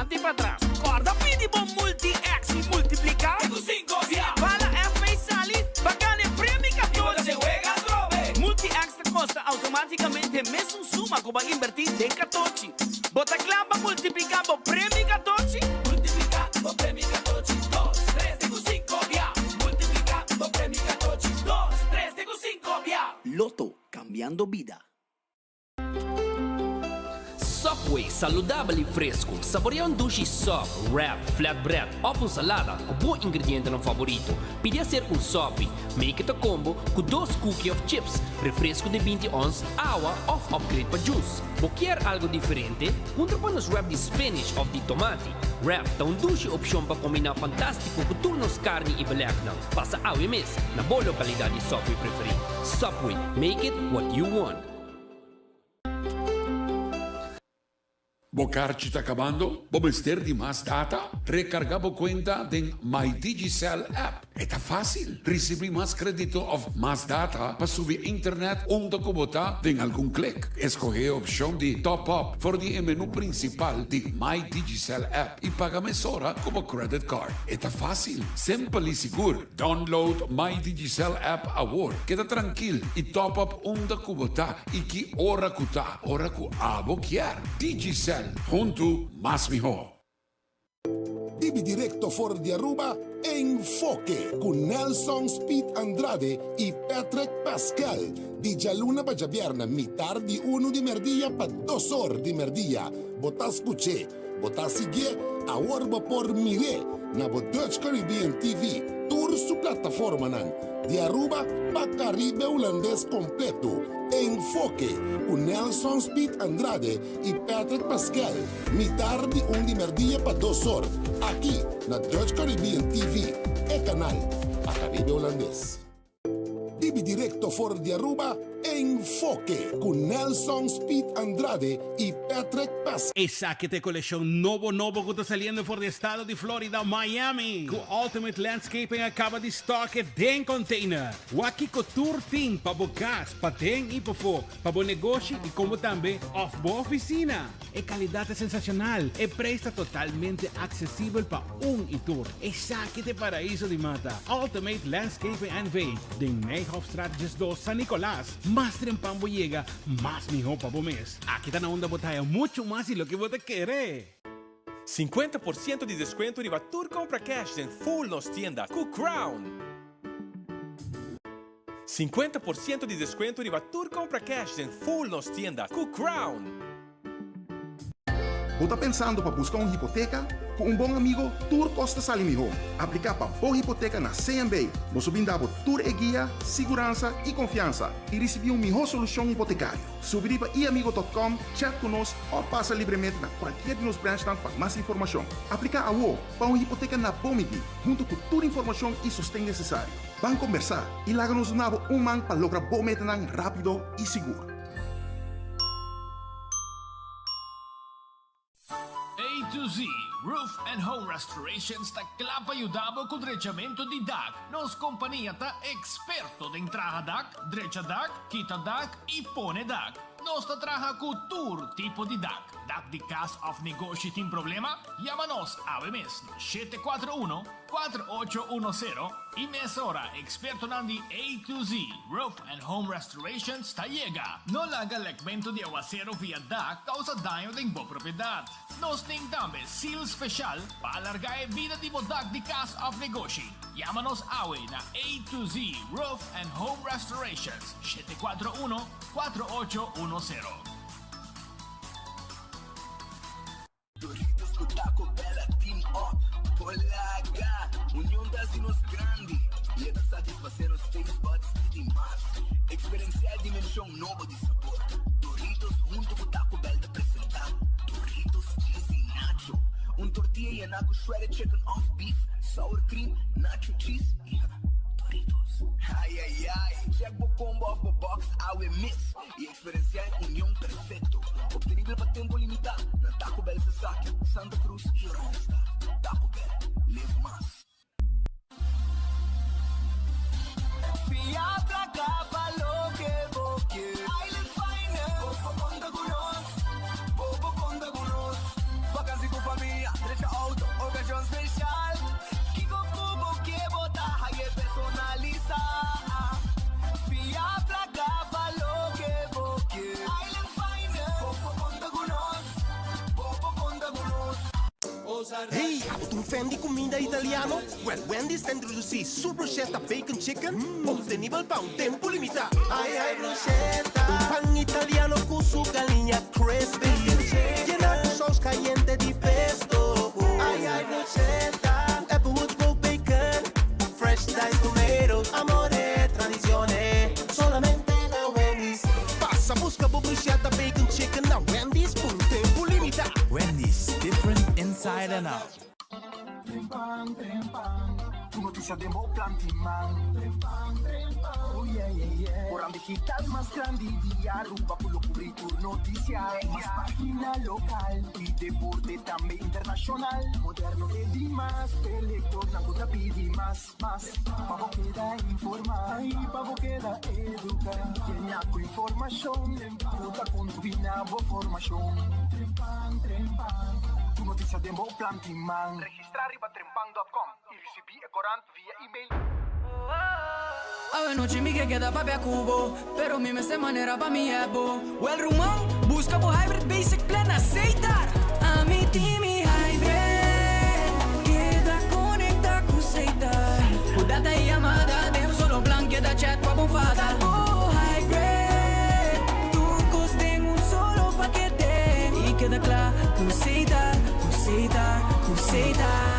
Parti patras. Corda pidi bo Multi X y multiplica. Te cu cinco bia. Si bala FB sali, bo a gana e premio 14. Y bo ta wega atrobe. Multi X ta costa automaticamente mesun suma cu bo a inverti den 14. Bo ta cla pa multiplica bo premio 14? Multiplica bo premio 14, dos, tres te cu cinco bia. Multiplica bo premio 14, dos, tres te cu cinco bia. Lotto, cambiando bida. Subway, saludabel y fresco. Saborea un dushi sub, wrap, flatbread of un salada cu bo ingredientenan favorito. Pidi hacer un sopi. Make it a combo cu dos cookie of chips, refresco di 20 ons, awa of upgrade pa juice. Bo kier algo diferente? Puntra pa nos wrap di spinach of di tomati. Wrap ta un dushi opcion pa combina fantastico cu tur nos carni y belegnan. Pasa awe mes na bo localidad di Subway preferi. Subway, make it what you want. Bo karchi ta kabando? Bo mester di mas data? Rekargá bo kuenta den My Digicel app. E ta fásil! Risibí mas krédito òf mas data pa subi internet unda ku bo ta den algun klik. Eskohé e opshon di Top Up for di e menú prinsipal di My Digicel app i paga mesora ku bo credit card. E ta fásil, simpel i sigur. Download My Digicel app awor. Keda trankil i top up unda ku bo ta i ki ora ku ta, ora ku abo kier. Digicel, huntu mas mihó. Bibi directo for di Aruba, Enfoke cu Nelson Speed Andrade y Patrick Pascal. Di djaluna pa djabièrnè mitar di unu di merdia pa dos or di merdia. Bo ta scuch'é, bo ta siguié, awor bo por mir'é na bo Dutch Caribbean TV, tur su plataformanan, di Aruba pa Caribe Hulandes completo. Enfoke cu Nelson Speed Andrade y Patrick Pascal, mitar di un di merdia pa dos or, aki na Dutch Caribbean TV, e canal pa Caribe Hulandes. Bibi directo for di Aruba, Enfoke cu Nelson Speed Andrade y Patrick Pascal. Esaki ta e coleccion nobo nobo cu ta saliendo for di estado di Florida, Miami, cu Ultimate Landscaping a caba di stock e den container. Wak kico tur tin pa bo cas, paden y pafo, pa bo negoshi y como tambe of bo oficina. E calidad ta sensacional, e prijs ta totalmente accesibel pa un y tur. Esaki ta e paraiso di mata, Ultimate Landscaping NV, den Nijhofstraat 12, San Nicolas. Mas trempan bo yega, mas miho pa bo mes. Aki ta na unda bo ta haya mucho mas di loke bo ta kere. 50% di descuento riba tur compra cash den full nos tienda cu Crown. 50% di descuento riba tur compra cash den full nos tienda cu Crown. Bo ta pensando pa busca un hipoteca? Cu un bon amigo, tur cos ta sali miho. Aplica pa bo hipoteca na CMB. Nos lo brinda bo tur e guia, siguransa y confiansa y ricibi un miho solucion hipotecario. Subi riba iamigo.com, chat cu nos of pasa libremente na cualkier di nos branchnan pa mas informacion. Aplica awo pa un hipoteca na bo midi, hunto cu tur informacion y sosten necesario. Ban combersa y laga nos duna bo un man pa logra bo metanan rapido y sigur. A to Z Roof and Home Restorations ta kla pa yuda bo ku drechamentu di dak. Nos kompania ta eksperto den traha dak, drecha dak, kita dak i pone dak. Nos ta traha ku tur tipo di dak. Dak di kas òf negoshi tin problema? Yama nos awe mes na 741 4810 i mesora ekspertonan di A to Z Roof and Home Restorations ta yega. No laga lekmentu di awasero via dak kousa daño den bo propiedat. Nos tin tambe seal speshal pa alargá e bida di bo dak di kas òf negoshi. Yama nos awe na A to Z Roof and Home Restorations, 741 4810. Doritos cu Taco Bell a team up. Polaga! Union ta haci nos grandi y e ta satisface nos taste buds di mas. Experiencia e dimension nobo di sabor. Doritos hunto cu Taco Bell ta presenta Doritos Cheesy Nacho. Un tortilla yena cu shredded chicken of beef, sour cream, nacho cheese y Doritos. Ay ay ay! Check bo combo of bo box awe mes y Experiencia e union perfecto, obtenibel pa tempo limita na Taco Bell Sasaki, Santa Cruz y Oranjestad. Taco Bell, live mas. Fia placa pa loke bo kier. Island Finance, bo por conta cu nos, bo por conta cu nos. Vakantie cu famia. Hey, abo ta un fan di cuminda italiano? Well, Wendy's ta introduci su bruschetta bacon chicken, obtenibel pa un tempo limita. Ai ai bruschetta, un pan italiano cu su galiña crispy, yena cu saus cayente di pesto. Ai ai bruschetta, cu Applewood smoked bacon, fresh diced tomatoes, amore, tradicione, solamente na Wendy's. Pasa busca bo bruschetta bacon chicken na Wendy's pa un tempo limita. Wendy's, different inside and out. Trempan, trempan, tur noticia den bo planti man. Trempan, trempan, oh yeah, yeah, yeah. Corant digital mas grandi di Aruba cu lo cubri tur noticia. Mas pagina local y deporte tambe internacional. Moderno e di mas, e lectornan cu ta pidi mas, mas. Pa bo keda informa y pa bo keda educa. Yena cu informacion cu ta contribui na bo formacion. Trempan, trempan, tur noticia den bo planti man. Registra riba trempan dot com y ricibi e corant via email. Awe nochi mi ke keda papia ku bo, pero mi mester manera pa mi hep bo. Wel ruman, buska bo Hybrid Basic Plan na Setar! Ami tin mi Hybrid, keda konekta ku Setar. Ku data i yamada den un solo plan, keda chat pa bo fada. Buska bo Hybrid, tur kos den un solo pakete. I keda kla ku Setar, ku Setar, ku Setar.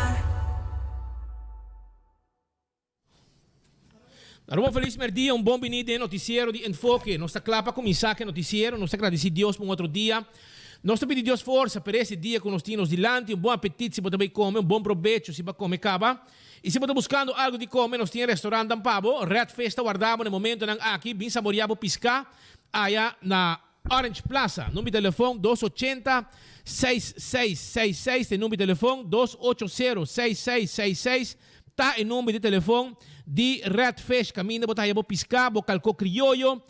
Aruba felis merdia, un bon bini den e noticiero di Enfoke. Nos ta kla pa kuminsá ku e noticiero. Nos ta gradisí Dios pa un otro dia. Nos ta pidi Dios forsa pa e dia ku nos tin nos dilanti. Un bon apetit si bo ta bai kome, un bon probecho si bo a kome kaba. I si bo ta buskando algu di kome, nos tin e restaurantnan pa bo. Red Fish ta warda bo na e momentonan aki. Bin saboreá bo piská aya na Orange Plaza. Number di telefon dos ochenta seis seis seis seis ta e number di telefon dos ocho sero seis seis seis seis ta e number di telefon di Red Fish kaminda bo ta haya bo piská, bo kalkó krioyo.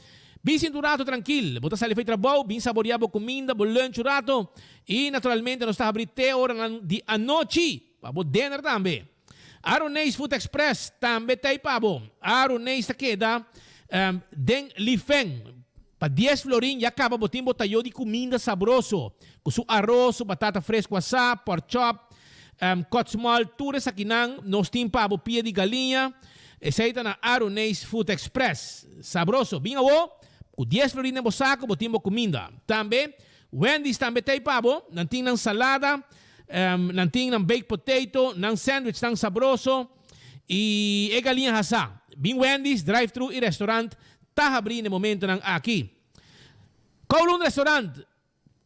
Bin sinti un rato trankil, bo ta sali fei trabou, bin saboreá bo kuminda, bo lunch un rato i naturalmente nos ta habrí te oranan di anochi pa bo dinner tambe. Aroneis Food Express tambe ta ei pa bo. Aroneis ta keda den Lifeng. Pa dies florin ya kaba bo tin bo tayo di kuminda sabroso ku su aros, su batata fresku asá, pork chop, kotsmol, tur esakinan nos tin pa bo pia di galiña. Esei ta na Aroneis Food Express. Sabroso. Bin awo ku dies florin den bo sako bo tin bo kuminda. Tambe Wendy's tambe ta ei pa bo. Nan tin nan salada. Nan tin nan baked potato, nan sandwichnan sabroso y e galiña hasá. Bin Wendy's, drive-thru y restaurant ta habrí n'e momentonan aki. Kowloon Restaurant,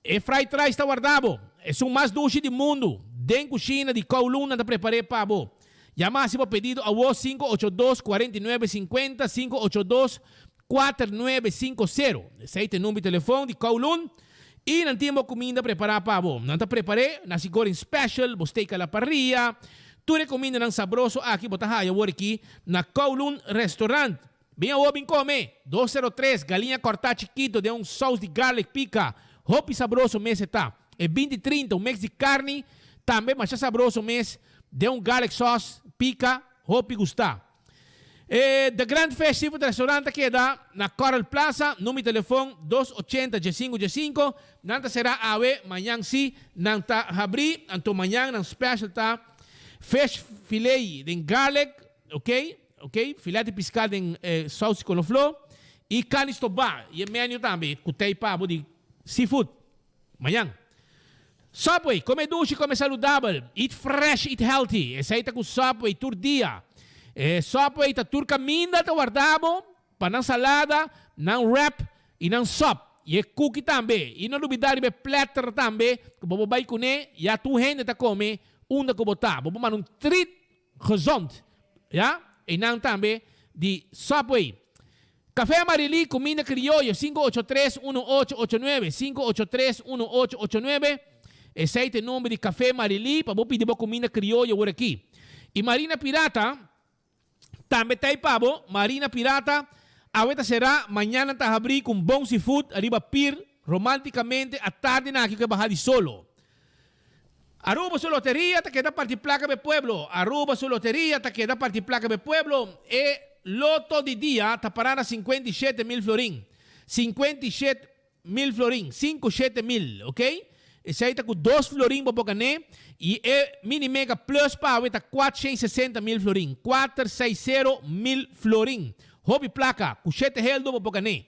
E fried rice ta warda bo. Esun mas dushi di mundu. Den kushina di Kowloon nan ta prepar'é pa bo. Yama hasi bo pedido awo 582 49 50, 582 4950. Esei ta e number di telefon di Kowloon y nan tin bo cuminda prepara pa bo. Nan ta prepare nasi goreng special, bo steak a la parrilla. Tur e cumindanan sabroso aki bo ta haya awor aki na Kowloon Restaurant. Bin awor bin come! 203, Galiña corta chikito den un saus di garlic pica. Hopi sabroso mes e ta. E binti trinta, un mix di carni, tambe masha sabroso mes den un garlic sauce pica, hopi gusta. E The Grand Fish Seafood Restaurant ta keda na Coral Plaza, number di telefon dos ochenta diesinco diesinco. Nan ta será awe, mañan si nan ta habrí, anto mañan nan special ta fish filet den garlic, ok, ok, filet di piská den saus di konofló i karni stobá i e menu tambe ku tei pabo di seafood. Mañan. Subway, come dushi, come saludabel, eat fresh, eat healthy. Esei ta ku Subway tur dia. E Subway ta tur kaminda ta warda bo pa nan salada, nan wrap i nan sop. I e cookie tambe. I no lubida riba e platter tambe ku bo por bai kuné, ya tur hende ta come unda ku bo ta. Bo por manda un treat gezond, ya, einan tambe di Subway. Café Amarili, Cuminda Crioyo, 583 1889, 583 1889, Esey ta e nomber di Café Amarili pa bo pidi bo cuminda crioyo awor aki. Y Marina Pirata tambe ta ey pa bo. Marina Pirata awe ta cera, mañana ta habri cu un bon seafood ariba pier romanticamente atardinan aki cu e baha di solo. Aruba su loteria ta keda parti placa pa e pueblo Aruba su loteria ta keda parti placa pa e pueblo E loto di dia ta para na 57 mil florin 57 mil florin, sinku shete mil, ok. Esei ta ku dos florin bo por gané i e Mini Mega Plus pa awe ta 460.000 florin, 460 mil florin. Hopi plaka, ku shete heldo bo por gané.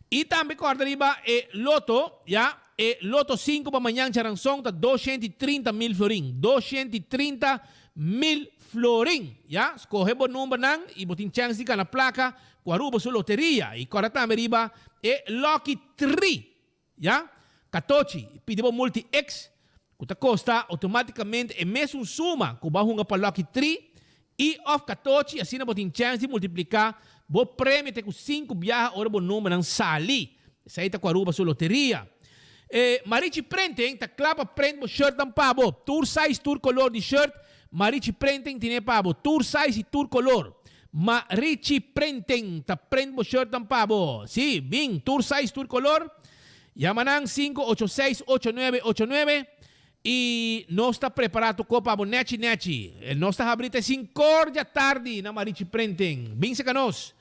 I tambe kòrda riba e loto, ya, e loto sinku pa mañan djaranson ta 230.000 florin, 230.000 florin, ya. Skohe bo numbernan i bo tin chèns di gana plaka ku Aruba su loteria. I kòrda tambe riba e Lucky Tree. Ya, katochi, pidi bo Multi X, ku ta kosta outomátikamente e mesun suma ku bo a hunga pa Lucky Tree i òf katochi, asina bo tin chèns di multipliká bo premio te ku sinku biaha ora bo numbernan sali. Esei ta ku Aruba su loteria. E Marichi Printing ta kla pa print bo shirtnan pa bo. Tur size, tur kolor di shirt, Marichi Printing tine pa bo. Tur size i tur kolor. Marichi Printing ta print bo shirtnan pa bo. Sí, bin, tur size, tur color. Yama nan 586 8989 y nos ta prepara tur cos pa bo nechi nechi. Nos ta habri te cincor dja tardi na Marichi Printing. Bin seca nos.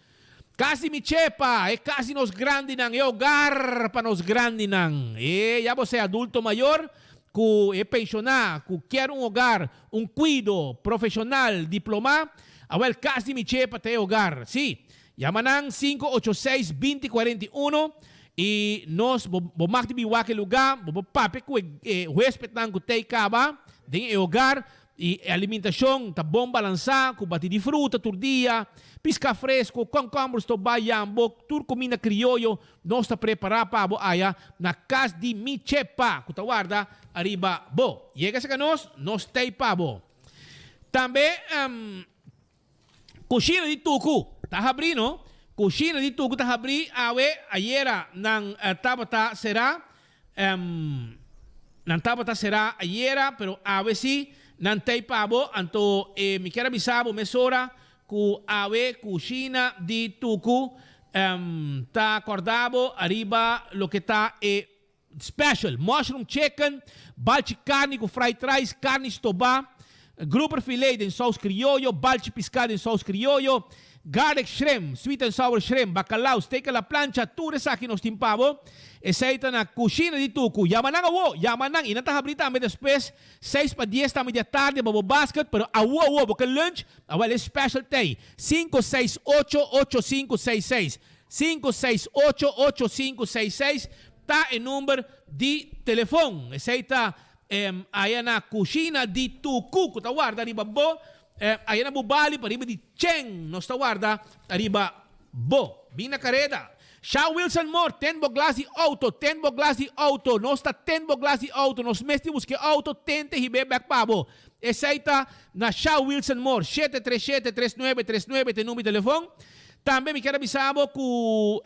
Cas di mi chepa, e cas di nos grandinan, e hogar pa nos grandinan. E ya bo sea adulto mayor cu e pensiona, cu kier un hogar, un cuido profesional diploma, awel Cas di mi Chepa ta e hogar. Sí, yama nan 586 2041 y nos bo bo mag di bin wak e lugar, bo por papia cu e huespednan cu t'ey caba den e hogar y e alimentacion ta bon balansa cu bati di fruta tur dia, pisca fresco, concomber, stoba, yambo, tur cuminda crioyo nos ta prepara pa bo aya na Cas di Mi Chepa cu ta warda ariba bo. Yega cerca nos, nos t'ey pa bo. Tambe Cushina di Tucu ta habri no. Cushina di Tucu ta habri awe, ayera nan tabata cera. Nan tabata cera ayera, pero awe si nan t'ey pa bo. Anto mi kier a bisa bo mesora cu awe Cushina di Tucu ta corda bo ariba loke ta e special, mushroom chicken, balchi carni cu fried rice, carni stoba, grouper filet den saus crioyo, balchi pisca den saus crioyo, garlic shrimp, sweet and sour shrimp, bacalao, steak a la plancha, tur esaki nos tin pa bo. Esey ta na Cushina di Tucu. Yama nan awo, yama nan. Y nan ta habri tambe despues 9:55 tambe di atardi pa bo basket, pero awo awo bo ke lunch, awel e special t'ey, 568 8566. 568 8566 ta e number di telefon. Esey ta aya na Cushina di Tucu cu ta warda riba bo. Aya na Bubali pa riba di Chen nos ta warda riba bo. Bin na careda. Sha Wilson Moore, ten bo glas di auto, ten bo glas di auto. Nos ta ten bo glas di auto. Nos mes tin busca e auto, tente hibe bek pa bo. Esey ta na Sha Wilson Moore, 737 3939 ta e number di telefon. Tambe mi kier a bisa bo cu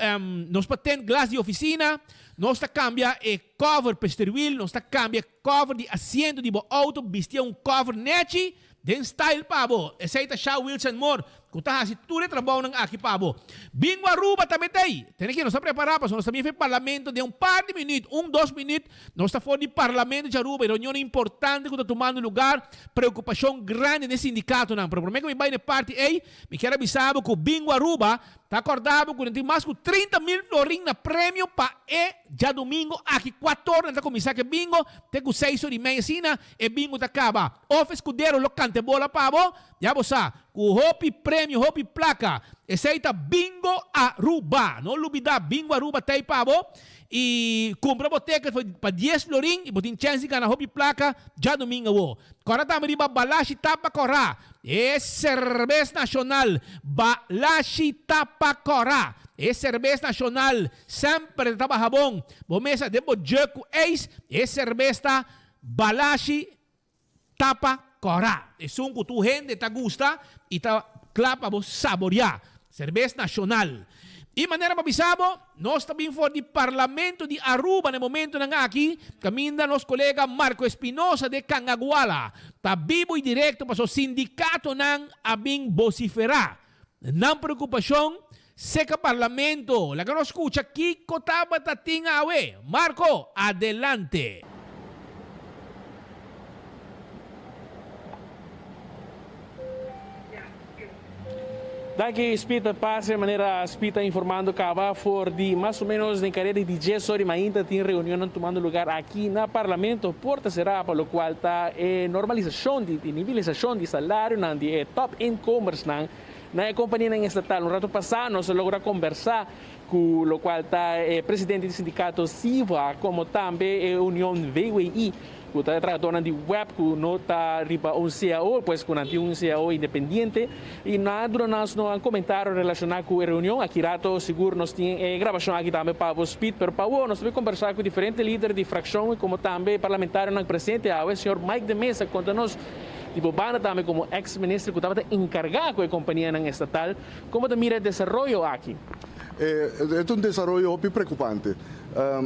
nos pa ten glas di oficina, nos ta cambia e cover pa esterwiel, nos ta cambia e cover di asiento di bo auto, bistia un cover nechi den style pa bo. Esey ta Sha Wilson Moore cu ta haci tur e trabounan aki pa bo. Bingo Aruba tambe ta ey. Tene ki nos ta prepara pasobra nos ta bin for parlamento den un par di minuut, un dos minuut, nos ta for di parlamento di Aruba, e reunion importante cu ta tumando lugar, preocupacion grandi den sindicatonan. Pero prome cu mi bay na e parti ey, Mi kier a bisa bo cu Bingo Aruba ta acorda bo cu nan tin mas cu 30.000 florin na premio pa e djadomingo aki. Cuator nan ta cuminsa cu e bingo te cu seis ora y media asina e bingo ta caba. Of Escudero lo canta e bola pa bo, ya bo sa, cu hopi premio, hopi placa. Esey ta Bingo Aruba. No lubida Bingo Aruba ta ey pa bo y cumpra bo ticket pa dies florin y bo tin chance di gana hopi placa djadomingo awo. Cora tambe riba Balashi Tapa Cora. E serbes nashonal Balashi Tapa Cora. E serbes nashonal semper ta tabaha bon. Bo mesa den bo jug ku ijs, e serbes ta Balashi Tapa Cora. Esun ku tur hende ta gusta i ta kla pa bo saboreá. Serbes nashonal. I manera pa bisa bo, nos ta bin for di Parlamento di Aruba na e momentonan aki, kaminda nos kolega Marco Espinosa de Cangaguala ta bibo i direkto paso sindikatonan a bin bosiferá nan preokupashon seka Parlamento. Laga nos skucha kiko tabata tin awe. Marco, adelante. Danki Speed Pase manera Speed ta informando caba for di mas o menos den careda di dies ora y mainta tin reunionnan tumando lugar aki na Parlamento porta cera pa locual ta e normalisacion di di nivelisacion di salarionan di e top inkomersnan na e companianan estatal. Un rato pasa nos a logra combersa cu locual ta e presidente di sindicato SIVA como tambe e union VWI cu ta e trahadornan di web cu no ta riba un cao, pues cu nan tin un cao independiente y nan a duna nos nan comentario relaciona cu e reunion. Aki rato sigur nos tin e grabacion aki tambe pa bo Speed, pero pa awo nos ta bay combersa cu diferente lider di fraccion como tambe parlamentarionan presente awe. Señor Mike de Meza conta nos di bo banda tambe como ex minister cu tabata encarga cu e companianan estatal, como ta mira e desaroyo aki? E ta un desaroyo hopi preocupante.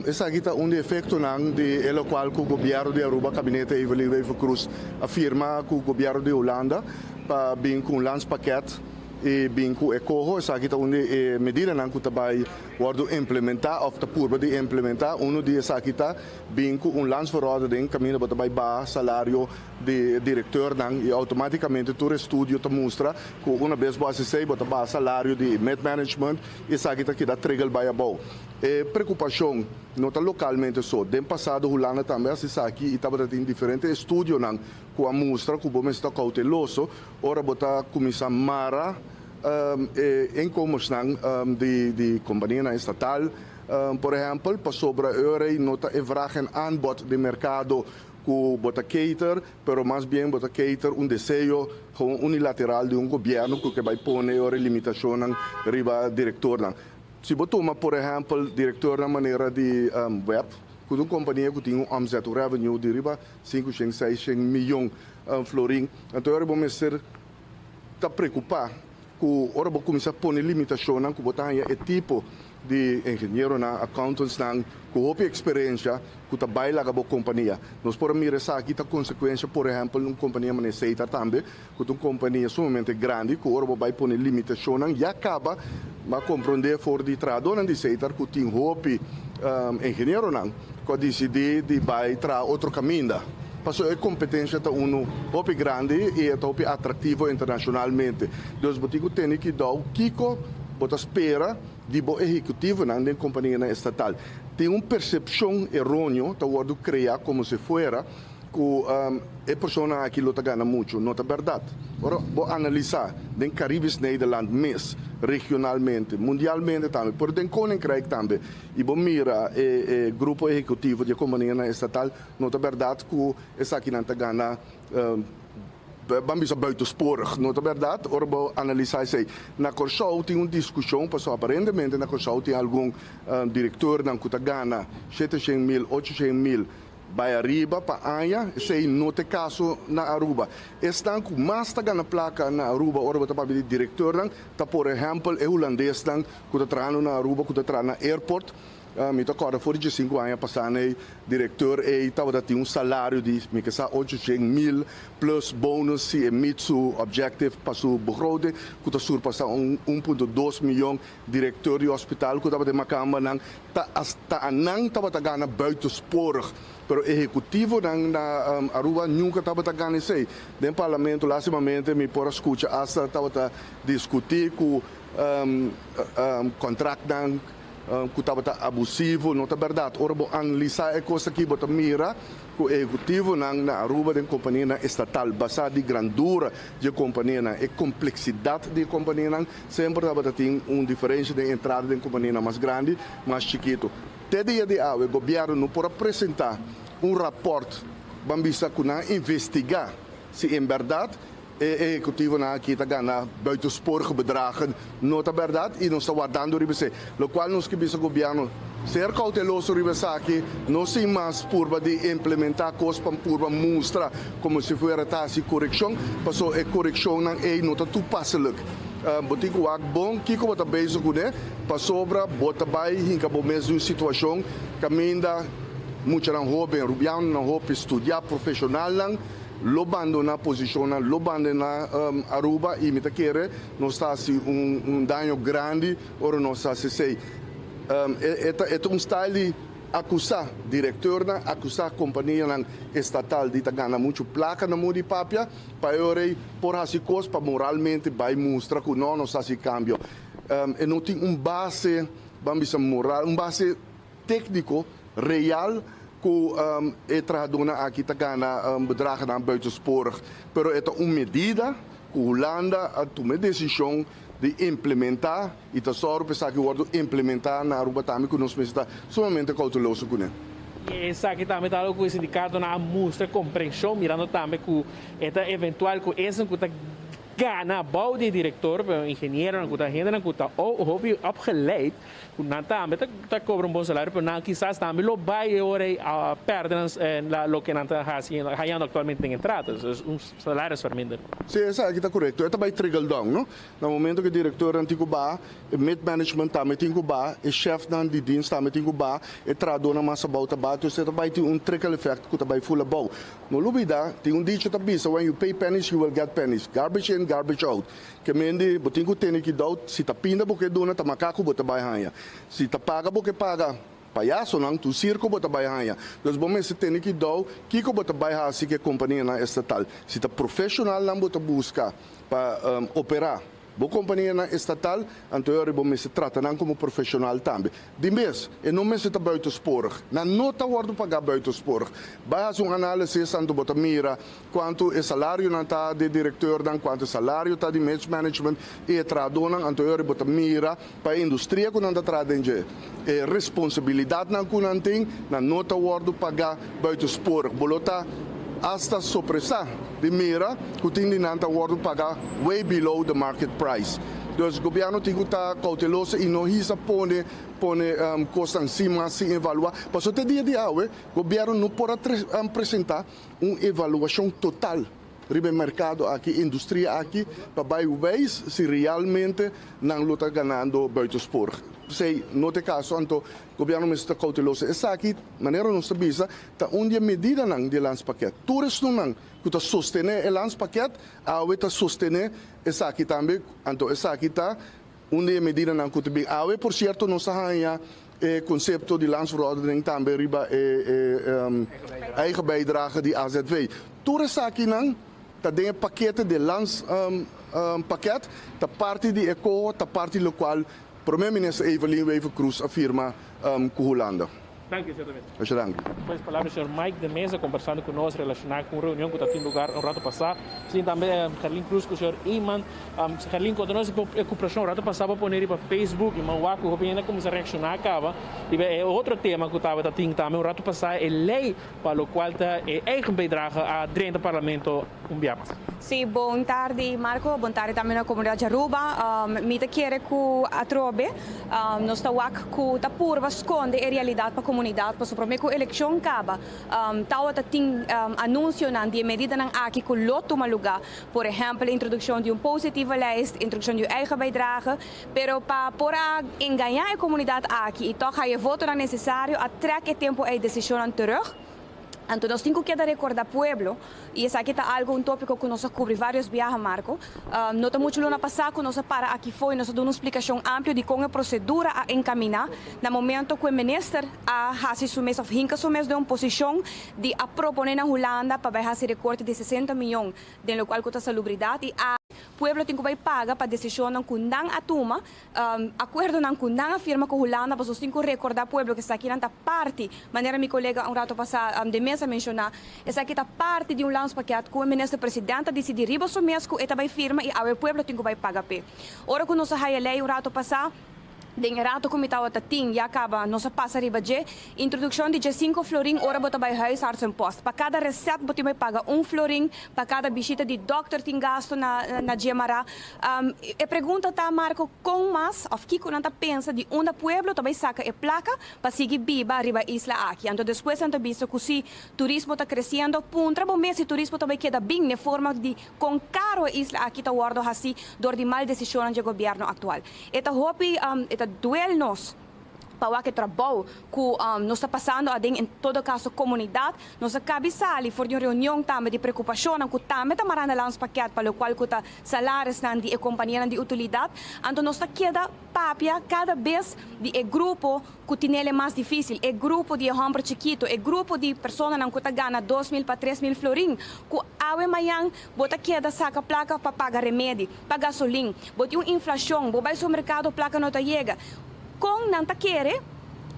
Esaki ta un di efectonan di e locual cu Gobierno di Aruba, Gabinete Evelyn Wever-Croes a firma cu Gobierno di Hulanda pa bin cu un landspakket y bin cu e coho. Esaki ta un di e medidanan cu ta bay wordo implementa of ta purba di implementa. Uno di esaki ta bin cu un landsverordening caminda bo ta bay baha salario di directeurnan y automaticamente tur estudio ta mustra cu una bes bo haci esey bo ta baha salario di mid-management y esaki ta keda trigel bay abou. E preocupacion no ta localmente so. Den pasado Hulanda tambe a haci esaki y tabata tin diferente estudionan cu a mustra cu bo mester ta cauteloso ora bo ta cuminsa mara e inkomensnan di companianan estatal, por ehempel, pasobra e ora ey no ta e vraag en aanbod di mercado cu bo ta cater, pero mas bien bo ta cater un deseo gewoon unilateral di un gobierno cu ke bay pone e ora limitacionnan riba directornan. Si bo tuma por ehempel directornan manera di web, cu ta un compania cu tin un omzet, un revenue di riba cinco shen, seis shen miyon florin, anto e ora bo mester ta preocupa cu ora bo cuminsa pone limitacionnan cu bo ta haya e tipo di ingenieronan, accountantsnan cu hopi experiencia cu ta bay laga bo compania. Nos por a mira esaki ta consecuencia por ehempel un compania manera Setar tambe, cu ta un compania sumamente grandi cu ora bo bay pone limitacionnan ya caba bo a compronde for di trahadornan di Setar cu tin hopi ingenieronan cu a dicidi di bay traha otro caminda. Pasobra e competencia ta uno hopi grandi y e ta hopi atractivo internacionalmente. Dus bo tin cu tene cuidao kico bo ta spera di bo ehecutivonan den companianan estatal. Tin un percepcion eroneo ta wordo crea como si fuera cu e persona aki lo ta gana mucho. No ta berdad. Ora bo analisa den Caribisch Nederland mes, regionalmente, mundialmente tambe, pero den Koninkrijk tambe, y bo mira e grupo ehecutivo di e companianan estatal, no ta berdad cu esakinan ta gana, ban bisa buitensporig. No ta berdad ora bo analisa esey. Na Corsou tin un discusion, pasobra aparentemente na Corsou tin algun directornan cu ta gana 700 mil, 800 mil bay ariba pa aña, esey no ta e caso na Aruba. Esnan cu mas ta gana placa na Aruba, ora bo ta papia di directornan, ta por ehempel e hulandesnan cu ta trahando na Aruba, cu ta traha na airport. Mi ta corda for di 5 aña pasa e director ey tabata tin un salario di mi ke sa 800 mil plus bonus si e meet su objective pa su begroting cu ta surpasa un 1.2 miyon. Director di hospital cu tabata macambanan ta hasta anan tabata gana buitensporig, pero ehecutivonan na Aruba nunca tabata gana esey. Den parlamento lastimamente mi por a scucha hasta tabata discuti cu contractnan cu tabata abusivo. No ta berdad. Ora bo analisa e cos aki, bo ta mira cu ehecutivonan na Aruba den companianan estatal, basa di grandura di companianan, e complexidad di companianan, semper tabata tin un diferencia di entrada di companianan mas grandi, mas chikito. Te dia di awe, gobierno no por a presenta un rapport, ban bisa cu nan investiga si en berdad e ehecutivonan aki ta gana buitensporige bedragen. No ta berdad y nos ta wardando riba esey. Locual nos ke bisa gobierno, ser cauteloso riba esaki, no sin mas purba di implementa cos pa purba mustra como si fuera ta haci correccion, paso e correccionnan ey no ta toepasselijk. Bo tin cu wak bon kico bo ta bezig cune, pasobra bo ta bay hinca bo mes den un situacion caminda muchanan hoben, rubianonan hopi studia profesionalnan, lo bandona posicionnan, lo bandona Aruba y mi ta kere nos ta haci un daño grandi ora nos ta haci esey. E ta un style di. Akusá direktornan, akusá kompanianan estatal di ta gana muchu plaka na moda di papia, pa e ora ei por hasi kos pa moralmente bai mustra ku no, nos hasi kambio. E no tin un base, ban bisa moral, un base tékniko real ku e trahadónan aki ta gana bedragennan buitensporig. Pero e ta un medida ku Hulanda a tuma e desishon di implementá i ta sòru pa esaki wòrdu implementá na Aruba tambe ku nos mester ta sumamente kouteloso kuné. I esaki tambe ta algu ku e sindikatonan a mustra komprenshon mirando tambe ku e ta eventual ku esun ku ta gana bou di e direktor, pero ingenieronan ku ta hendenan ku ta hopi opgeleid Ku nan tambe ta ta kobra un bon salario, pero nan kisas tambe lo bai e ora ei a pèrdè nan loke nan ta hasi hañando aktualmente den e trato, dus un salaris verminderd. Sí, esaki ta korekto. E ta bai trickle down, no? Na momento ku e direktornan tin ku baha, e mid-management tambe tin ku baha, e shèfnan di dienst tambe tin ku baha, e trahadónan mas abou ta baha, dus e ta bai tin un trickle effect ku ta bai ful abou. No lubida, tin un dicho ta bisa, when you pay pennies, you will get pennies. Garbage in, garbage out. Ke mende bo tin ku tene kidou, si ta pinda bo ke duna ta makaku bo ta bai haña. Si ta paga bo ke paga payasonan, tur sirko bo ta bai haña. Dus bo mester tene kidou kiko bo ta bai hasi ku e kompanianan estatal. Si ta profeshonalnan bo ta buska pa operá bo kompanianan estatal, anto e ora bo mester trata nan komo profeshonal tambe. Di mes, e no mester ta buitensporig. Nan no ta wòrdu pagá buitensporig. Bai hasi un análisis anto bo ta mira Kuantu e salarionan ta di direktornan, kuantu e salario ta di management i e trahadónan, anto e ora bo ta mira pa e industria ku nan ta traha den dje. E responsabilidatnan ku nan tin, nan no ta wòrdu pagá buitensporig. Bo lo ta asta sopresá di mira ku tin di nan ta wòrdu pagá way below the market price. Dus gobièrnu tin ku ta kouteloso i no hisa pone pone kosnan sin mas sin evaluá. Pasobra te dia di awe gobièrnu no por a presentá Un evaluashon total riba e merkado aki, e industria aki, pa bai wijs si realmente nan lo ta ganando buitensporig. P'esei no ta e kaso, anto gobièrnu mester ta kouteloso. Esaki, manera nos ta bisa, ta un di e medidanan di e landspakket. Tur esnunan ku ta sostené e landspakket, awe ta sostené esaki tambe, anto esaki ta un di e medidanan ku ta bin. Awe, por sierto, nos a haña E konsepto di landsverordening tambe riba e eigen bijdrage di AZV. Tur esakinan ta den e pakete di e landspakket, ta parti di e koho, ta parti lokual Prome Minister Evelyn Wever-Croes a firma ku Hulanda. Danki, señor de Meza. Muchas danki. Pues palabra di señor Mike de Meza conversando cu nos relaciona cu un reunion cu ta tin lugar un rato pasa. Asina tambe Gerlin Cruz cu señor Eman. Gerlin, conta nos e cupracion un rato pasa bo a pone riba Facebook y man wak cu hopi hende a cuminsa reacciona caba riba e otro tema cu tabata tin tambe un rato pasa, e ley pa locual ta e eigen bijdrage a drenta parlamento un bia mas. Sí, bon tardi Marco, bon tardi tambe na comunidad di Aruba. Mi ta kere cu atrobe nos ta wak cu ta purba sconde e realidad pa comunidad pasobra prome cu eleccion caba tawata tin anuncionan di e medidanan aki cu lo tuma luga, por ehempel introduccion di un positieve lijst, introduccion di un eigen bijdrage, pero pa por a engaña e comunidad aki y toch haya e votonan necesario a trek e tempo ey decisionnan terug. Anto nos tin ku keda rekorda pueblo, i esaki ta algu, un tópiko ku nos a kubri vários biaha, Marco. No ta muchu luna pasá ku nos a para aki fo i nos a duna un splikashon amplio di kon e prosedura a enkaminá na momento ku e minister a hasi su mes òf hinka su mes den un posishon di a proponé na Hulanda pa bai hasi rekorte di 60 mion den lokual ku ta salubridat i a Pueblo tin ku bai paga pa desishonnan ku nan a tuma, akuerdonan ku nan a firma ku Hulanda, pasobra nos tin ku rekordá pueblo ku esakinan ta parti, manera mi kolega un rato pasá den mesa a menshoná, esaki ta parti di un landspakket ku e minister president a disidí riba su mes ku e ta bai firma i awe pueblo tin ku bai paga p'e. Ora ku nos a haya lei un rato pasá, Den e rato ku mi tabata tin ya kaba nos a pasa riba dje introdukshon di dje sinku florin ora bo ta bai huisartsenpost. Pa kada resèpt bo tin bai paga un florin, pa kada bishita di dòkter tin gasto na na dje mará. E pregunta ta, Marco, kon mas òf kiko nan ta pensa di unda pueblo ta bai saka e plaka pa sigui biba riba isla aki? Anto despues nan ta bisa ku si turismo ta kresiendo, puntra bo mes si turismo ta bai keda bin n'e forma di kon karo e isla aki ta wòrdu hasí dor di mal desishonnan dje gobièrnu aktual. E ta hopi, e ta duel nos Pa wak e trabou ku nos ta pasando aden en todo kaso komunidat. Nos a kabi sali for di un reunion tambe di preokupashonnan ku tambe ta mará na landspakket pa lokual ku ta salarisnan di e kompanianan di utilidat. Anto nos ta keda papia kada bes di e grupo ku tinel e mas difísil, e grupo di e hòmber chikitu, e grupo di personanan ku ta gana 2000 pa 3000 florin ku awe mañan bo ta keda saka plaka pa paga remedi, pa gasolin, bo tin un inflashon, bo bai supermerkado plaka no ta yega. Kon nan ta kere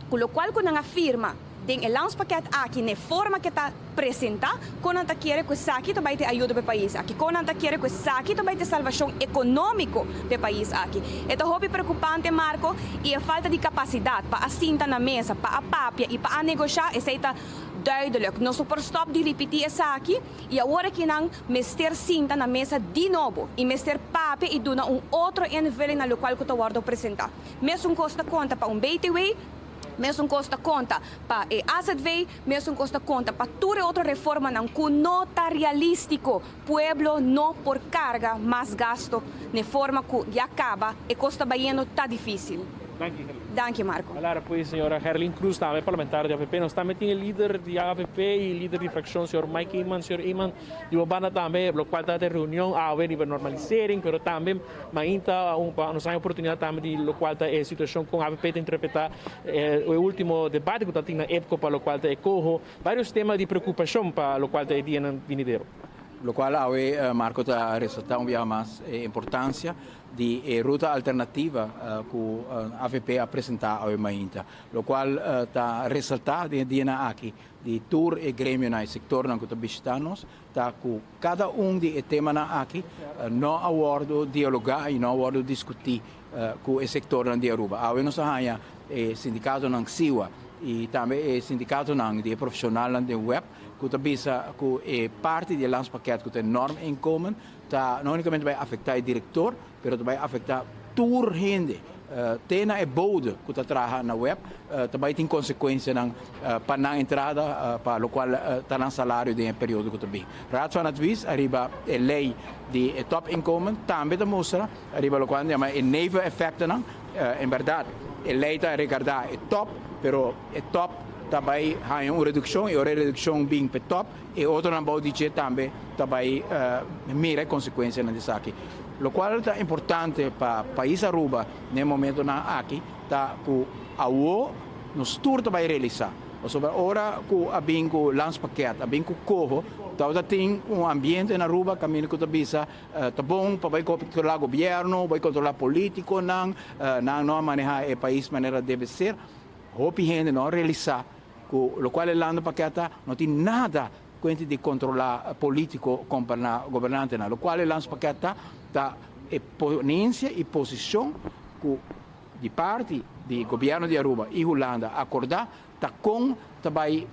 ku lokual ku nan a firma den e landspakket aki n'e forma ke ta presentá, kon nan ta kere ku esaki ta bai te ayuda pa e pais aki? Kon nan ta kere ku esaki ta bai te salvashon ekonómiko pa e pais aki? E ta hopi preokupante, Marco, i e falta di kapasidat pa a sinta na mesa, pa a papia i pa a negoshá, esei ta duidelijk. Nos no por stòp di ripití esaki. I awor aki nan mester sinta na mesa di nobo i mester papia i duna un otro invulling na locual cu ta wordo presenta. Mesun cos ta conta pa un BTW, mesun cos ta conta pa e azv, mesun cos ta conta pa tur e otro reformanan cu no ta realistico. Pueblo no por carga mas gasto n'e forma cu ya caba e cos ta bayendo ta dificil. Danki Herlin. Danki Marco. Alara pues señora Herlin Cruz tambe parlamentario di avp. Nos tambe tin e lider di avp y lider di fraccion señor Mike Eman. Señor Eman di bo banda tambe locual ta e reunion awe riba normalisering pero tambe mainta nos haña oportunidad tambe di locual ta e situacion con avp ta interpreta e ultimo debate cu ta tin na EPCO pa locual ta e coho. Varios tema di preocupacion pa locual ta e dianan binidero. Locual awe Marco ta resalta un biaha mas e importancia di e ruta alternativa cu avp a presenta awe mainta, locual ta resalta den e dianan aki di tur e gremionan y sectornan cu ta bishita nos, ta cu cada un di e temanan aki no a wordo dialoga y no a wordo discuti cu e sectornan di Aruba. Awe nos a haya e sindicatonan SIWA y tambe e sindicatonan di e profesionalnan den web cu ta bisa cu e parti di e landspakket cu ta e norminkomen ta no unicamente bai afecta e director, pero ta bai afecta tur hende, te na e bode cu ta traha na web, ta bai tin consecuencianan pa nan entrada, pa locual ta nan salario den e periodo cu ta bin. Raad van Advies ariba e ley di e topinkomen tambe ta mustra ariba locual nan yama e neveneffectennan. En berdad e ley ta regarda e top, pero e top ta bai haña un reduccion y ora e reduccion bin p'e top, E otronan bou di dje tambe ta bai mira e konsekuensianan di esaki. Lokual ta importante pa pais Aruba na e momentonan aki ta ku awo nos tur ta bai realisá. Pasobra ora ku a bin ku landspakket, a bin ku koho, tabata tin un ambiente na Aruba kaminda ku ta bisa ta bon pa bai kontrolá gobièrnu, bai kontrolá polítikonan, nan no a manehá e pais manera debe ser. Hopi hende no a realisá Ku lokual e landepakket ta, no tin nada kuenti di kontrolá polítiko kompará gobernantenan. Lokual e landspakket ta, ta e ponensia i posishon ku di parti di gobièrnu di Aruba i Hulanda akordá ta kon ta bai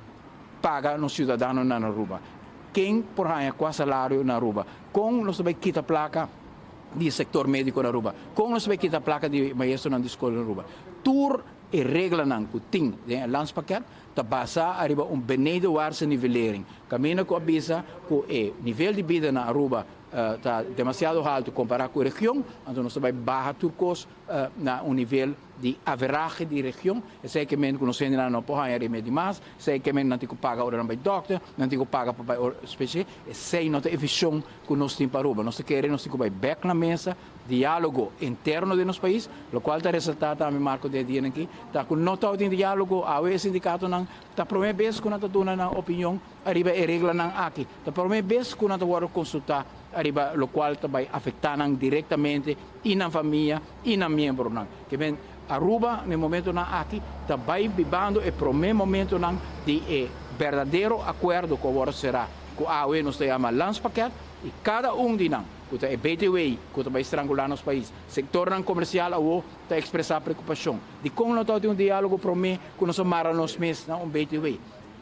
paga nos siudadanonan na Aruba. Ken por haña kua salario na Aruba? Kon nos ta bai kita plaka di e sektor médiko na Aruba? Kon nos ta bai kita plaka di maestronan di skol na Aruba? Tur E reglanan ku tin den e landspakket ta basá ariba un benedenwaartse nivellering, kaminda ku a bisa ku e nivel di bida na Aruba ta demasiado haltu kompará ku e region, anto nos ta bai baha tur kos na un nivel di averahe di region. Esei ke men ku nos hendenan no por haña remedi mas, esei ke men nan tin ku paga ora nan bai dòkter, nan tin ku paga pa bai spesialista. Esei no ta e vishon ku nos tin pa Aruba. Nos ta kere nos tin ku bai bèk na mesa Diálogo interno den nos pais, lokual ta resaltá tambe Marco den e dianan aki, ta ku no tabatin diálogo, awe e sindikatonan ta promé bes ku nan ta duna nan opinion ariba e reglanan aki, ta promé bes ku nan ta wòrdu konsultá ariba lokual ta bai afektá nan direktamente i nan famia i nan miembronan. Ke men Aruba na e momentonan aki ta bai bibando e promé momentonan di e berdadero akuerdo ku a wòrdu será ku awe nos ta yama Landspakket i kada un di nan ku ta e BTW ku ta bai strangulá nos pais. Sektornan komersial awo ta ekspresá preokupashon. Dikon no tabatin un diálogo promé ku nos a mara nos mes na un BTW?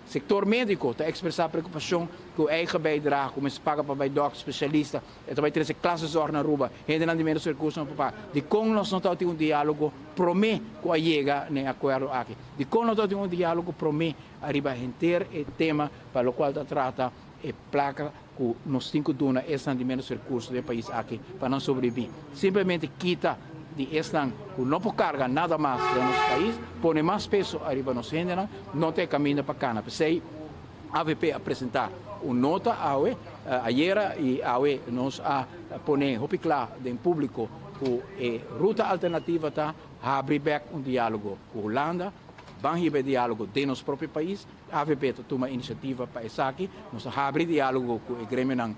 Sektor médiko ta ekspresá preokupashon ku eigen bijdrage ku mester paga pa bai dòkter, spesialista, e ta bai trese klasenzorg na Aruba, hendenan di ménos rekurso no por paga. Dikon nos no tabatin un diálogo promé ku a yega na e akuerdo aki? Dikon no tabatin un diálogo promé ariba henter e tema pa lokual ta trata e plaka ku nos tin ku duna esnan di ménos rekurso den e pais aki pa nan sobrebibí. Simplemente kita di esnan ku no por karga nada mas den nos pais, pone mas peso ariba nos hendenan, no ta e kaminda pa kana. P'esei avp a presentá un nota awe, ayera i awe nos a pone hopi kla den públiko ku e ruta alternativa ta habri bèk un diálogo ku Hulanda, ban hiba e diálogo den nos propio pais. Avp ta tuma inisiativa pa esaki, nos a habri diálogo ku e gremionan,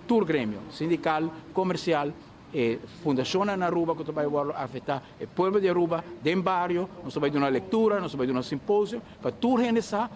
tur gremio, sindikal, komersial, E fundacionnan na Aruba cu ta bay wordo afecta, e pueblo di Aruba den bario, nos ta bay duna lectura, nos ta bay duna simposio pa tur hende sa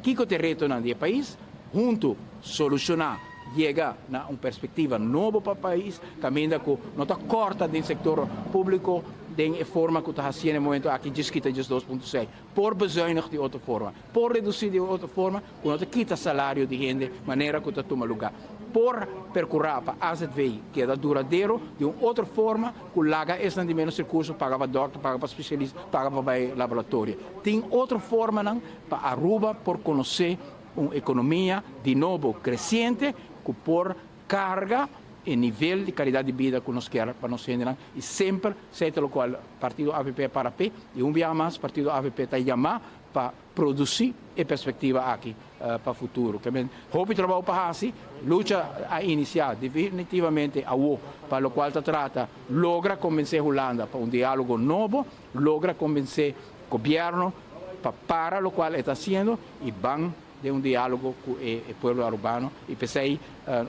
kico ta e retonan di e pais, hunto soluciona, yega na un perspectiva nobo pa pais, caminda cu no ta corta den sector publico den e forma cu ta haciendo e momento aki djis kita djis 2.6. Por bezuinig di otro forma, por reduci di otro forma cu no ta kita salario di hende manera cu ta tuma luga. Por percura pa azv keda duradero di un otro forma cu laga esnan di menos recurso paga pa dokter, paga pa specialista, paga pa bay laboratorio. Tin otro formanan pa Aruba por conoce un economia di nobo creciente cu por carga e nivel di calidad di bida cu nos kier pa nos hendenan y semper esey ta locual partido avp a para p'e y un biaha mas partido avp ta yama pa produci e perspectiva aki pa futuro. Ke men hopi trabou pa haci, lucha a inicia definitivamente awo pa locual ta trata logra convence Hulanda pa un dialogo nobo, logra convence gobierno pa para locual e ta haciendo y ban den un dialogo cu e pueblo Arubano y p'esey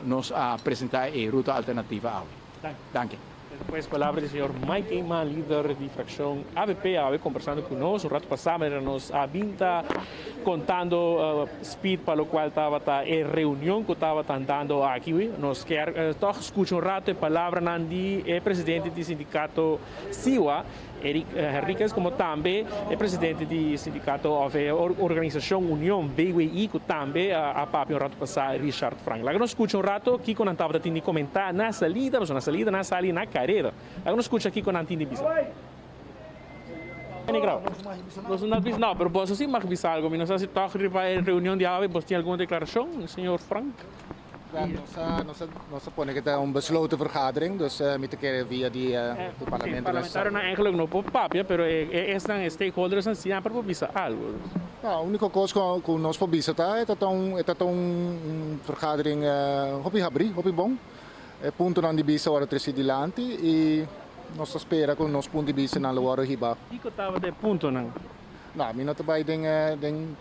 nos a presenta e ruta alternativa awe. Danki. Despues palabra di señor Mike Eman, lider di fraccion avp awe combersando cu nos. Un rato pasa manera nos a bin ta contando speed pa locual tabata e reunion cu tabata andando aki. Nos kier toch scucha un rato e palabranan di e presidente di sindicato SIWA, Eric Henriquez como tambe e presidente di sindicato of e organisacion Union BWI cu tambe a papia un rato pasa Richard Frank. Laga nos scucha un rato kico nan tabata tin di comenta na salida, pasobra na salida nan a sali na careda. Laga nos scucha kico nan tin di bisa. Nos no bisa, no, pero boso si mag bisa algo. Mi no sa si toch riba e reunion di awe bos tin algun declaracion, señor Frank. Ja, nos a, nos a, nos a pone ku ta un besloten vergadering, dus mi ta kere via di di parlamento. Parlamentarionan eigenlijk no por papia, pero e e esnan, e stakeholdersnan siempre por bisa algo. No, uniko kos ku ku nos por bisa ta e ta ta un e ta ta un un vergadering hopi habrí, hopi bon. E puntonan di bista wòrdu trese dilanti i nos ta spera ku nos punto di bistanan lo wòrdu hiba. Kiko tabata e puntonan? No, mi no ta bai den den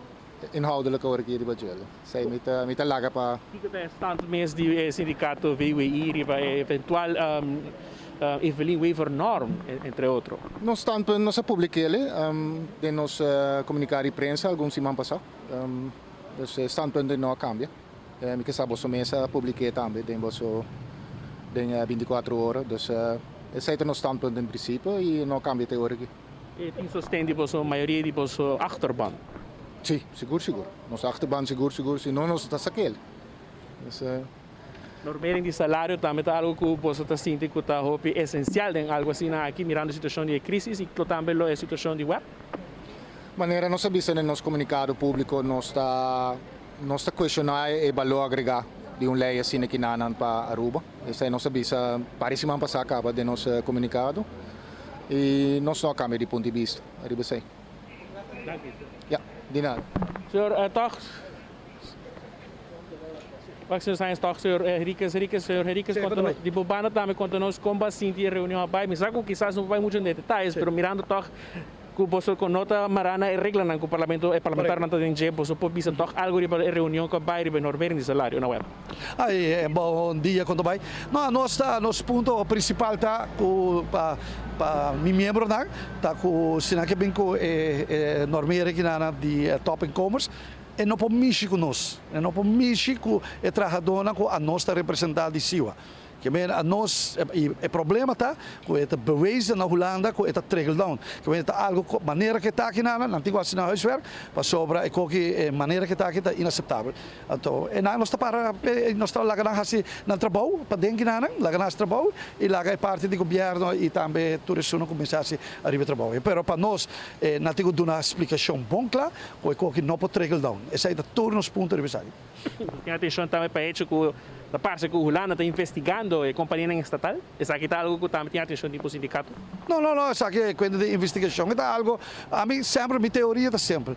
Inhoudelijk ora ki riba djele. Esei mi ta mi ta laga pa. Kiko ta e stand mes di e sindikato VWI riba e eventual Evelyn Wever norm, entre otro? Nos standpunt nos a publik'ele den nos komunikado di prensa algun siman pasá. Dus e standpunt no a kambia. Mi ke sa boso mes a publik'é tambe den boso den bintikuatro ora. Dus esei ta nos standpunt en prinsipio i no a kambia te ora aki. E tin sosten di boso mayoria di boso achterban? Sí, sigur sigur. Nos achterban sigur sigur, si no nos ta sakel. Dus. Normering di salario tambe ta algo ku boso ta sinti ku ta hopi esensial den algo asina aki mirando e situashon di e krisis i tambe lo e situashon di web? Manera nos a bisa den nos komunikado públiko nos ta nos ta kuestioná e balor agregá di un lei asina kinanan pa Aruba. Esei nos a bisa par di siman pasá kaba den nos komunikado. Y nos no a cambia di punto di bista riba esey. Danki. Ya, di nada. Señor Toch, Wak señor Sáenz Toch, señor Henriquez, Henriquez, señor Henriquez, conta nos, di bo banda tambe conta nos con bo a sinti e reunion a bay. Mi sa cu kisas no por bay mucho den detalles, pero mirando toch Ku boso ku no ta mará na e reglanan ku parlamento e parlamentarionan ta den dje, boso por bisa tòg algu riba e reunion ku a bai riba e normering di salario na web. Ai, bon dia kon ta bai. No, nos ta, nos punto prinsipal ta ku pa pa mi miembronan ta ku si nan ke bin ku e e normering kinan di topinkomers e no por mishi ku nos, e no por mishi ku e trahadónan ku anos ta representá di Siwa. Ke men a nos, i e problema ta ku e ta bewezen na Hulanda ku e ta trickle down. Ke men ta algo ku manera ke ta aki nan, nan tin ku hasi nan huiswerk pasobra e koki e manera ke ta aki ta inaseptabel. Anto e nan nos ta para p'e nos ta laga nan hasi nan trabou paden ki nan, laga nan hasi trabou i laga e parti di gobierno i tambe tur esun ku mester hasi ariba e trabou. Pero pa nos nan tin ku duna splikashon bon kla ku e koki no por trickle down. Esei ta tur nos punto riba esaki. Tin atenshon tambe pa hecho ku. Ta parse ku Hulanda ta investigando e kompanianan estatal. Esaki ta algu ku tambe tin atenshon di bo sindikato? No, no, no, esaki e kuenta di investigashon. E ta algu, ami semper, mi teoria ta simpel.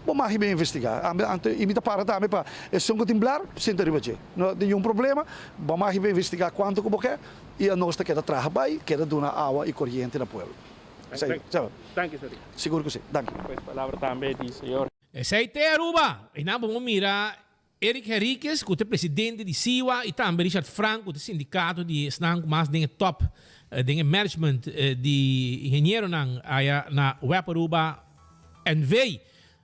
Bo mag bin investigá. Ami anto i mi ta para tambe pa esun ku tin blar sinta riba dje. No tin niun problema, bo mag bin investigá kuantu ku bo ke i anos ta keda traha bai, keda duna awa i koriente na pueblo. Esei, sa. Danki, señor. Sigur ku si. Danki. Pues palabra tambe di señor. Esei te Aruba. Einan bo por mira Eric Henriquez ku ta e presidente di SIWA i tambe Richard Frank ku ta e sindikato di esnan ku mas den e top den e management di ingenieronan aya na web Aruba NV.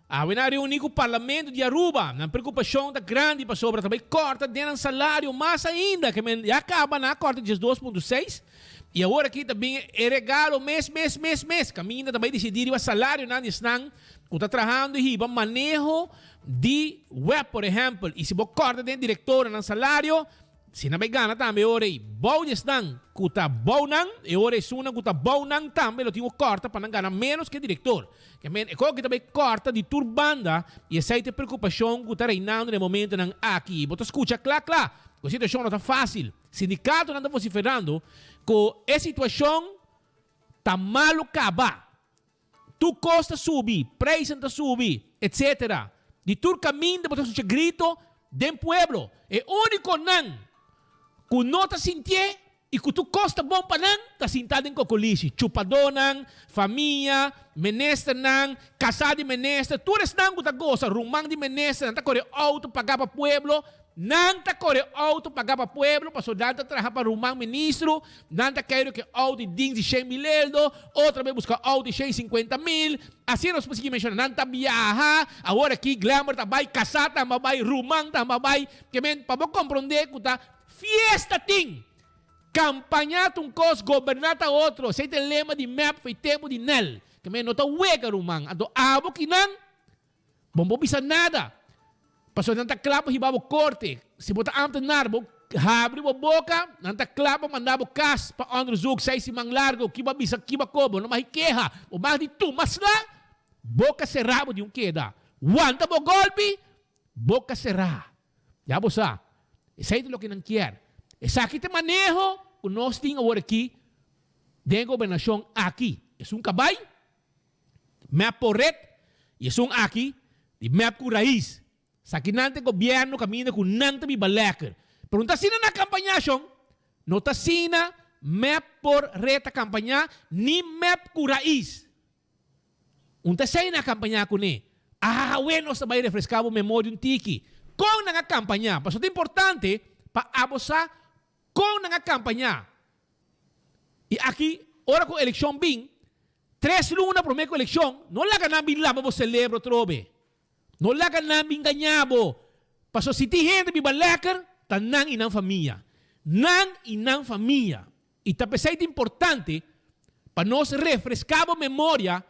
Awe nan a reuni ku Parlamento di Aruba. Nan preokupashon ta grandi pasobra ta bai kòrta den nan salario mas ainda ke men ya kaba nan a kòrta 12.6 i awor aki ta bin e regalo mes mes mes mes kaminda ta bai disidí riba salarionan di esnan ku ta trahando i hiba maneho di web por ehempel i si bo kòrta den direktornan salario si nan bai gana tambe e ora ei bou di esnan ku ta bou nan e ora esunnan ku ta bou nan tambe lo tin ku kòrta pa nan gana ménos ku e direktor. Ke men e koki ta bai kòrta di tur banda i esei ta e preokupashon ku ta reinando na e momentonan aki. Bo ta skucha kla kla ku e situashon no ta fásil. Sindikatonan ta vosiferando ku e situashon ta malu kaba. Tur kos ta subi, prijzen ta subi, etc. Di tur kaminda bo ta skucha grito den pueblo. E únikonan ku no ta sintié i ku tur kos ta bon pa nan ta sintá den kokolishi. Chupadónan, famia, ministernan, kasá di minister, tur esnan ku ta gosa, ruman di minister, nan ta kore outo pagá pa pueblo, Nan ta kore outo paga pa pueblo pasobra nan ta traha pa ruman ministro, nan ta keiru ke outo di dins di shen mil eldo, otro a bai buska outo di shen sinkuenta mil, asina nos por sigui menshona, nan ta biaha, awor aki Glenbert a bai, kasá tambe a bai, ruman tambe a bai, ke men pa bo komprondé ku ta fiesta tin, kampaña ta un kos, goberná ta otro, esei ta e lema di mep for e tempu di Nel, ke men no ta wega ruman, anto abo kinan Bo no por bisa nada, pasobra nan ta kla pa hiba bo korte. Si bo ta ambtenaar, bo habri bo boka, nan ta kla pa manda bo kas pa onderzoek seis siman largo, ki bo a bisa, ki bo a koba, bo no mag keha, bo mag di tuma sla, boka será bo di un keda. Wanta bo golpi, boka será. Ya bo sa, esei ta loke nan kier. Esaki ta e maneho ku nos tin awor aki den e gobernashon aki. Esun kabai. Mep por ret y esun aki di mep cu raiz. Saki nan ta e gobierno caminda cu nan ta biba lekker. Pero no ta asina na campaña shon. No ta asina mep por ret ta campaña ni mep cu raiz. Un ta esey na campaña cune. Awe nos ta bay refresca bo memoria un tiki. Con nan a campaña? Pasobra ta importante pa abo sa con nan a campaña. Y aki ora cu eleccion bin, Tres luna promé ku elekshon, no laga nan bin laba bo selebro atrobe. No laga nan bin gañá bo. Pasobra si tin hende biba lèker, ta nan i nan famia. Nan i nan famia. I ta p'esei ta importante pa nos refreská bo memoria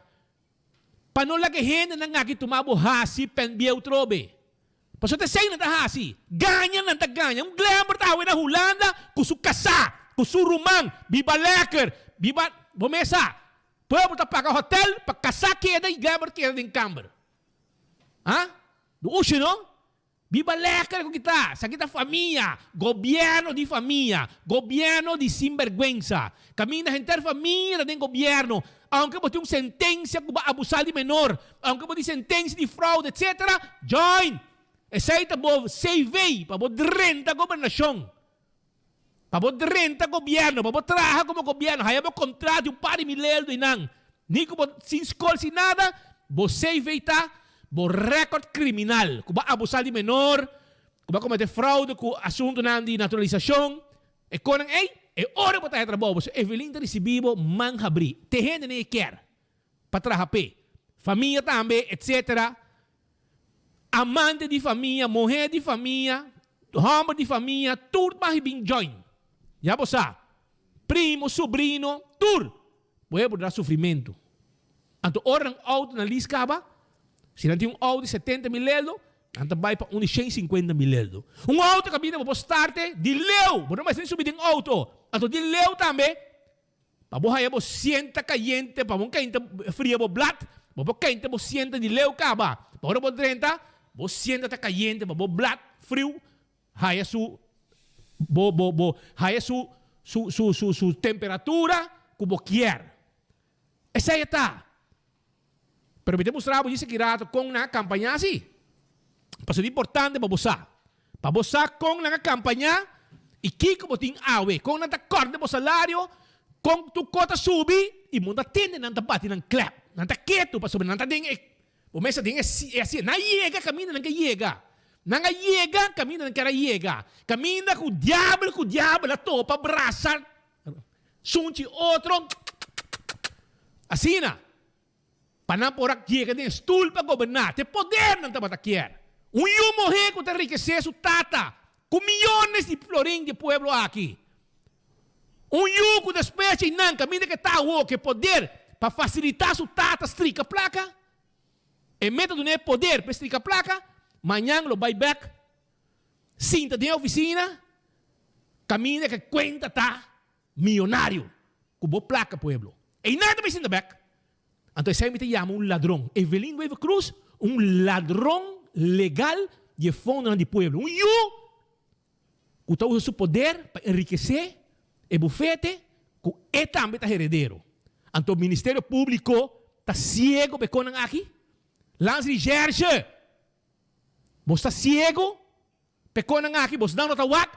pa no laga e hendenan aki tuma bo hasi pèn bieu trobe. Pasobra ta esei nan ta hasi. Gaña nan ta gaña. Un Glenbert awe na Hulanda ku su kasá, ku su ruman, biba lèker, biba, bo mes sa. Pueblo ta paga hotèl pa kasá keda i Glenbert keda den kamber. Ha? Dushi no? Biba lèker ku kita. Esaki ta famia. Gobièrnu di famia. Gobièrnu di sinbèrgwensa. Kaminda henter famia ta den gobièrnu. Aunke bo tin un sentensia ku bo a abusá di menor, aunke bo tin sentensia di fraude etcetera, join! Esei ta bo CV pa bo drenta gobernashon, pa bo drenta gobièrnu, pa bo traha komo gobièrnu, haya bo kontrato di un par di mil eldo einan. Ni ku bo sin skol sin nada, bo CV ta bo rèkòrt kriminal, ku bo a abusá di menor, ku bo a komete fraude ku asuntunan di naturalisashon. E konan ei, e ora bo ta haña trabou, boso Evelyn ta risibí bo man habrí. Te hendenan e kier pa traha p'e. Famia tambe, etcetera. Amante di famia, muhé di famia, hòmber di famia, tur ta bin join. Ya bo sa. Primo, subrino, tur. Bo e por dra sufrimentu. Anto ora nan outo na lis kaba, si nan tin un outo di setenta mil eldo, nan ta bai pa un di shen sinkuenta mil eldo. Un outo kaminda bo por starte di leu, bo no mester ni subi den outo. Anto di leu tambe, pa bo haya bo sienta kayente, pa bo kainta fria bo blat, bo por kainta bo sienta di leu kaba. Pa ora bo drenta, bo sienta ta kayente pa bo blat friu haya su. Bo bo bo haya su su su su su temperatura ku bo kier. Esei e ta. Pero mi ta mustra bo djis aki rato kon nan a kampañá si. Pasobra ta importante pa bo sa. Pa bo sa kon nan a kampañá i kiko bo tin awe. Kon nan ta kòrta bo salario, kon tur kos ta subi i bo no ta tende nan ta bati nan klèp. Nan ta ketu pasobra nan ta den e bo mester den e e nan a yega kaminda nan ke yega. Nan a yega kaminda nan ker a yega. Kaminda ku diabel ku diabel a topa brasa sunchi otro asina pa nan por a yega den e stul pa goberná. Te poder nan tabata kier. Un yu muhé ku ta rikesé su tata ku miyones di florin di e pueblo aki. Un yu ku despues dje nan kaminda ke ta awor ku e poder pa fasilitá su tata strika plaka. E meta duna e poder pa e strika plaka, mañan lo bai bek sinta den e oficina caminda ke cuenta ta miyonario cu bo placa pueblo. Eynan ta bai sinta bek. Anto esey mi ta yama un ladron. Evelyn Wever Croes un ladron legal di e fondonan di pueblo. Un yu cu ta usa su poder pa enrikece e bufete cu e tambe ta heredero. Anto Ministerio Publico ta ciego pa e conan aki? Landsrecherche! Bos ta ciego pa e conan aki? Bos nan no ta wak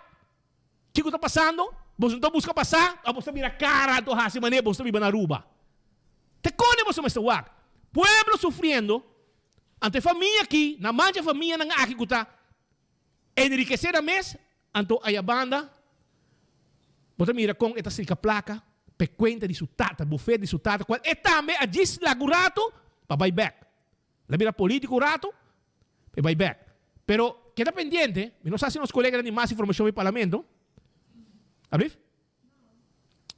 kico ta pasando? Bos no ta busca pa sa of bos ta bira cara anto haci manera bos ta biba na Aruba? Te cone boso mester wak? Pueblo sufriendo, anto e famia aki, na mancha e famianan aki cu ta Enrikesé nan mes, anto aya banda bo ta mira kon e ta strika plaka p'e kuenta di su tata, bufet di su tata, kual e tambe a djis laga un ratu pa bai bèk. El a bira polítiko un ratu pa e bai bèk. Pero keda pendiente, mi no sa si nos koleganan di mas informashon di parlamento, ablief?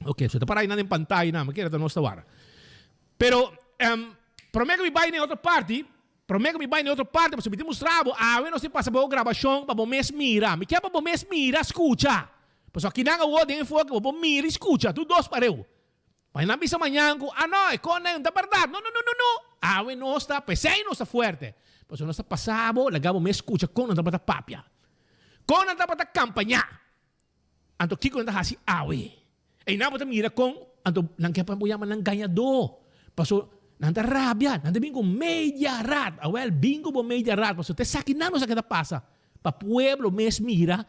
Ok, so ta para einan den pantaya nan, mi kere ta nos ta wara. Pero, um, prome ku mi bai na e otro parti, prome ku mi bai na e otro parti, pasobra mi tin mustra bo, awe nos tin pasa bo grabashon pa bo mes mira. Mi kier pa bo mes mira, skucha. Pasobra akinan awor den e foke bo por mira i skucha, tur dos pareu. Pa nan bisa mañan ku, ah no, e konan ta bèrdat. No, no, no, no, no. Awe nos ta, p'esei nos ta fuerte. Pasobra nos ta pasa bo, laga bo mes skucha kon nan tabata papia. Kon nan tabata kampañá. Anto kiko nan ta hasi awe? Einan bo ta mira kon anto nan ke pa bo yama nan gañadó. Paso nan ta rabia, nan ta bin ku media rat. Awel, bin ku bo media rat, paso ta esakinan nos a keda pasa pa pueblo mes mira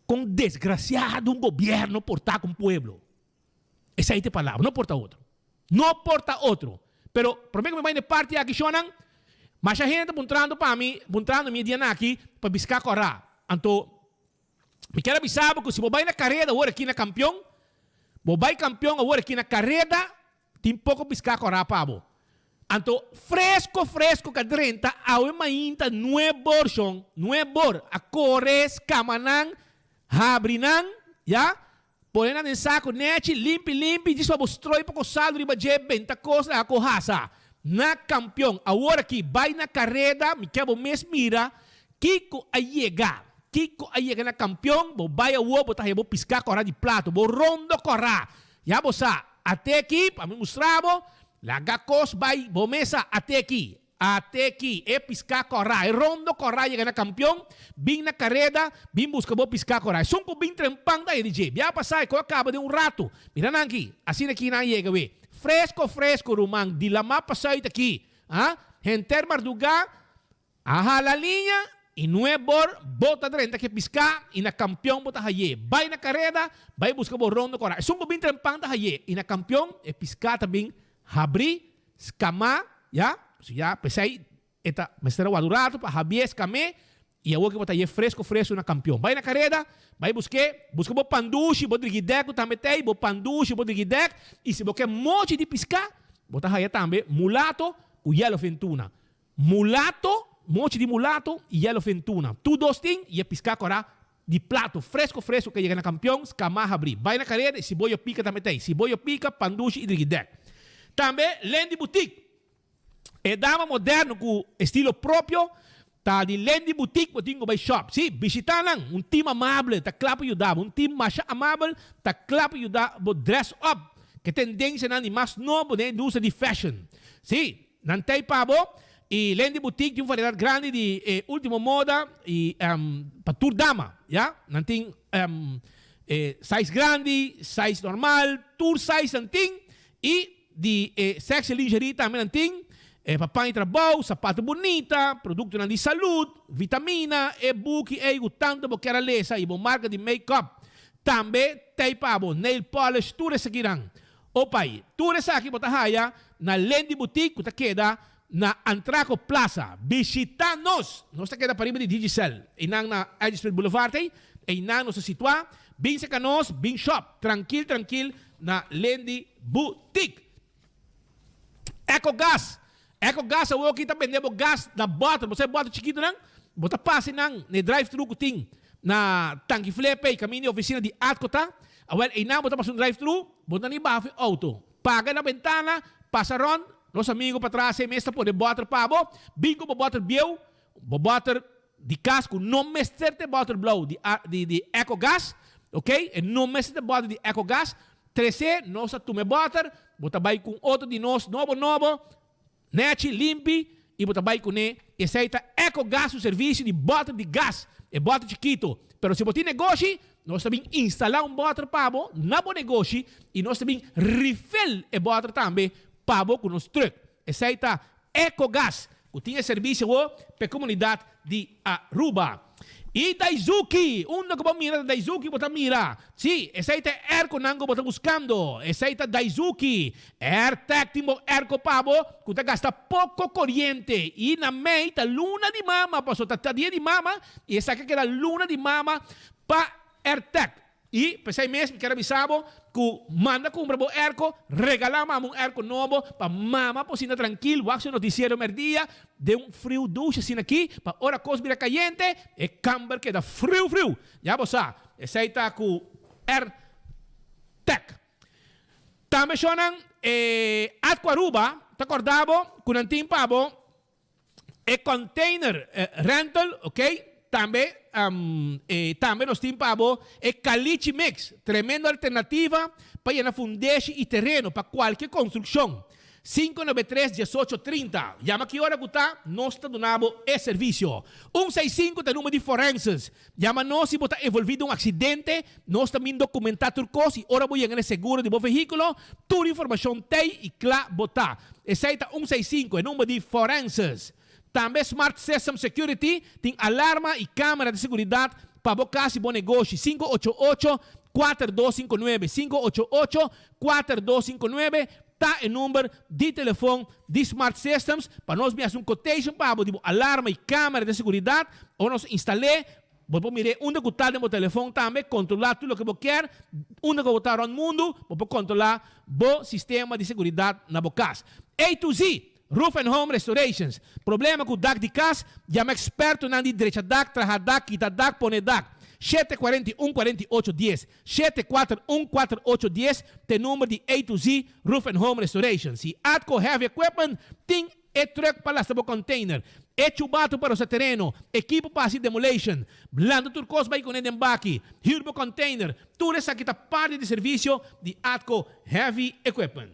kon desgrasiado un gobierno por ta ku un pueblo. Esei ta e palabra, no por ta otro. No por ta otro. Pero prome ku mi bai na e parti aki shonnan, masha hende ta puntrando pa mi, puntrando mi e dianan aki pa biska kòrá. Anto Mi kier a bisa bo ku si bo bai na kareda awor aki na kampion, bo bai kampion awor aki na kareda, tin poko piská kòrá pa bo. Anto fresko fresko ka drenta awe mainta nuebor shon, nuebor, a kore skama nan, habri nan, ya, pone nan den saku nechi, limpi limpi, djis pa bo stroi poko sal riba dje, benta kos laga ku hasa. Na kampion, awor aki bai na kareda, mi kier bo mes mira Kiko a yega? Kiko a yega na kampion? Bo bai awor, bo ta haya bo piská kòrá di plato, bo rondo kòrá. Ya bo sa, ate aki, pa mi mustra bo, laga kos bai bo mesa, ate aki, ate aki, e piská kòrá, e rondo kòrá yega na kampion, bin na kareda, bin buska bo piská kòrá. Esun ku bin trempan ta haya di dje. Bia pasá e kos a kaba den un ratu. Mira nan aki, asina aki nan a yega we. Fresko, fresko, ruman, di lamá pa sùit aki, ha, henter mardugá, A hala liña y nue bor bo ta drenta ke piská y na kampion bo ta hayé. Bai na kareda, bai buska bo rondo kora. Esun ku bin trempan ta hayé y na kampion e piská ta bin habrí, skamá, ya, so ya p'esei e ta mester a warda un ratu pa habié, skam'é y awor ke bo ta hayé fresko fresko na kampion. Bai na kareda, bai busk'é, buska bo pandushi, bo drigidèk ku tambe t'ei, bo pandushi, bo drigidèk y si bo ke mochi di piská bo ta haya tambe mulato ku yellowfin tuna. Mulato, mochi di mulato y yellowfin tuna. Tur dos tin y e pisca cora di plato fresco fresco ke yega na Campeon, scama habri. Bay na careda y siboyo pica tambe ta ey. Siboyo pica, pandushi y drigidek. Tambe Lendy Boutique. E dama moderno cu estilo propio ta di Lendy Boutique bo tin cu bay shop. Si, bishita nan. Un team amable ta cla pa yuda bo. Un team masha amabel ta cla pa yuda bo dress up ke tendencianan di mas nobo den e industria di fashion. Si. Nan tei pa bo. Y Lendy Boutique tin un variedad grandi di e ultimo moda y pa tur dama, ya. Nan tin e size grandi, size normal, tur size nan tin y di e sexy lingerie tambe nan tin, pa pan y trabou, sapato bunita, productonan di salud, vitamina, e buki ey cu tanto bo kier a lesa y bo marca di make up tambe t'ey pa bo, nail polish, tur esakinan. O pai, tur esaki bo ta haya na Lendy Boutique cu ta keda na Antraco Plaza. Bishita nos! Nos ta keda pariba di Digicel, einan na Edge Street Boulevard ei, einan nos ta situa. Bin cerca nos, bin shop trankil trankil na Lendy Boutique. Ecogas! Ecogas awoki ta bende bo gas na bottle, bo sa e bottle chikitonan? Bo ta pasa einan na e drive thru cu tin na Tanki Flepe y caminda e oficina di Atco ta. Awel einan bo ta pasa un drive thru, bo ta ni baha fu e auto. Paga na bentana, pasa rond, nos amigo patras ei mes ta pone bottle pa bo, bin cu bo bottle bieu, bo bottle di cas cu no mester ta e bottle blauw di di di Ecogas, ok, e no mester ta e bottle di Ecogas, trece, nos ta tuma e bottle, bo ta bay cu un otro di nos nobo nobo, Nechi, limpi y bo ta bay cune. Esey ta Ecogas su servicio di boter di gas, e boter chikito. Pero si bo tin negoshi, nos ta bin instala un boter pa bo na bo negoshi y nos ta bin refill e boter tambe pa bo cu nos truck. Esey ta Ecogas cu tin e servicio awo pa e comunidad di Aruba. Y Daizuki! Unda cu bo mira ta Daizuki bo ta mira. Si, esey ta e airconan cu bo ta buscando. Esey ta Daizuki. Airtec tin bo airco pa bo cu ta gasta poco coriente. Y na mei ta luna di mama, pasobra ta dia di mama y esaki a keda luna di mama pa Airtec. Y p'esey mes mi kier a bisa bo cu manda cumpra bo airco, regala mama un airco nobo pa mama por sinta trankil wak su noticiero merdia den un friu dushi asina aki pa ora cos bira cayente e camber keda friu friu. Ya bo sa, esey ta cu Airtec. Tambe shownan e Atco Aruba ta corda bo cu nan tin pa bo E container rental, ok, tambe e tambe nos tin pa bo e caliche mix, tremendo alternativa pa yena fundeshi y tereno pa cualke construccion. 593 18 30, yama ki ora cu ta, nos ta duna bo e servicio. Un seis sinku ta e number di forenses, yama nos si bo ta envolvi den un accidente, nos ta bin documenta tur cos y ora bo yega na e seguro di bo vehiculo, tur informacion t'ey y cla bo ta. Esei ta un seis sinku, e number di forenses. Tambe Smart System Security tin alarma i camera di seguridad pa bo cas i bo negoshi. Sinku ocho ocho, kuater dos sinku nuebe, sinku ocho ocho, kuater dos sinku nuebe, ta e number di telefon di Smart Systems pa nos bin hasi un quotation pa bo di bo alarma i camera di seguridad ora nos instal'é. Bo por mir'é unda ku ta den bo telefon tambe, kontrolá tur loke bo kier, unda ku bo ta rònt mundu, bo por kontrolá bo sistema di seguridat na bo kas. A to Z, Roof and Home Restorations, Problema ku dak di kas? Yama ekspertonan di drecha dak, traha dak, kita dak, pone dak. 741 48 dies, 741 48 dies ta e number di A to Z, Roof and Home Restorations. Si Atco Heavy Equipment tin E truck pa lasta bo container, e chubato pa rosa tereno, ekipo pa hasi demolation, lanta tur cos bai cune den baki, huur bo container, tur esaki ta parti di servicio di Atco Heavy Equipment.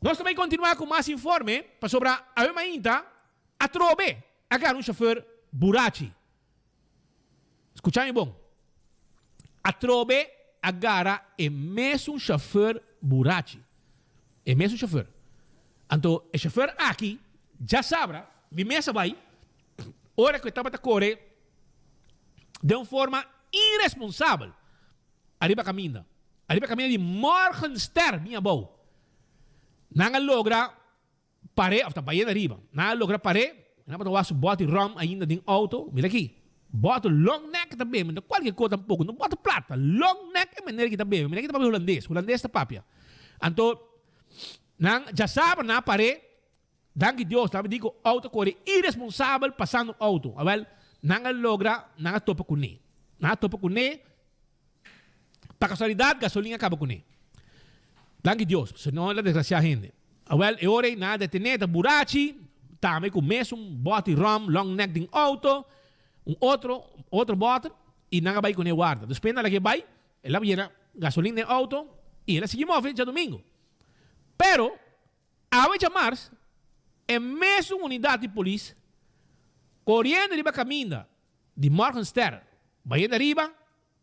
Nos ta bai continua cu mas informe pasobra awe mainta atrobe a gara un chauffeur burachi. Scucha mi bon. Atrobe a gara e mesun chauffeur burachi. E mesun chauffeur. Anto e chauffeur aki djasabra mi mes a bai ora cu e tabata core den un forma irresponsabel ariba caminda. Ariba caminda di Morgenster bin abou. Nan a logra Par'é of ta bayendo ariba. Nan a logra par'é, nan tabata wak su bòt di ròm ainda den outo. Mira aki, bòt long neck ta bebe, no kualke kos tampoko, no bòt plata, long neck e manera ki ta bebe. Mira aki ta papia hulandes, hulandes ta papia. Anto nan djasabra nan a par'é, danki Dios, nan a di ku outo kore iresponsabel pasando outo. Awèl, nan a logra, nan a topa kuné. Nan a topa kuné. Pa casualidad gasolin a caba cune. Danki Dios, si no la desgracia hende. Awel e ora ei nan a detene ta burachi, tambe cu mesun boti rum long neck den auto, un otro otro boter y nan a bay cune warda. Despues nan a laga e bay, el a yena gasolin den auto y el a sigui move djadomingo. Pero awe djamars. E mesun unidat di polis koriendo riba kaminda di Morgenster bayendo ariba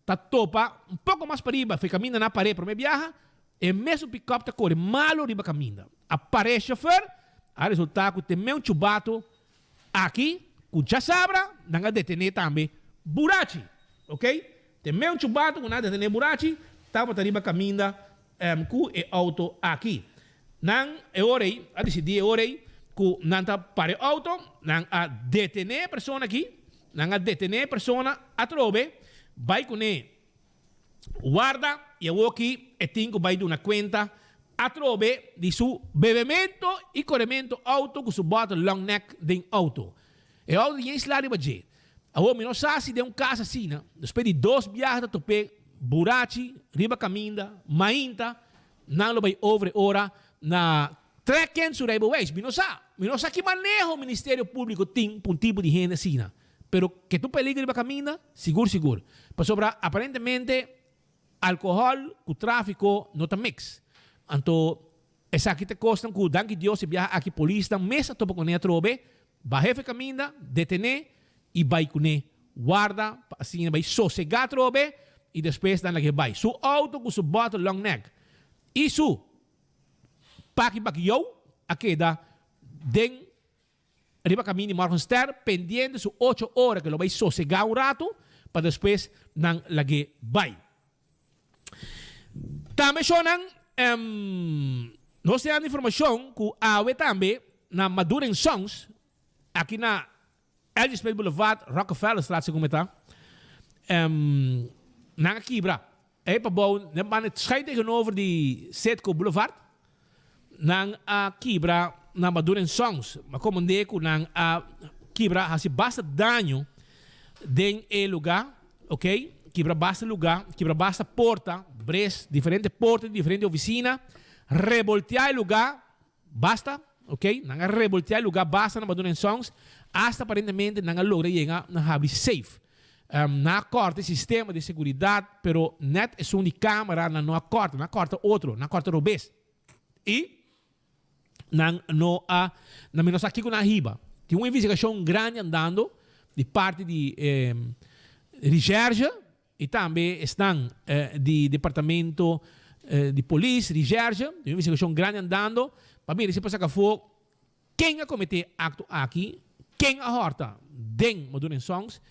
ta topa un poko mas pariba fu e kaminda nan a par'é promé biaha, e mesun pikòp ta kore malu riba kaminda. A par'é shofèr, a resultá ku te meun chubato aki ku djasabra nan a detené tambe burachi. Ok, te meun chubato ku nan a detené burachi tabata riba kaminda ku e outo aki. Nan e ora ei a disidí e ora ei ku nan ta para e outo, nan a detené e persona aki, nan a detené e persona atrobe, bai kuné warda i awoki e tin ku bai duna kuenta atrobe di su bebemento i koremento outo ku su bòtel long neck den outo. E outo tin isla riba dje. Awor mi no sa si den un kas asina, despues di dos biaha ta top'é burachi riba kaminda, mainta, nan lo bai over e ora na trekken su rijbewijs. Mi no sa. Mi no sa ki maneho Ministerio Públiko tin pa un tipo di hende asina. Pero ke ta un peligro riba kaminda? Sigur sigur. Pasobra aparentemente alkohòl ku tráfiko no ta mix. Anto Esaki ta kosnan ku danki Dios e biaha aki polisnan mes a topa kuné atrobe, baha efe kaminda, detené i bai kuné warda pa asina bai sosegá atrobe i despues nan lag'é bai. Su outo ku su bòtel long neck i su paki bakiyou a keda den riba kaminda di Morgenster pendiente su ocho ora ku lo bai sosegá un ratu pa despues nan lag'é bai. Tambe shownan nos tin dando informacion cu awe tambe na Maduro and Sons aki na L.J. Smith Boulevard, Rockefellerstraat segun mi ta, nan a kibra e pabou den banda schuin tegenover di Citgo Boulevard, nan a kibra na Maduro and Sons. Mi a komende cu nan a kibra haci basta daño den e lugar. Ok, kibra basta lugá, kibra basta porta, bres, diferente porta di diferente oficina, rebolteá e lugá, basta, ok, nan a rebolteá e lugá basta nan Badun and Sons, hasta aparentemente nan a logra yega na habri safe. Nan a kòrta e sistema di seguridat, pero nèt esun di kámara nan no a kòrta, nan a kòrta otro, nan a kòrta robes. I nan no a, nan mi no sa kiko nan a hiba. Tin un investigashon grandi andando di parti di Recherche i tambe esnan di departamento di polis, Recherche, tin un investigashon grandi andando pa mira si por saka afó ken a kometé akto aki, ken a hòrta den Maduro en Sons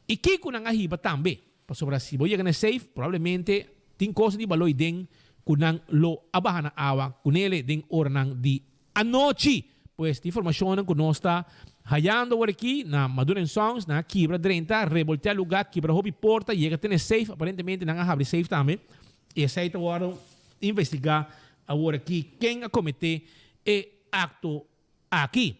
i kiko nan a hiba tambe. Pasobra si bo yega na e safe, probablemente tin cosa di baloi den cu nan lo a baha na awa cunele den oranan di anochi. Pues di informacionnan cu nos ta hayando awor aki na Maduro and Sons, nan a kibra drenta, reboltea lugar, kibra hopi porta, yega te na e safe, aparentemente nan a habri safe tambe, y esey ta wordo investiga awor aki ken a comete e acto Aki.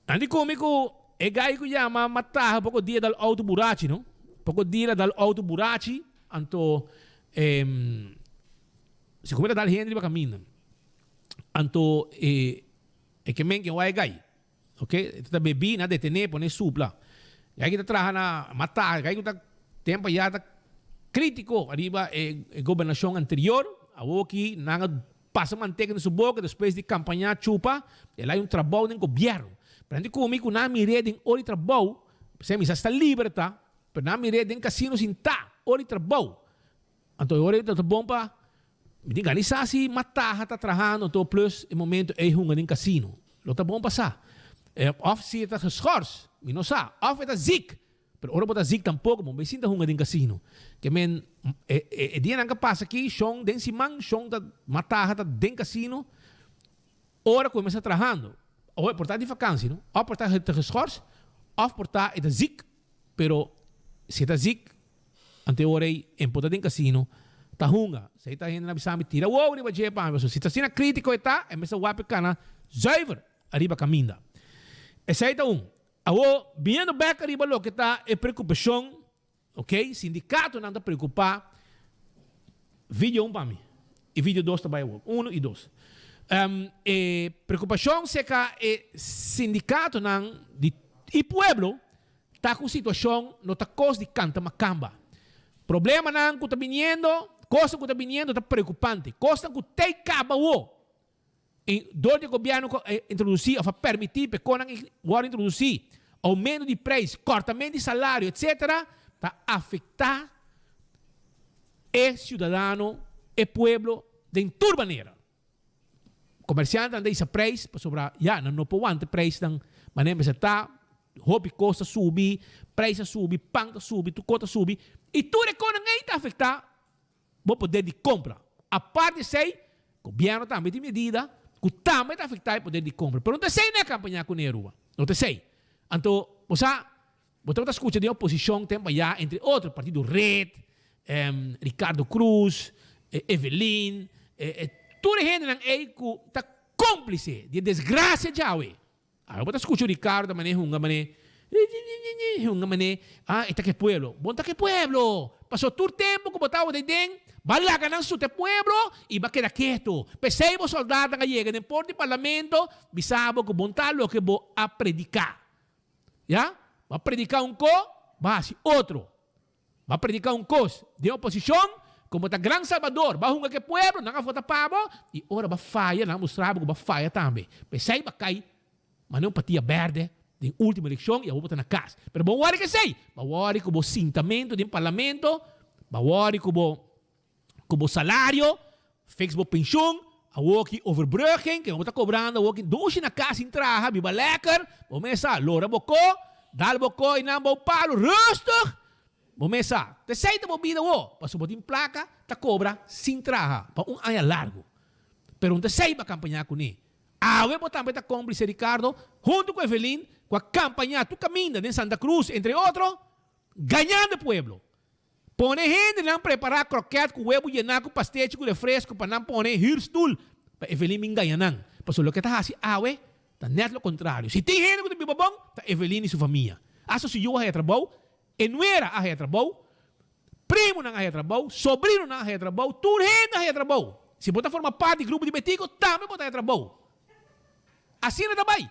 Nan di komi ku e gai ku yama mataha poko dia dal outo burachi no. Poko dia la dal outo burachi anto si komi ta dal hende riba kaminda. Anto e e ke men ken wak e gai. Ok e ta bebi nan a detene pone supla. Gai ki ta traha na mataha gai ku ta tempo ya ta kritiko ariba e gobernashon anterior awoki nan a Pasa manteka den su boka despues di kampañá chupa, el hay un trabou den gobièrnu. Pero nan di ku mi ku nan mir'é den ora di trabou, p'esei mi sa sta liber ta, pero nan mir'é den kasino sintá ora di trabou. Anto e ora ei ta bon pa mi tin gana di sa si Mataha ta trahando anto plus e momento ei hunga den kasino. Lo ta bon pa sa. Òf si e ta geschors, mi no sa. Òf e ta zik. Pero ora bo ta zik tampoco bo no bay sinta hunga den casino. Ke men e e dianan ka pasa aki shon den siman shon ta mataha ta den casino ora cu e mester trahando. Awor e por ta di vakantie no of por ta ta geschors of por ta e ta zik pero si e ta zik ante ora ey e por ta den casino ta hunga. Si ta hende na bisa mi tira wou riba dje pa mi pasobra si ta asina critico e ta e mester wak e cana zuiver ariba caminda. Esey ta un. Awor, biniendo bek ariba loke ta e preokupashon, ok, sindikatonan ta preokupá, video un pa mi, i video dos ta bai awor, uno i dos. E preokupashon serka e sindikatonan di i pueblo ta ku situashon no ta kos di kanta makamba. Problemanan ku ta biniendo, kosnan ku ta biniendo ta preokupante, kosnan ku tei kaba awor. I dor di e gobièrnu ku a introdusí òf a permití pa e konan wòrdu introdusí, oumento di preis, kòrtamentu di salario, etsetera, ta afektá e siudadano, e pueblo den tur manera. Komersiantenan ta hisa preis pasobra ya nan no por wanta e preisnan manera mester ta, hopi kos ta subi, preis a subi, pan ta subi, tur kos ta subi i tur e konan ei ta afektá bo poder di kompra. Apart di esei, gobièrnu tambe tin medida ku tambe ta afektá e poder di kompra. Pero no ta esei nan a kampañá kuné Aruba. No ta esei. Anto, bo sa, bo tabata skucha den oposishon tempu ayá, entre otro, partido red, Ricardo Croes, Evelyn, tur e hendenan ei ku ta kómplise di e desgrasia djawe. Awe bo ta scucha Ricardo ta mane hunga mane hunga mane ah e ta ke pueblo. Bo no ta ke pueblo paso tur tempo ku bo tabata ei den bo a laga nan suta e pueblo i bo a keda ketu. P'esei bo soldatnan a yega den por di parlamento bisa bo ku bo no ta loke bo a prediká. Ya bo a prediká un ko bo a hasi otro. Bo a prediká un kos den oposishon ku bo ta gran salbador, bo a hunga ku e pueblo, nan a vota pa bo, i ora bo a faya, nan a mustra bo ku bo a faya tambe. P'esei bo a kai manera un patia bèrdè den último elekshon i awor bo ta na kas. Pero bo a wòri ku esei? Bo a wòri ku bo sintamentu den parlamento? Bo a wòri ku bo ku bo salario, fix bo pensioen, awoki overbrugging, ke bo ta cobrando awoki dushi na cas sin traha, biba lekker, bo mes sa, lora bo ko, dal bo ko einan bou palo, rustig, bo mes sa, t'esei ta bo bida awo, pasobra bo tin placa ta cobra sin traha pa un aña largo. Pero no t'esei bo a campaña cune. Awe bo tambe ta cómplice Ricardo, hunto cu Evelyn, cu a campaña tur caminda den Santa Cruz, entre otro, gañando e pueblo. Pone hendenan prepará kroket ku webu yená ku pastechi ku refresko pa nan pone huurstoel pa Evelyn bin gaña nan. Pasobra loke ta hasi awe ta nèt lo kontrario. Si tin hende ku ta biba bon, ta Evelyn i su famia. Asta su yu a haya trabou, e nuera a haya trabou, primonan a haya trabou, sobrinonan a haya trabou, tur hende a haya trabou. Si bo ta forma parti di grupo di Betico, tambe bo ta haya trabou. Asina ta bai.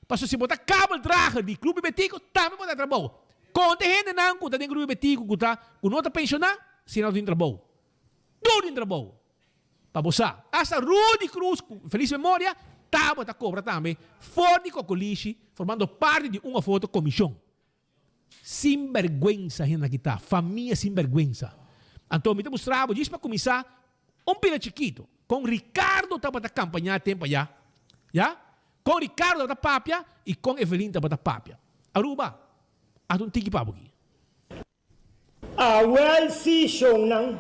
Pasobra si bo ta kabeldrager di Club Betico, tambe bo ta trabou. Konta e hendenan ku ta den Club Betico ku ta ku no ta penshoná, si nan no tin trabou. Tur tin trabou. Pa bo sa. Asta Rudy Cruz, ku felis memoria, tabata kobra tambe for di Kokolishi, formando parti di un of otro komishon. Sinbergwensa hende aki ta, famia sinbergwensa. Anto mi ta mustra bo djis pa kuminsá un pida chikito kon Ricardo tabata kampañá tempu ayá, ya, kon Ricardo tabata papia i kon Evelyn tabata papia. Aruba, ata un tiki pa bo aki. Awel si, shonnan.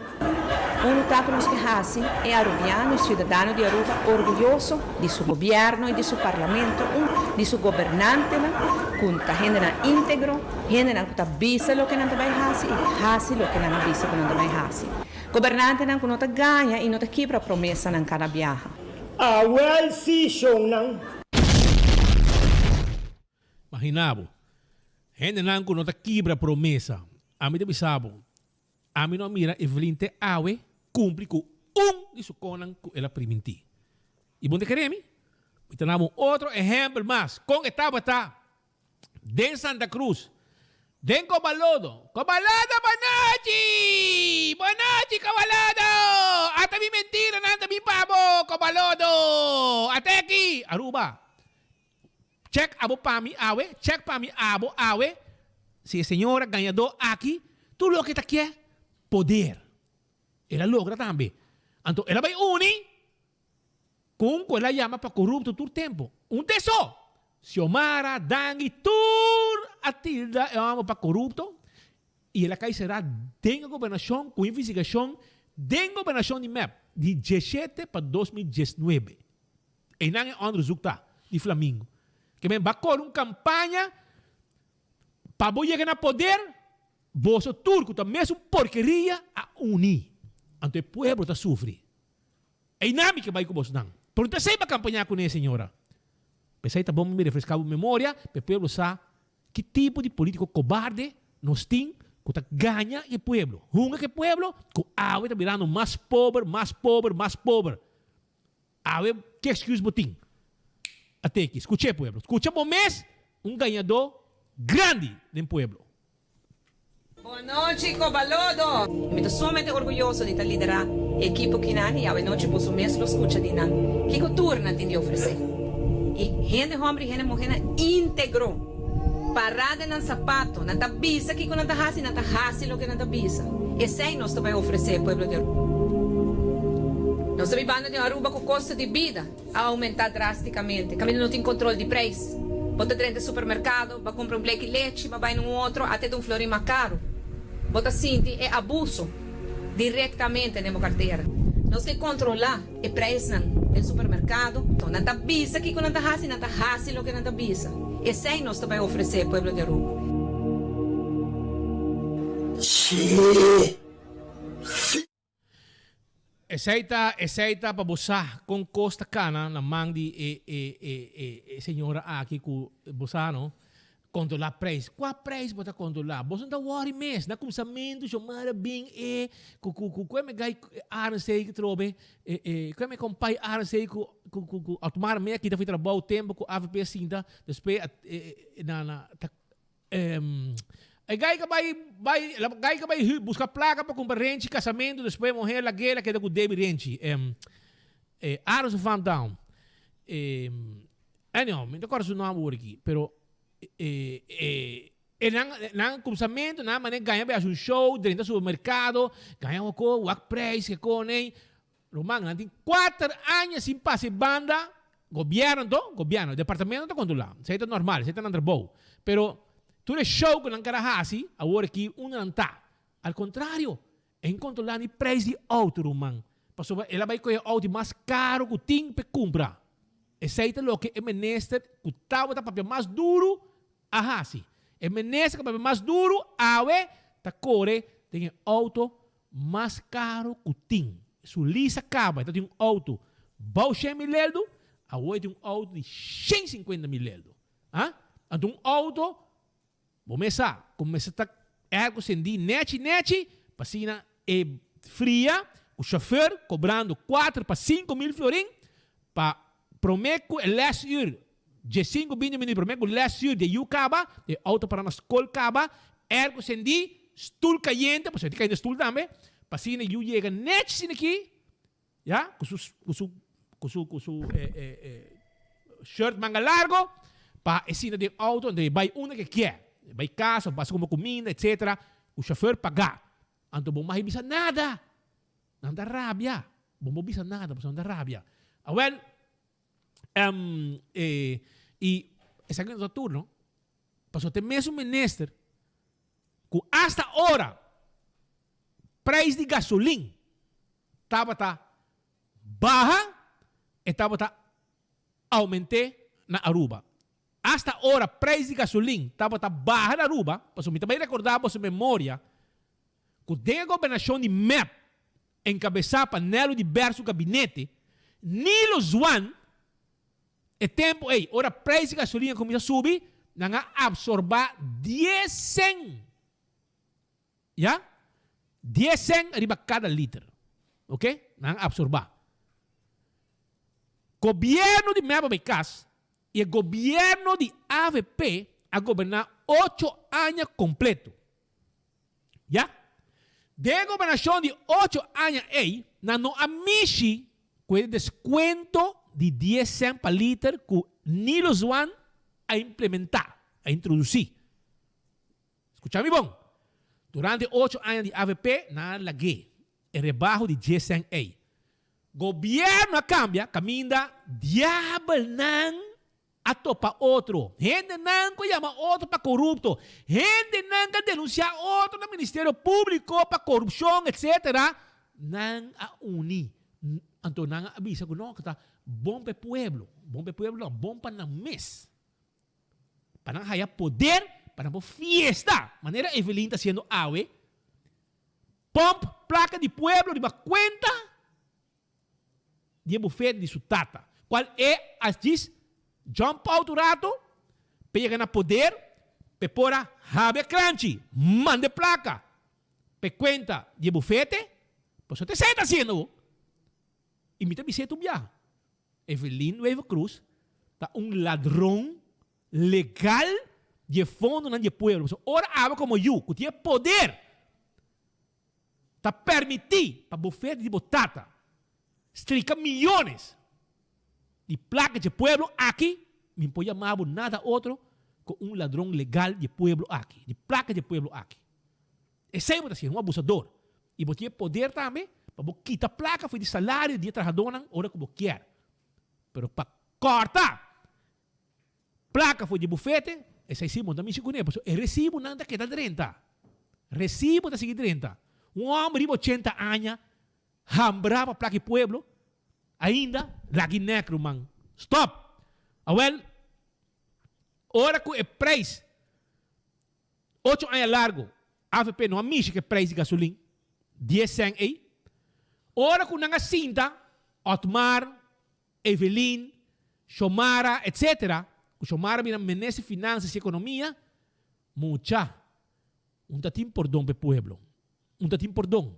Unu ta ku nos ke hasi e Arubiano, siudadano di Aruba, orguyoso di su gobièrnu i di su parlamento, un di su gobernantenan ku ta hendenan íntegro, hendenan ku ta bisa loke nan ta bai hasi i hasi loke nan a bisa ku nan ta bai hasi. Gobernantenan ku no ta gaña i no ta kibra promesanan kada biaha. Awel si, shonnan. Imagina bo, hendenan ku no ta kibra promesa. Ami ta bisa bo, ami no a mira Evelyn te awe kumpli ku un di su konan ku el a primintí. I bo no ta kere mi? Mi ta na bo un otro ehèmpel mas kon e tabata den Santa Cruz, den Kobalodo. Kobalodo, bonochi! Bonochi, Kobalodo! Ata mi mentiranan ta bin pa bo, Kobalodo! Ata aki, Aruba. Check abo pa mi awe, check pa mi abo awe, si e señora gañadó aki tur loke ta kier, poder. El a logra tambe. Anto el a bai uni ku un ku el a yama pa korupto tur tempu. Un teso! Xiomara, Dangui, tur a tilda e hòmber pa korupto i el a kai será den e gobernashon ku investigashon den gobernashon di mep di diesshete pa 2019. Einan e onderzoek ta di Flamingo. Ke men ba kore un kampaña pa bo yega na poder, boso tur ku ta mesun porkeria a uni. Anto e pueblo ta sufri. Einan mi ke bai ku bosnan. Pero no ta esei ba kampaña kuné, señora. P'esei ta bon mi refreska bo memoria pa e pueblo sa ki tipo di politiko kobarde nos tin ku ta gaña e pueblo. Hunga ku e pueblo ku awe ta birando mas pober, mas pober, mas pober. Awe ki excuse bo tin? A teki, scuch'e pueblo. Scucha bo mes, un gañadó grandi den pueblo. Bon nochi Kobalodo! Mi ta sumamente orguyoso di ta lidera e ekipo kinan y awe nochi boso mes lo scucha di nan kico tur nan tin di ofrece. Y hende homber y hende muhernan integro, para den nan sapato, nan ta bisa kico nan ta haci y nan ta haci loke nan ta bisa. Esey nos ta bay ofrece e pueblo di Aruba. Nos ta bibando den Aruba cu costo di bida a aumenta drasticamente, caminda no tin control di prijs. Bo ta drenta supermercado, bo a cumpra un bleki lechi, bo a bay na un otro, a te ta un florin mas caro. Bo ta sinti e abuso directamente den bo cartera. Nos ke controla e prijsnan den supermercado. Nan ta bisa kico nan ta haci, nan ta haci loke nan ta bisa. Esey nos ta bay ofrece e pueblo di Aruba. Esei ta, esei ta pa bo sa kon kos ta kana na man di e, e, e, e, e señora aki ku bo sa no, kontrolá preis. Kua preis bo ta kontrolá? Boso no ta wòri mes. Na kumsamentu Xiomara bin e ku ku ku ku e gai Arendse trobe, e e ku e kompai Arendse ku ku ku ku Otmar me a kita for trabou tempu ku avp a sinta, despues a e e na na ta E gai ka bai bai gai ka bai hu buska plaka pa kumpra renchi kasamentu despues muher lag'é la keda ku debi renchi e Aaron su fam down anyhow mi no ta kòrda su nòmber awor aki pero e e e nan nan kumsamentu nan manera gaña bai hasi un show drenta supermerkado gaña un ko wak preis kiko nei Ruman nan tin kuater aña sin pasa e banda, gobierno anto, gobierno, departamento ta controla, esey ta normal, esey ta nan trabou, pero tur e show cu nan kere haci awor aki unda nan ta? Al contrario, e controla ni prijs di auto ruman, pasobra el a bay coge auto di mas caro cu tin p'e cumpra, esey ta loke e minister cu tabata papia mas duro a haci, e minister cu a papia mas duro awe ta core den e auto Mas caro cu tin. Su lisa caba, e ta tin un auto bao shen mil eldo, awor e tin un auto di shen cincuenta mil eldo. Ha? Anto un auto, bo mes sa, cu mester ta airco cendi nechi nechi, pa asina e fria, cu chauffeur cobrando cuater pa cinco mil florin, pa prome cu e les uur, diescinco binti minuut prome cu les uur di e yu caba, e auto para na scol caba, airco cendi, Stoel cayente, pasobra e tin cayente stoel tambe, pa asina yu yega nech asina aki, ya, cu su, cu su, cu su, cu su shirt manga largo, pa e sinta den auto, anto e bay unda ke kier, e bay cas of basa cumpra cuminda, etcetera, cu chauffeur paga. Anto bo mag bisa nada, nan ta rabia, bo no bisa nada pasobra nan ta rabia. Awel, y esaki no ta tur no, pasobra te mesun minister ku asta ora prijs di gasolin tabata baha, e tabata aument'é na Aruba. Asta ora prijs di gasolin tabata baha na Aruba, pasobra mi ta bai rekordá boso memoria ku den e gobernashon di mep enkabesá pa Nelo di Ber su gabinete, Nilo Zwaan, E tempu ei, ora preis di gasolina kuminsá subi, nan a absorbá dies sen, ya, dies sen riba kada liter. Oke, nan a absorbá. Gobièrnu di mep a bai kas i e gobièrnu di avp a goberná ocho aña kompleto. Ya. Den e gobernashon di ocho aña ei, nan no a mishi ku e deskuento di dies sènt pa liter ku Nilo Zwaan a implementá, a introdusí. Skucha mi bon. Durante ocho aña di avp, nan a lag'é e rebaho di dies sènt ei. Gobièrnu a kambia kaminda diabelnan A topa otro. Hendenan ku a yama otro pa korupto. Hendenan ku a denunsiá otro na Ministerio Públiko pa korupshon etsetera. Nan a uni. Anto nan a bisa ku no, ku ta bon pa e pueblo. Bon pa e pueblo no, bon pa nan mes. Pa nan haya poder, pa nan por fiesta. Manera Evelyn ta hasiendo awe. Pòmp plaka di pueblo riba kuenta. Di e bufet di su tata, cual e a djis jump out un rato p'e yega na poder, p'e por a habia kranchi, manda e placa p'e cuenta di e bufete, pasobra ta esei ta haciendo bo. Y mi ta bis'é tur biaha, Evelyn Wever-Croes ta un ladron legal. Di e fondonan di e pueblo. Pasobra ora abo komo yu ku tin e poder ta permití pa bufete di bo tata strika miyones di plaka dje pueblo aki, mi por yama bo nada otro ku un ladron legal di e pueblo aki, di plaka di e pueblo aki. Esei bo ta sier, un abusador. I bo tin e poder tambe pa bo kita plaka for di salario di e trahadónan ora ku bo kier. Pero pa kòrta Plaka for di bufete, esei si bo no ta mishi kuné, pasobra e resibunan ta keda drenta. Resibu ta sigui drenta. Un hòmber riba ochenta aña hambrá pa plaka e pueblo, ainda lag'i nèk ruman. Stòp! Awèl, ora ku e preis ocho aña largu avp no a mishi ku e preis di gasolin, dies sèn ei, ora ku nan a sinta Otmar, Evelyn, Xiomara etc. Ku Xiomara bira minister di Finanzas y Economia, mucha, un ta tin pordon pa e pueblo. Un ta tin pordon.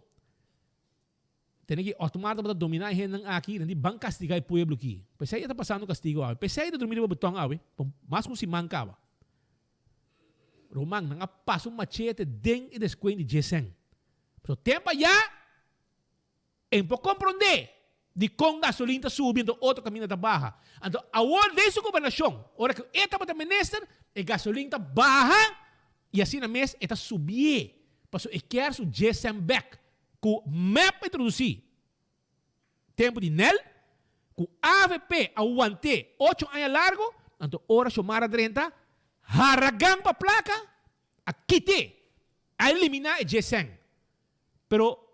Tene ki Otmar tabata domina e hendenan aki, nan di ban castiga e pueblo aki. P'esei e ta pasando castigo awe. P'esei e ta drumi riba beton awe, pa mas ku un siman caba. Ruman, nan a pasa un machete den e descuen di Djesen. Pasobra tempo aya. E por komprondé dikon gasolin ta subi anto otro kaminda ta baha. Anto awor den su gobernashon, ora ku e tabata minister, e gasolin ta baha i asina mes e ta subié pasobra e kier su gsm bek ku mep a introdusí tempu di Nel, ku avp a want'é ocho aña largu, anto ora Xiomara drenta, haragan pa plaka, a kit'é, a eliminá e gsm. Pero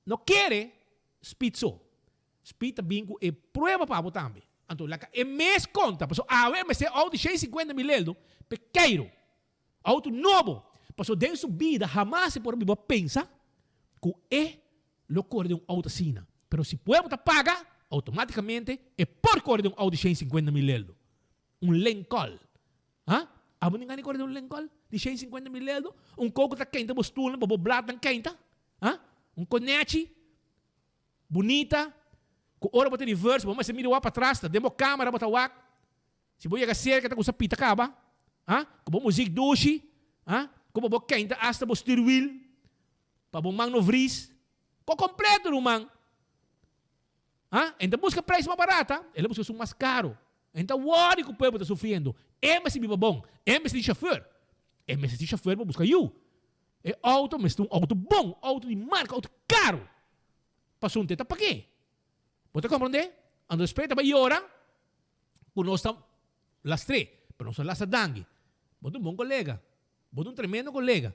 No kere Speed so. Speed ta bin ku e prueba pa bo tambe. Anto laga e mes konta, pasobra awe e mester outo di 150 mil eldo p'e keiru. Outo nobo. Pasobra den su bida hamas e por a biba pensa ku e lo kore den un outo asina. Pero si pueblo ta paga, outomatikamente e por kore den un outo di 150 mil eldo. Un Lincoln. Ha? Abo tin gana di kore den un Lincoln di 150 mil eldo? Un koko ta keinta bo stulnan pa bo bladnan keinta? Ha? Un konechi bunita ku ora bo ta reverse bo mester mira wak patras ta den bo kamera bo ta wak. Si bo yega serka ta kusa pita kaba. Ha? Ku bo muzik dushi. Ha? Ku bo bo keinta asta bo stuurwiel pa bo man no vries. Ko kompleto ruman. Ha? E ta buska prijs mas barata, el a buska esun mas caro. E ta worry cu pueblo ta sufriendo. E mester biba bon. E mester tin chauffeur. E mester tin chauffeur pa buska yu. E auto mester un auto bon, auto di marca, auto caro. Pasobra e ta pag'é. Bo ta comprende? Anto despues e ta bay yora cu nos ta lastr'é. Pero nos ta lastra dangui. Bo ta un bon colega. Bo ta un tremendo colega.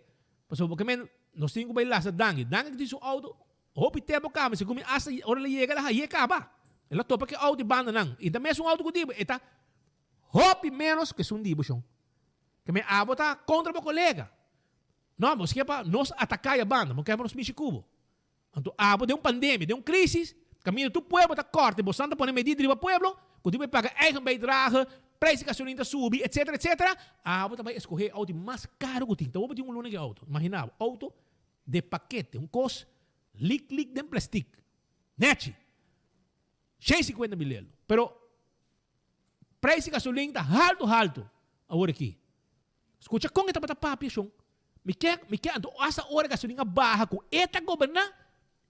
Pasobra bo ke men nos tin cu bay lastra dangui. Dangui cu tin su auto Hopi tempo kaba, segun mi asta ora el a yega el a haye kaba. El a topa ke auto di bandanan. I ta mesun auto ku di bo, e ta hopi menos ku esun di bo shon. Ke men abo ta kontra bo kolega. No, bo sikia pa nos ataká e banda, bo ke pa nos mishi ku bo. Anto abo den un pandemia, den un krisis, kaminda tur pueblo ta kòrta i bosan ta pone medida riba pueblo, ku tin bo paga eigen bijdrage, prijs di gasolin ta subi, etsetera, etsetera, abo ta bai eskohé e auto di mas karu ku tin. Ta bo tin un luna ke auto. Imagina bo, auto De pakete, un kos lik lik den plastic. Nechi. 150 mil elo. Pero prijs di gasolin ta halto halto awor aki. Skucha kon e tabata papia shon. Mi ke, mi ke, anto hasta ora gasolin a baha ku e ta goberná,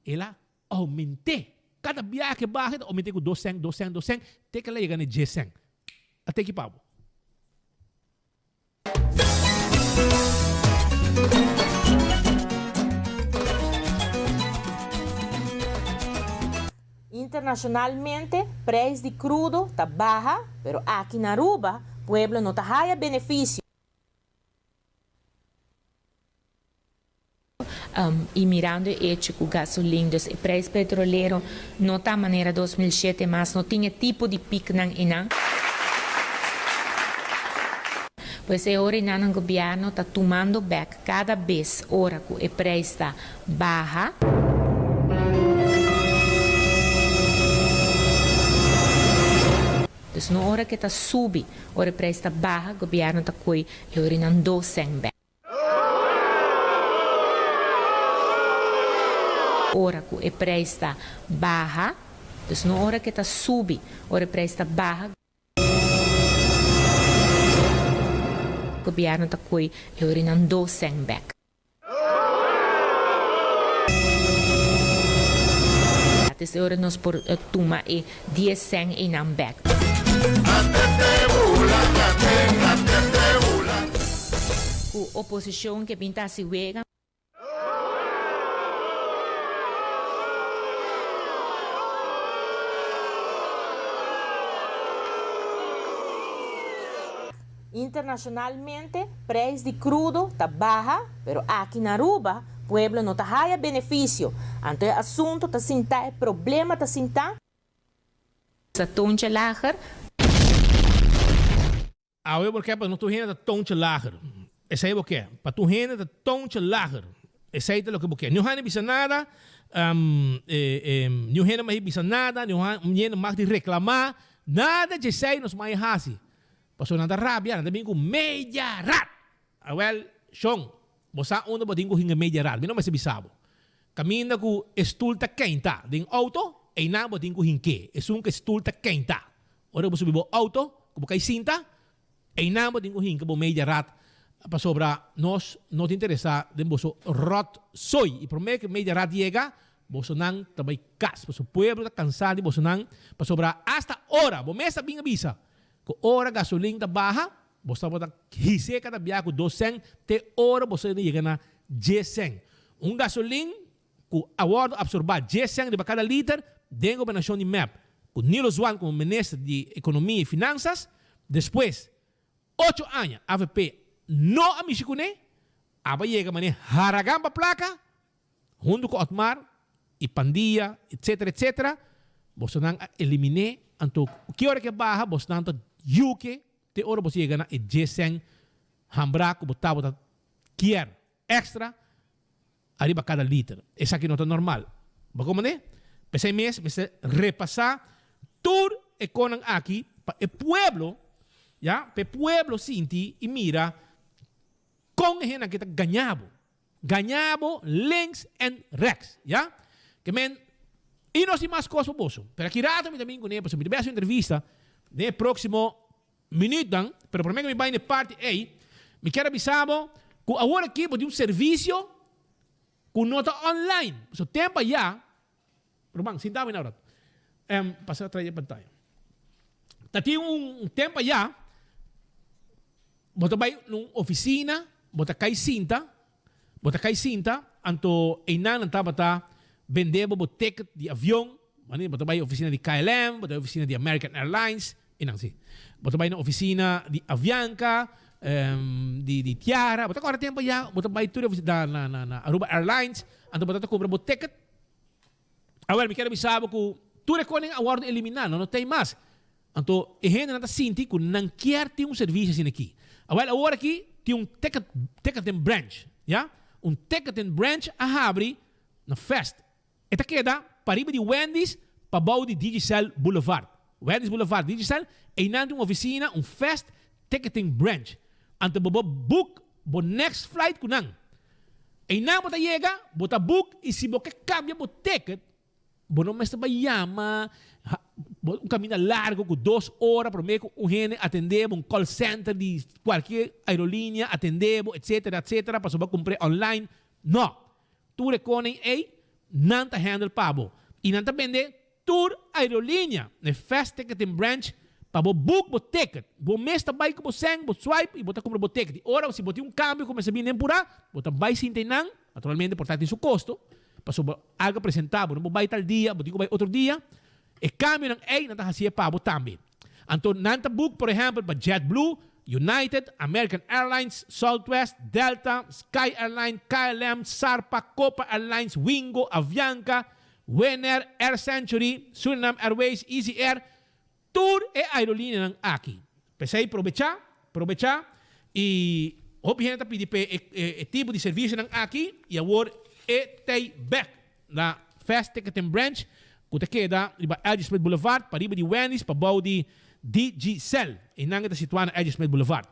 el a oument'é. Kada biaha ke baha e ta oument'é ku dos sèn, dos sèn, dos sèn, te ke el a yega na e dies sèn. A teki pa bo. Internacionalmente prijs di crudo ta baha, pero aki na Aruba pueblo no ta haya beneficio. Y mirando e hecho cu gasolin, dus e prijs petrolero no ta manera 2007 mas, no tin e tipo di pieknan eynan. Pues e ora eynan nan gobierno ta tumando bek cada bes ora cu e prijs ta baha. Dus no ora cu e ta subi, ora e prijs ta baha, gobierno ta coy e ora eynan dos cent bek. Ora ku e prijs ta baha, dus no ora ku e ta subi, ora e prijs ta baha. Gobierno ta koe e orinan dos cent bek. Des e ora nos por tuma e dies cent einan bek. Ku oposishon ke bin ta hasi wega. Internacionalmente prijs di crudo ta baha, pero aki na Aruba pueblo no ta haya beneficio. Anto e asunto ta sinta, e problema ta sinta. Sa toontje lager. Awe bo ke pa no tur hende ta toontje lager. Esei bo ke. Pa tur hende ta toontje lager. Esei ta loke bo ke. Niun hende bisa nada, niun hende mag bisa nada, niun hende mag di reclama, nada djesei nos mag haci. Pasobra nan ta rabia, nan ta bin ku media rat! Awel, shon, bo sa unda bo tin ku hinga media rat? Mi no mester bisa bo. Kaminda ku e stul ta keinta den outo, einan bo tin ku hink'é. Esun ku e stul ta keinta. Ora ku bo subi bo outo, ku bo kai sinta, einan bo tin ku hinka bo media rat, pasobra nos no ta interesá den boso ròtsooi. I promé ku media rat yega, bosonan ta bai kas. Pasobra pueblo ta kansá di bosonan, pasobra asta ora bo mes a bin a bisa Ku ora gasolin ta baha, bo tabata his'é kada biaha ku dos sèn te ora bo sa yega na djes sèn. Un gasolin ku a wòrdu apsorbá djes sèn riba kada liter den gobernashon di mep, ku Nilo Zwaan komo minister di Ekonomia i Finansas, despues ocho aña avp no a mishi kuné, aba yega manera haragan pa plaka, Huntu ku Otmar i Pandia etcetera etcetera bosonan a eliminé anto ki ora ke baha bosonan ta yuke te ora boso yega na e djesen hambrá ku bo tabata kier extra ariba kada liter. Esaki no ta normal. Bo komprendé? P'esei mes mester repasá tur e konan aki pa e pueblo ya pa e pueblo sinti i mira kon e hendenan aki ta gaña bo. Gaña bo links en rechts, ya? Ke men, i nos tin mas kos pa boso. Pero aki rato mi ta bin kuné, pasobra mi ta bai hasi un entrevista den e próksimo minütnan. Pero promé ku mi bai na e parti ei, mi kier a bisa bo ku awor aki bo tin un servisio ku no ta online. Pasobra tempu ayá, Ruman, sinta mi na un rato. Pasa atrás di e pantaya. Ta tin un tempu ayá, bo ta bai na un ofisina, bo ta kai sinta, bo ta kai sinta, anto einan nan tabata bende bo bo ticket di avion, bo ta bai ofisina di KLM, bo ta bai ofisina di American Airlines, einan si. Bo ta bai na ofisina di Avianca, di di Tiara, bo ta kòrda tempu ayá, bo ta bai tur e ofisina na na na Aruba Airlines, anto bo ta ta kumpra bo ticket. Awel, mi kier a bisa bo ku tur e konen a wòrdu eliminá, nan no ta ei mas. Anto e hendenan ta sinti ku nan kier tin un servisio asina aki. Awel, awor aki tin un ticket, ticketing branch, ya. Un ticketing branch a habri na Fest. E ta keda pariba di Wendy's pabou di Digicel Boulevard. Wendy's Boulevard, Digicel, einan tin un ofisina, un Fest ticketing branch. Anto bo bo book bo next flight ku nan. Einan bo ta yega, bo ta book i si bo ke kambia bo ticket, bo no mester bai yama un kaminda largo ku dos ora prome ku un hende atende bo, un call center di kualkier aerolínea atende bo, etcetera, etcetera, pasobra bo a kumpr'é online. No! Tur e konen ei, nan ta handle pa bo. I nan ta bende Tur aerolínea na e Fast Ticketing Branch pa bo book bo ticket. Bo mes ta bai ku bo sèn, bo swipe i bo ta kumpra bo ticket. I ora si bo tin un kambio ku mester bini den purá, bo ta bai sinta einan, naturalmente por ta tin su kosto, pasobra algu a presentá bo, no bo bai tal dia, bo tin ku bai otro dia. E kambionan ei nan ta hasié pa bo tambe. Anto nan ta book por ehèmpel pa JetBlue, United, American Airlines, Southwest, Delta, Sky Airline, KLM, Sarpa, Copa Airlines, Wingo, Avianca, Winair, Air Century, Suriname Airways, Easy Air, tur e aerolineanan aki. P'esei probechá, probechá i hopi hende ta pidi p'e e tipo di servisionan aki i awor e t'ei bèk na Fast Ticketing Branch ku ta keda riba LG Smith Boulevard pariba di Wendy's pabou di Digicel. Einan e ta situá na LG Smith Boulevard.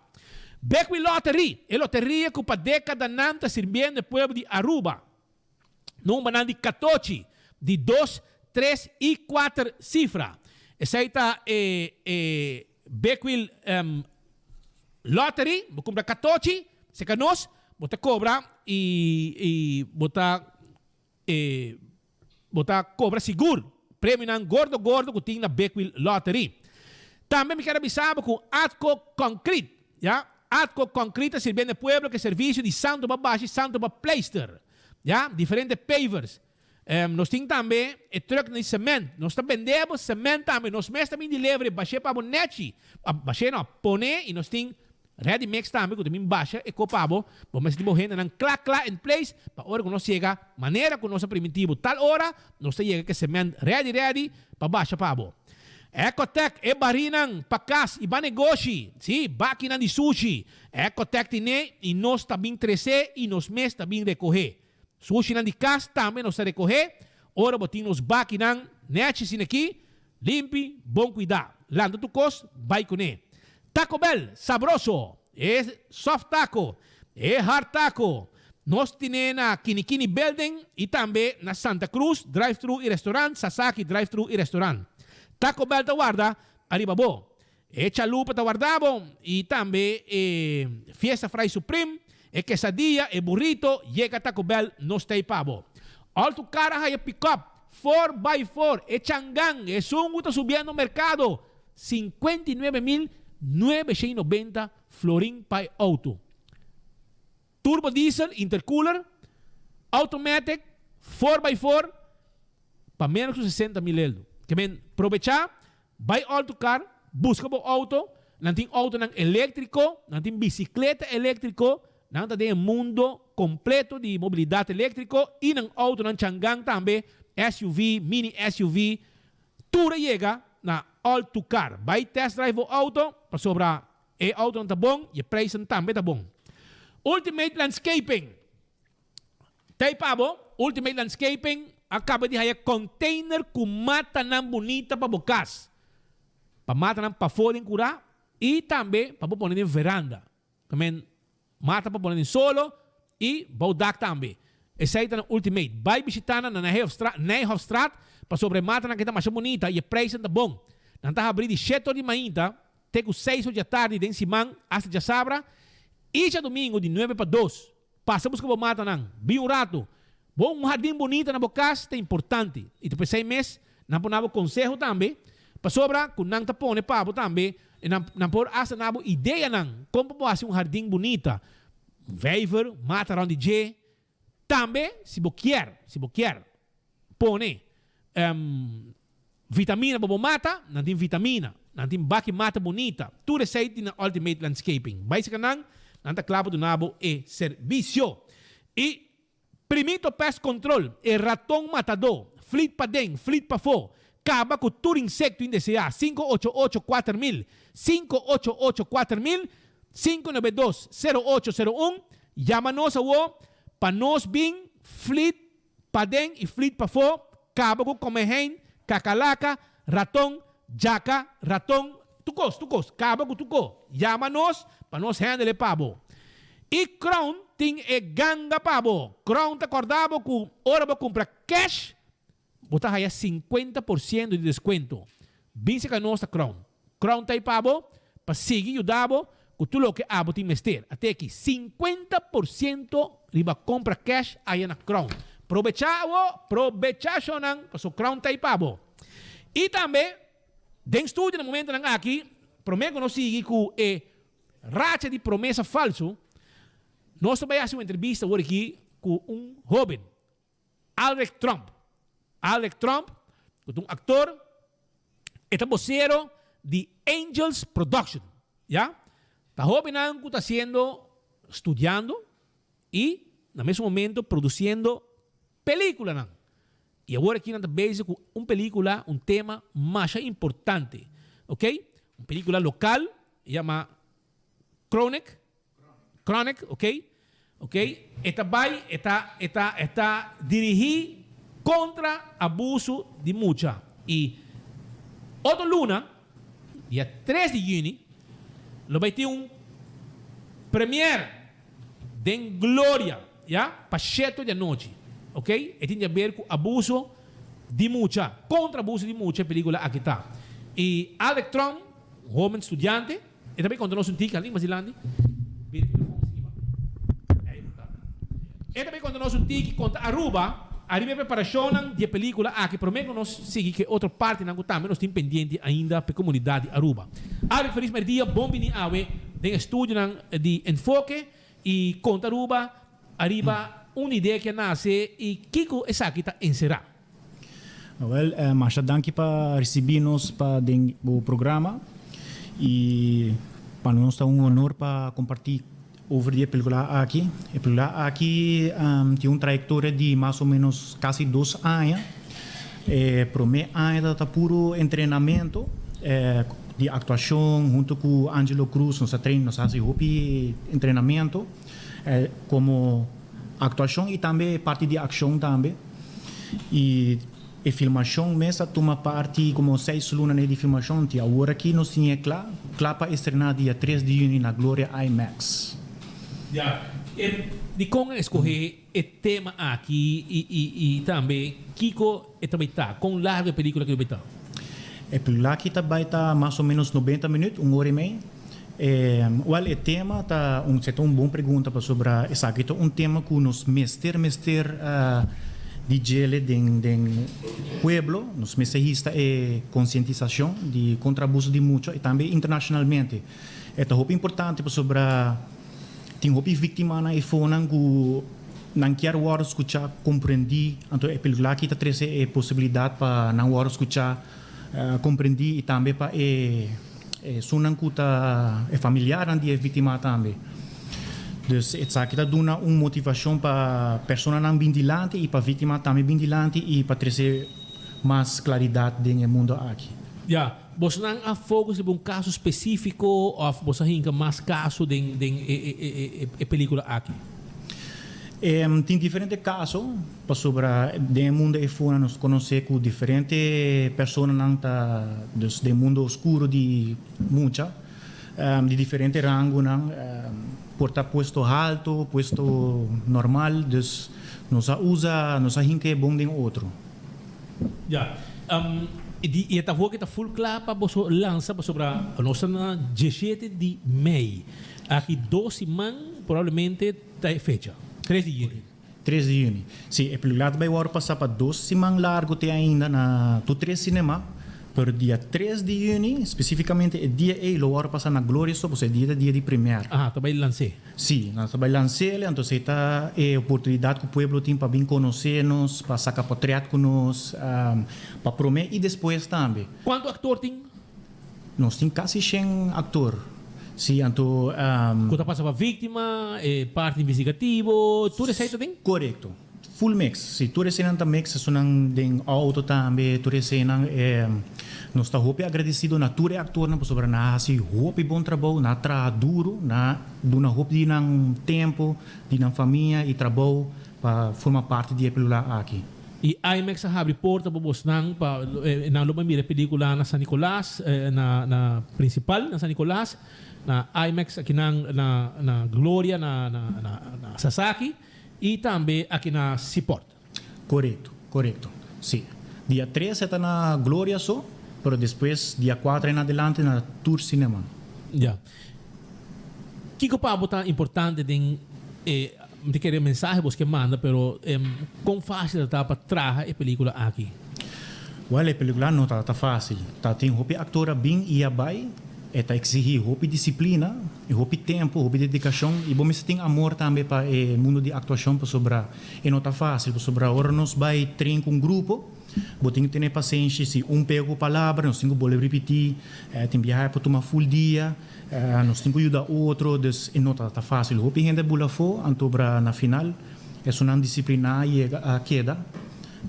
Bekwin Lottery, e loteria ku pa dékadanan ta sirbiendo e pueblo di Aruba. Numbernan di katochi, di dos, tres i kuater sifra. Esei ta e e Bekwil. Lottery, bo cumpra catochi, seca nos, bo ta cobra y y bo ta e bo ta cobra sigur premionan gordo gordo cu tin na Big Wheel Lottery. Tambe mi kier a bisa bo cu Atco Concrete, ya, Atco Concrete ta sirbiendo e pueblo cu e servicio di santo pa bashi, santo pa pleister, ya, diferente pavers. Nos tin tambe e trucknan di cement. Nos ta bende bo cement tambe. Nos mes ta bin delivery, bash'é pa bo nechi. Bash'é no, pon'é y nos tin ready mix tambe cu ta bin basha e ko pa bo. Bo mester tin bo hendenan cla cla in place pa ora cu nos yega manera cu nos a priminti bo tal ora, nos ta yega cu e cement ready ready pa basha pa bo. Ecotec, e barinan pa cas y ba negoshi. Si, bakinan di sushi. Ecotec tin'é y nos ta bin trece y nos mes ta bin recoge. Sushinan di kas tambe nos ta rekohé ora bo tin nos bakinan nèchi asin'akí, limpi, bon kuidá. Lanta tur kos, bai kuné. Taco Bell, sabroso! E soft taco, e hard taco. Nos tin'é na Kinikini Building i tambe na Santa Cruz, drive-thru i restaurant, Sasaki drive-thru i restaurant. Taco Bell ta warda ariba bo. E chalupa ta warda bo y tambe e Fiesta Fry Supreme, e quesadilla, e burrito, yega Taco Bell nos ta ey pa bo. All tu car a haya pick-up, four by four, e changan, esun cu ta subiendo mercado, 59.990 florin pa e auto. Turbo diesel, intercooler, automatic, four by four, pa menos cu 60 mil eldo. Ke men probecha. Bai Autocar, buska bo auto, nan tin autonan eléktriko, nan tin bisikleta eléktriko, nan ta den e mundo kompleto di mobilidat eléktriko i nan autonan changan tambe, SUV, mini SUV, tur a yega na Autocar. Bai test drive bo auto pasobra e autonan ta bon i e prijsnan tambe ta bon. Ultimate Landscaping. Tei pa bo, Ultimate Landscaping a kaba di haya container ku matanan bunita pa bo kas. Pa matanan pafó den kurá i tambe pa bo pone den veranda. Ta men mata pa pone den solo i bou dak tambe. Esei ta na Ultimate. Bai bishita nan na Nijhofstraat pasobra e matanan aki ta masha bunita i e prijsnan ta bon. Nan ta habrí di shete or di mainta te ku seis or di atardi den siman asta djasabra i djadumingu di nuebe pa dos. Pasa buska bo matanan. Bin un ratu. Bo un hardin bunita na bo kas ta importante. I ta p'esei mes nan por na bo konseho tambe, pasobra ku nan ta pone pa bo tambe, i nan nan por asta na bo ideanan kon pa bo hasi un hardin bunita. Un vijver, mata rònt di dje. Tambe si bo kier, si bo kier pone Vitamina pa bo mata, nan tin vitamina. Nan tin baki mata bunita. Tur esei tin na Ultimate Landscaping. Bai seka nan, nan ta kla pa duna bo e servisio. I Primito Pest Control, e raton matadó, flit paden, flit pafó, kaba ku tur insekto indeseá, 588 4000, 588 4000, 592 0801, Yama nos awo pa nos bin flit Paden i flit pafó, kaba ku komehein, kakalaka, raton, djaka, raton, tur kos, tur kos, kaba ku tur ko. Yama nos pa nos handle e pa bo. I Crown tin e ganga pa bo. Crown ta kòrda bo ku ora bo kumpra cash, bo ta haya sinkuenta por siento di deskuento. Bin seka nos ta Crown. Crown ta ei pa bo pa sigui yuda bo ku tur loke abo tin mester. Ate aki, 50% riba kompra cash aya na Crown. Probechá awo, probechá shownan, paso Crown ta ei pa bo. I tambe, den studio na momentonan aki, promé ku nos sigui ku e racha di promesa falsu, nos ta bai hasi un entrevista awor aki ku un hóben. Alrek Tromp. Alrek Tromp, ku ta un aktor, e ta bosero di Angels Production, ya. Ta hóbennan ku ta hasiendo, studiando i na mesun momento produsiendo pelikulanan. I awor aki nan ta bezig ku un pelikula, un tema masha importante, ok. Un pelikula lokal, e yama Chronic. Chronic, ok, ok, e ta bai, e ta, e ta, e ta dirigí kontra abuso di mucha. I otro luna, dia tres di yüni, lo bai tin un premier den Gloria, ya, pa sheto di anochi, ok. E tin di aber ku abuso di mucha, kontra abuso di mucha e pelikula aki ta. I Alec Trump, un hoben studiante. E ta bay conta nos un tiki, Alin Basilandi. Bira e microfoon sigui pa. Ey bo ta. E ta bay conta nos un tiki conta Aruba ariba e preparacionnan di e pelicula aki prome cu nos sigui cu e otro partinan cu tambe nos tin pendiente ainda pa e comunidad di Aruba. Alvin Feliz Merdia, bon bini awe den e studionan di Enfoke y conta Aruba ariba un idea cu a nace y kico esaki ta encera. Wel, masha danki pa ricibi nos pa den bo programa y pa nos ta un honor pa comparti over di e pelicula aki. E pelicula aki tin un trayectoria di mas o menos casi dos aña. E prome aña tabata puro entrenamento di actuacion hunto cu Angelo Cruz nos a train, nos a haci hopi entrenamento como Actuacion y tambe e parti di accion tambe. Y e filmacion mes a tuma parti como seis luna ne di filmacion ti awor aki nos tin e cla, cla pa estrena dia tres di juni na Gloria IMAX. Ya. E dicon a escoge e tema aki y y y tambe kico e ta bay ta? Con largo e pelicula aki lo bay ta? E pelicula aki ta bay ta mas o menos nobenta minuut, un ora y mei. Wel e tema ta un ta un bon pregunta pasobra esaki ta un tema ku nos mester mester di djele den den pueblo, nos mester hista e konsientisashon di kontra abuso di mucha i tambe internashonalmente. E ta hopi importante pasobra tin hopi víktimanan e fonan ku nan kier wòrdu skuchá, komprendí, anto e pelikula aki ta trese e posibilidat pa nan wòrdu skuchá, Komprendí i tambe pa e esunnan ku ta e familiarnan di e víktima tambe. Dus esaki ta duna un motivashon pa personanan bin dilanti i pa víktima tambe bin dilanti i pa trese mas klaridat den e mundo aki. Ya, bosonan a focus riba un kaso spesífiko òf boso a hinka mas kaso den den e e pelíkula aki? Tin diferente kaso. Pasobra den e mundo efora nos conoce cu diferente personanan ta dus den mundo oscuro di mucha, di diferente rangonan, por ta puesto halto, puesto normal, dus nos a usa, nos a hinca e bon den otro. Ya. I e ta hopi ta full cla pa boso lansa pasobra nos ta na diesshete di mei. Aki dos siman probablemente ta e fecha, tres di juni. Tres di juni. Si, e pelicula ta bay wòrdu pasá pa dos siman largu te ainda na tur tres cinema, pero dia tres di juni, specificamente e dia ey lo wòrdu pasá na Gloria so, pasobra e dia ta dia di premier. Aha, ta bay lans'é. Si, nan ta bay lans'é, entonces e ta e oportunidad cu pueblo tin pa bin conoce nos, pa saca potret cu nos, pa prome y despues tambe. Cuanto actor tin? Nos tin casi shen actor. Si, anto. Cu ta pasa pa victima, e parti investigativo, tur esey ta den? Corecto. Full mix. Si, tur eseynan ta mix, esunnan den auto tambe, tur eseynan. Nos ta hopi agradecido na tur e actornan pasobra nan a haci hopi bon trabou, nan a traha duro, nan a duna hopi di nan tempo, di nan famia y trabou pa forma parti di e pelula aki. I IMAX a habri porta pa bosnan pa nan lo bai mira e pelicula na San Nicolas, na na Principal na San Nicolas, na IMAX akinan na na Gloria na na na na Sasaki i tambe aki na Seaport. Corecto, corecto. Si. Dia tres e ta na Gloria so, pero despues dia cuatro en adelante na tur cinema. Ya. Kiko pa bo ta importante den e, mi ta kere mensahe bos ke manda, pero kon fácil ta ta pa traha e película aki? Wel, e película no ta ta fácil. Ta tin hopi actor a bin i a bai. E ta exigí hopi disciplina, i hopi tempo, hopi dedicacion, i bo mester tin amor tambe pa e mundo di actuacion pasobra e no ta fácil, pasobra ora nos bai train cu un grupo, Bo tin ku tene pasenshi, si un pega ku palabra nos tin ku bolbe ripití, tin biaha e por tuma ful dia, nos tin ku yuda otro, dus e no ta ta fásil. Hopi hende a bula afó, antobra na final esunnan disipliná yega a keda,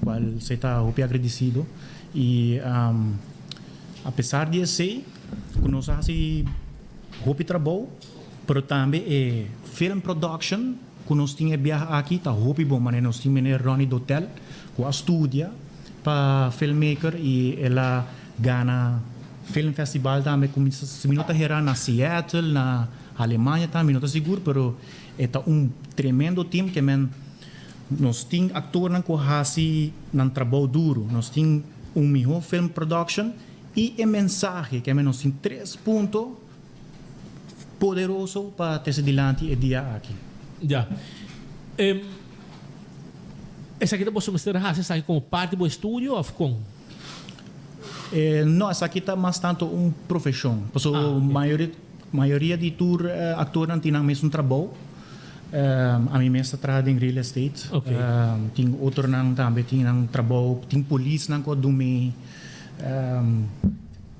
kual esei ta hopi agradesido. I apesar di esei ku nos a hasi hopi trabou, pero tambe e film production, Ku nos tin e biaha aki ta hopi bon manera nos tin meneer Ronnie Dotel ku a studia pa filmmaker i el a gana film festival tambe ku mi si mi no ta hera na Seattle na Alemania tambe mi no ta sigur pero e ta un tremendo team ke men nos tin aktornan ku a hasi nan trabou duru nos tin un miho film production i e mensahe ke men nos tin tres punto. poderoso pa trese dilanti e dia aki. Ya. Esaki ta boso mester hasi esaki komo parti bo estudio of kon? No, esaki ta mas tanto un profeshon. Pasobra mayoria di tur aktornan tin nan mesun trabou. Ami mes ta traha den real estate. Tin otronan tambe tin nan trabou. Tin polisnan ku a dumi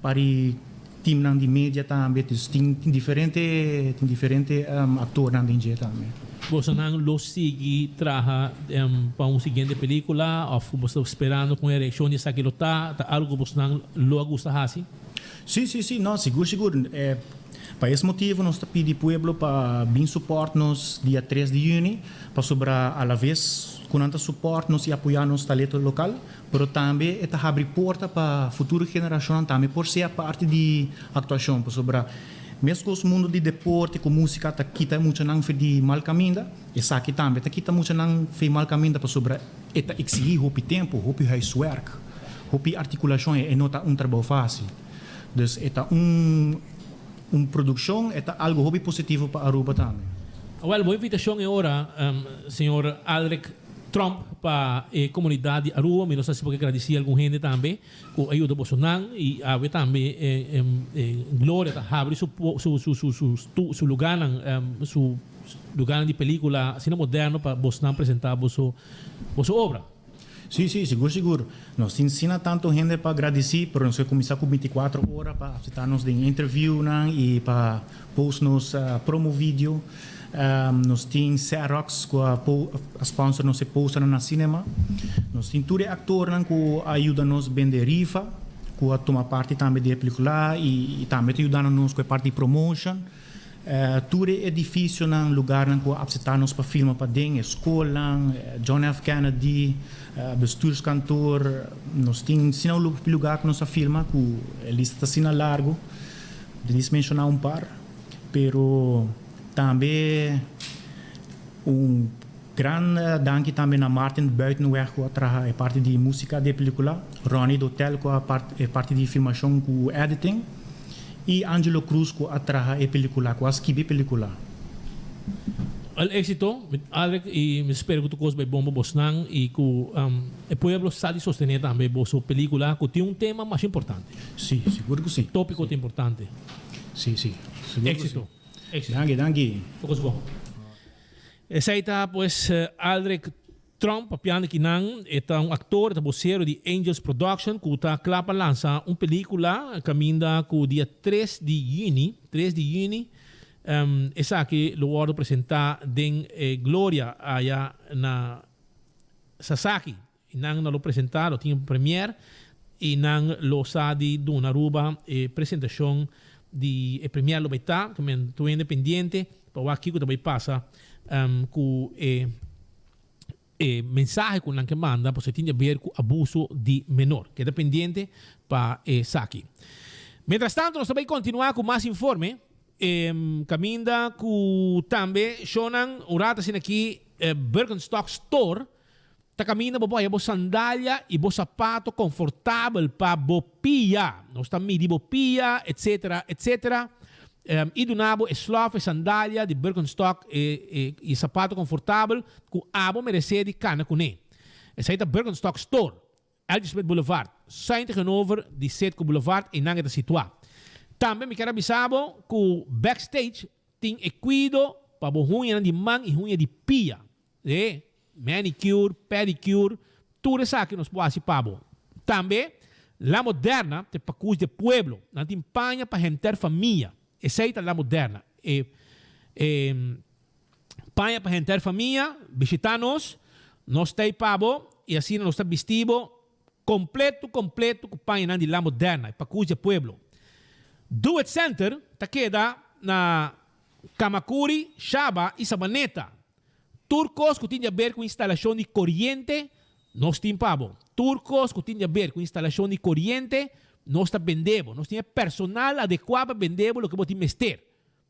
pari teamnan di media tambe. Dus tin diferente tin diferente aktornan den dje tambe. Bosonan lo sigui traha pa un siguiente pelicula of bo sta sperando con e reaccion di esaki lo ta? Ta algo cu bosonan lo a gusta haci? Si, si, si. No, sigur, sigur. Pa es motivo nos ta pidi pueblo pa bin support nos dia tres di juni, pasobra alaves cu nan ta support nos y apoya nos talento local, Pero tambe e ta habri porta pa futuro generacionnan tambe por sea parti di actuacion, pasobra mescos mundo di deporte cu musica ta kita e muchanan for di mal caminda, esaki tambe ta kita muchanan for mal caminda pasobra e ta exigi hopi tempo, hopi huiswerk, hopi articulacion, e no ta un trabou facil. Dus e ta un un produccion, e ta algo hopi positivo pa Aruba tambe. Awel, bo invitacion e ora, señor Aldrich Tromp pa e comunidad di Aruba. Mi no sa si bo ke gradici algun hende tambe cu a yuda bosonan y awe tambe Gloria ta habri su su su su su su lugarnan su lugarnan di pelicula asina moderno pa bosnan presenta boso boso obra. Si, si, sigur sigur. Nos tin asina tanto hende pa gradici, pero nos ke cuminsa cu binticuatro ora pa acepta nos den interviewnan y pa post nos promo video. Nos tin Xerox cu a sponsor nos e posternan na cinema. Nos tin tur e actornan cu a yuda nos bende rifa, cu a tuma parti tambe di e pelicula y tambe ta yudando nos cu e parti di promotion. Tur e edificionan, lugarnan cu a acepta nos pa filma paden, e scolnan, John F. Kennedy, bestuurskantoor. Nos tin asina un lugar cu nos a filma cu e lista ta asina largo. Debis menciona un par, pero tambe un gran danki tambe na Martin Buitenweg cu a traha e parti di musica di e pelicula, Ronnie Dotel cu a e parti di filmacion cu editing y Angelo Cruz cu a traha e pelicula, cu a skibi e pelicula. El exito, Alec, y mi spera cu tur cos bay bon pa bosnan y cu e pueblo sa di sostene tambe boso pelicula cu tin un tema masha importante. Si, sigur cu si. Topico ta importante. Si, si. Sigur cu si. Exito. Exito. Danki, danki. Tur cos bon. Esey ta pues Aldrich Tromp papiando kinan. E ta un actor, e ta bocero di Angels Production cu ta cla pa lansa un pelicula caminda cu dia tres di juni, tres di juni, esaki lo wordo presenta den Gloria aya na Sasaki. Y nan lo presenta, lo tin un premiere y nan lo sa di duna Aruba e presentacion di e premiere lo bay ta, cu men tur hende pendiente pa wak kico ta bay pasa cu e e mensahe cu nan ke manda pasobra tin di haber cu abuso di menor. Keda pendiente pa esaki. Mientras tanto nos ta bay continua cu mas informe. Caminda cu tambe shownan un rato asina aki Birkenstock Store Ta kaminda bo por haya bo sandalia i bo sapato konfortabel pa bo pia. Nos ta midi bo pia, etsetera, etsetera. I duna bo e slof, e sandalia di Birkenstock i e sapato konfortabel ku abo meresé di kana kuné. Esei ta Birkenstock Store, LG Smith Boulevard, schuin tegenover di Citgo Boulevard, einan e ta situá. Tambe mi kier a bisa bo ku Backstage tin e kuido pa bo huñanan di man i huña di pia. E manicure, pedicure, tur esaki nos por haci pa bo. Tambe, La Moderna ta e pacus di e pueblo. Nan tin paña pa henter famia. Esey ta La Moderna. E e paña pa henter famia. Bishita nos. Nos ta ey pa bo y asina nos ta bisti bo completo completo cu pañanan di La Moderna, e pacus di e pueblo. Do It Center ta keda na Camacuri, Shaba y Sabaneta. Tur kos ku tin di aber ku instalashon di koriente, nos tin pa bo. Tur kos ku tin di aber ku instalashon di koriente, nos ta bende bo. Nos tin e personal adekuá pa bende bo loke bo tin mester.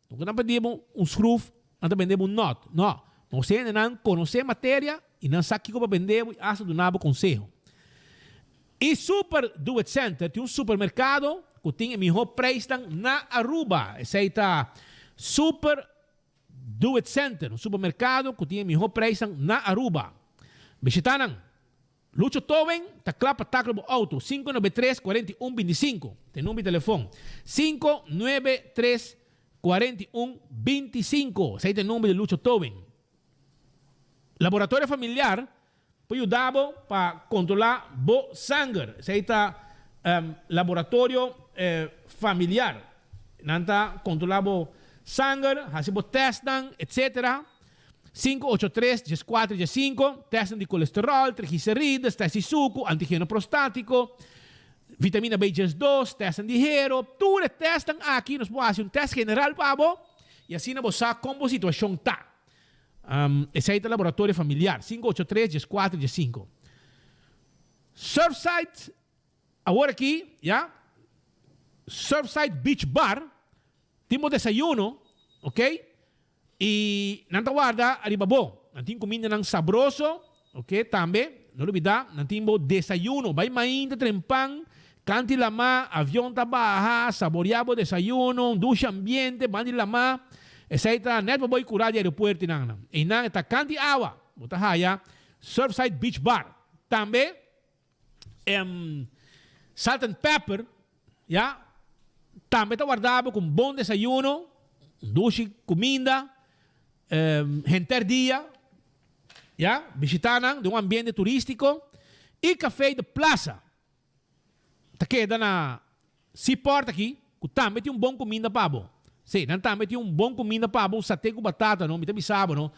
No ku nan bende bo un skruf, nan ta bende bo un nòt. No. Nos hendenan konosé materia i nan sa kiko pa bende bo i asta duna bo konseho. E Super Do It Center tin un supermerkado ku tin e mihó preisnan na Aruba. Esei ta. Super Do It Center, un supermercado cu tin e miho prijsnan na Aruba. Bishita nan. Lucho Toven ta kla pa takla bo auto, 593 41 25 ta e number di telefon, 593 41 25, esei ta e number di Lucho Toven. Laboratorio Familiar por yuda bo pa controla bo sanger, esei ta Laboratorio Familiar, nan ta controla bo sanger, haci bo testnan, etc. Sinku ocho tres dieskuater diesinku, Tèstnan di kolesteròl, trigliserides, tèst di suku, antigeno prostátiko, vitamina B 12, tèstnan di hero, tur e tèstnan aki nos por hasi un tèst general pa bo i asina bo sa kon bo situashon ta. Esei ta laboratorio familiar, 583 14 15. Surfside awor aki ya, Surfside Beach Bar tin bo desayuno, ok. I nan ta warda ariba bo. Nan tin kumindanan sabroso, oke, tambe, no lubidá, nan tin bo desayuno. Bai mainta tren pan, kanti lamá, avion ta baha, saboriá bo desayuno, un dushi ambiente, ban di lamá. Esei ta nèt pa bo i kurá di aeropuerto i nan. Einan e ta kanti awa, bo ta haya Surfside Beach Bar. Tambe. Salt and pepper, ya, tambe ta warda bo ku un bon desayuno, un dushi kuminda, henter dia, ya, bishita nan den un ambiente turístiko. I Café de Plaza ta keda na Seaport aki, ku tambe tin un bon kuminda pa bo. Sí, nan tambe tin un bon kuminda pa bo, un saté ku batata, no, mi ta bisa bo, no.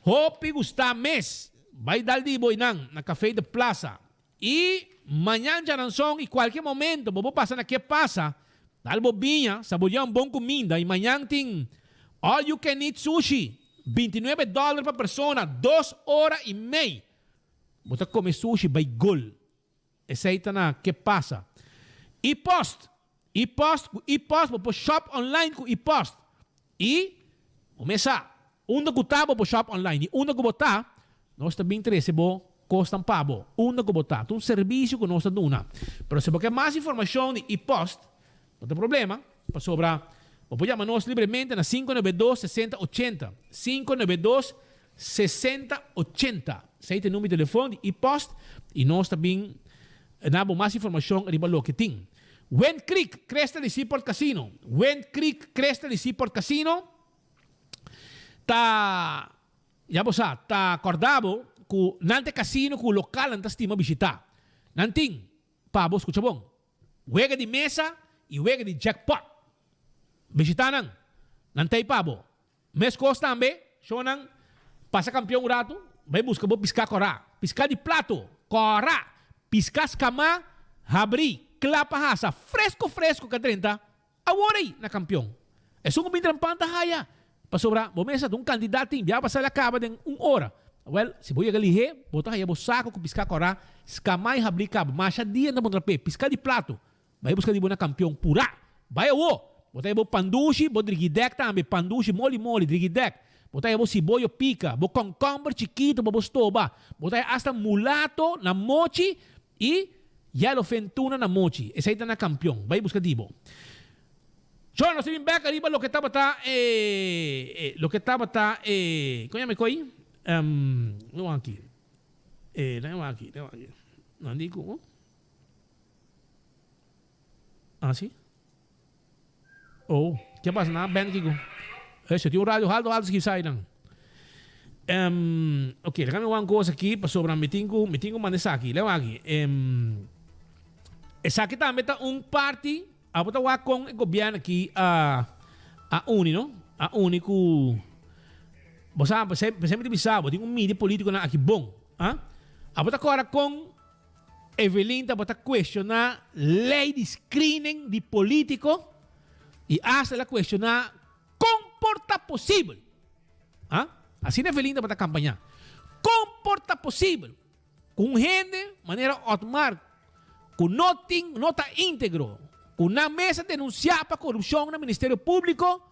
Hopi gustá mes. Bai dal di bo einan na Café de Plaza. I mañan djaranson i kualke momento bo por pasa na Ke Pasa, dal bo biña, saboreá un bon kuminda i mañan tin All You Can Eat Sushi, bintinuebe dòler pa persona, dos ora i mei. Bo ta kome sushi bai gol. Esei ta na Ke Pasa. E-post! E-post ku e-post bo por shop online ku e-post. I bo mes sa, unda ku ta bo por shop online i unda ku bo ta, nos ta bin trese bo kosnan pa bo, unda ku bo ta. Ta un servisio ku nos ta duna. Pero si bo ke mas informashon di e-post, no ta problema, pasobra bo por yama nos libremente na 592 60 80, 592 60 80. Esei ta e number di telefon di e-post i nos ta bin na bo mas informashon riba loke tin. Wind Creek, Cresta di Seaport Casino Wind Creek, Cresta di Seaport Casino ta, ya bo sa, ta kòrda bo ku nan ta e kasino ku lokalnan ta stima bishitá. Nan tin, pa bo skucha bon, wega di mesa i wega di jackpot. Bishitá nan, nan ta ei pa bo. Meskos tambe, shownan pasa kampion un ratu, bai buska bo piská kòrá, piská di plato, kòrá, piská skamá, habrí, kla pa hasa, fresko fresko ka drenta awor ei na kampion. Esun ku bin trampan ta haya, pasobra bo mester ta un kantidat tin, bia pasá el a kaba den un ora. Wèl, si bo yega lihé, bo ta haya bo sako ku piská kòrá, skamá i habrí kaba. Masha dia nan ta puntra p'e, piská di plato, Bai buska di bo na kampion purá. Bai awo! Bo ta haya bo pandushi, bo drigidèk tambe, pandushi moli moli, drigidèk. Bo ta haya bo siboyo pika, bo kònkòmber chikitu pa bo stoba. Bo ta haya asta mulato na mochi i yellowfin tuna na mochi. Esei ta na kampion. Bai buska di bo. Chon, nos ta bin bèk ariba loke tabata e, loke tabata e, kon yama e koi? No aki. E, no aki, no aki. Nan di ku. Ah si? Oh, ke pasa na band kiko? Eso, tin un radio halto halto ski sai nan. Um, ok, laga mi wan cosa aki pasobra mi tin ku mi tin ku manda esaki. Leu aki. Um, esaki tambe ta un parti, abo ta wak kon e gobierno aki a a uni, no? A uni ku Bo sa, pesei mi ta bisa bo, tin un media politiconan aki bon. Ah? Abo ta kora kon Evelyn tabata cuestiona ley di screening di politico y hasta el a cuestiona con por ta posibel, ah, asina Evelyn tabata campaña, con por ta posibel cu un hende manera Otmar cu no tin, no ta integro, cu nan mes a denuncia pa corupcion na Ministerio Publico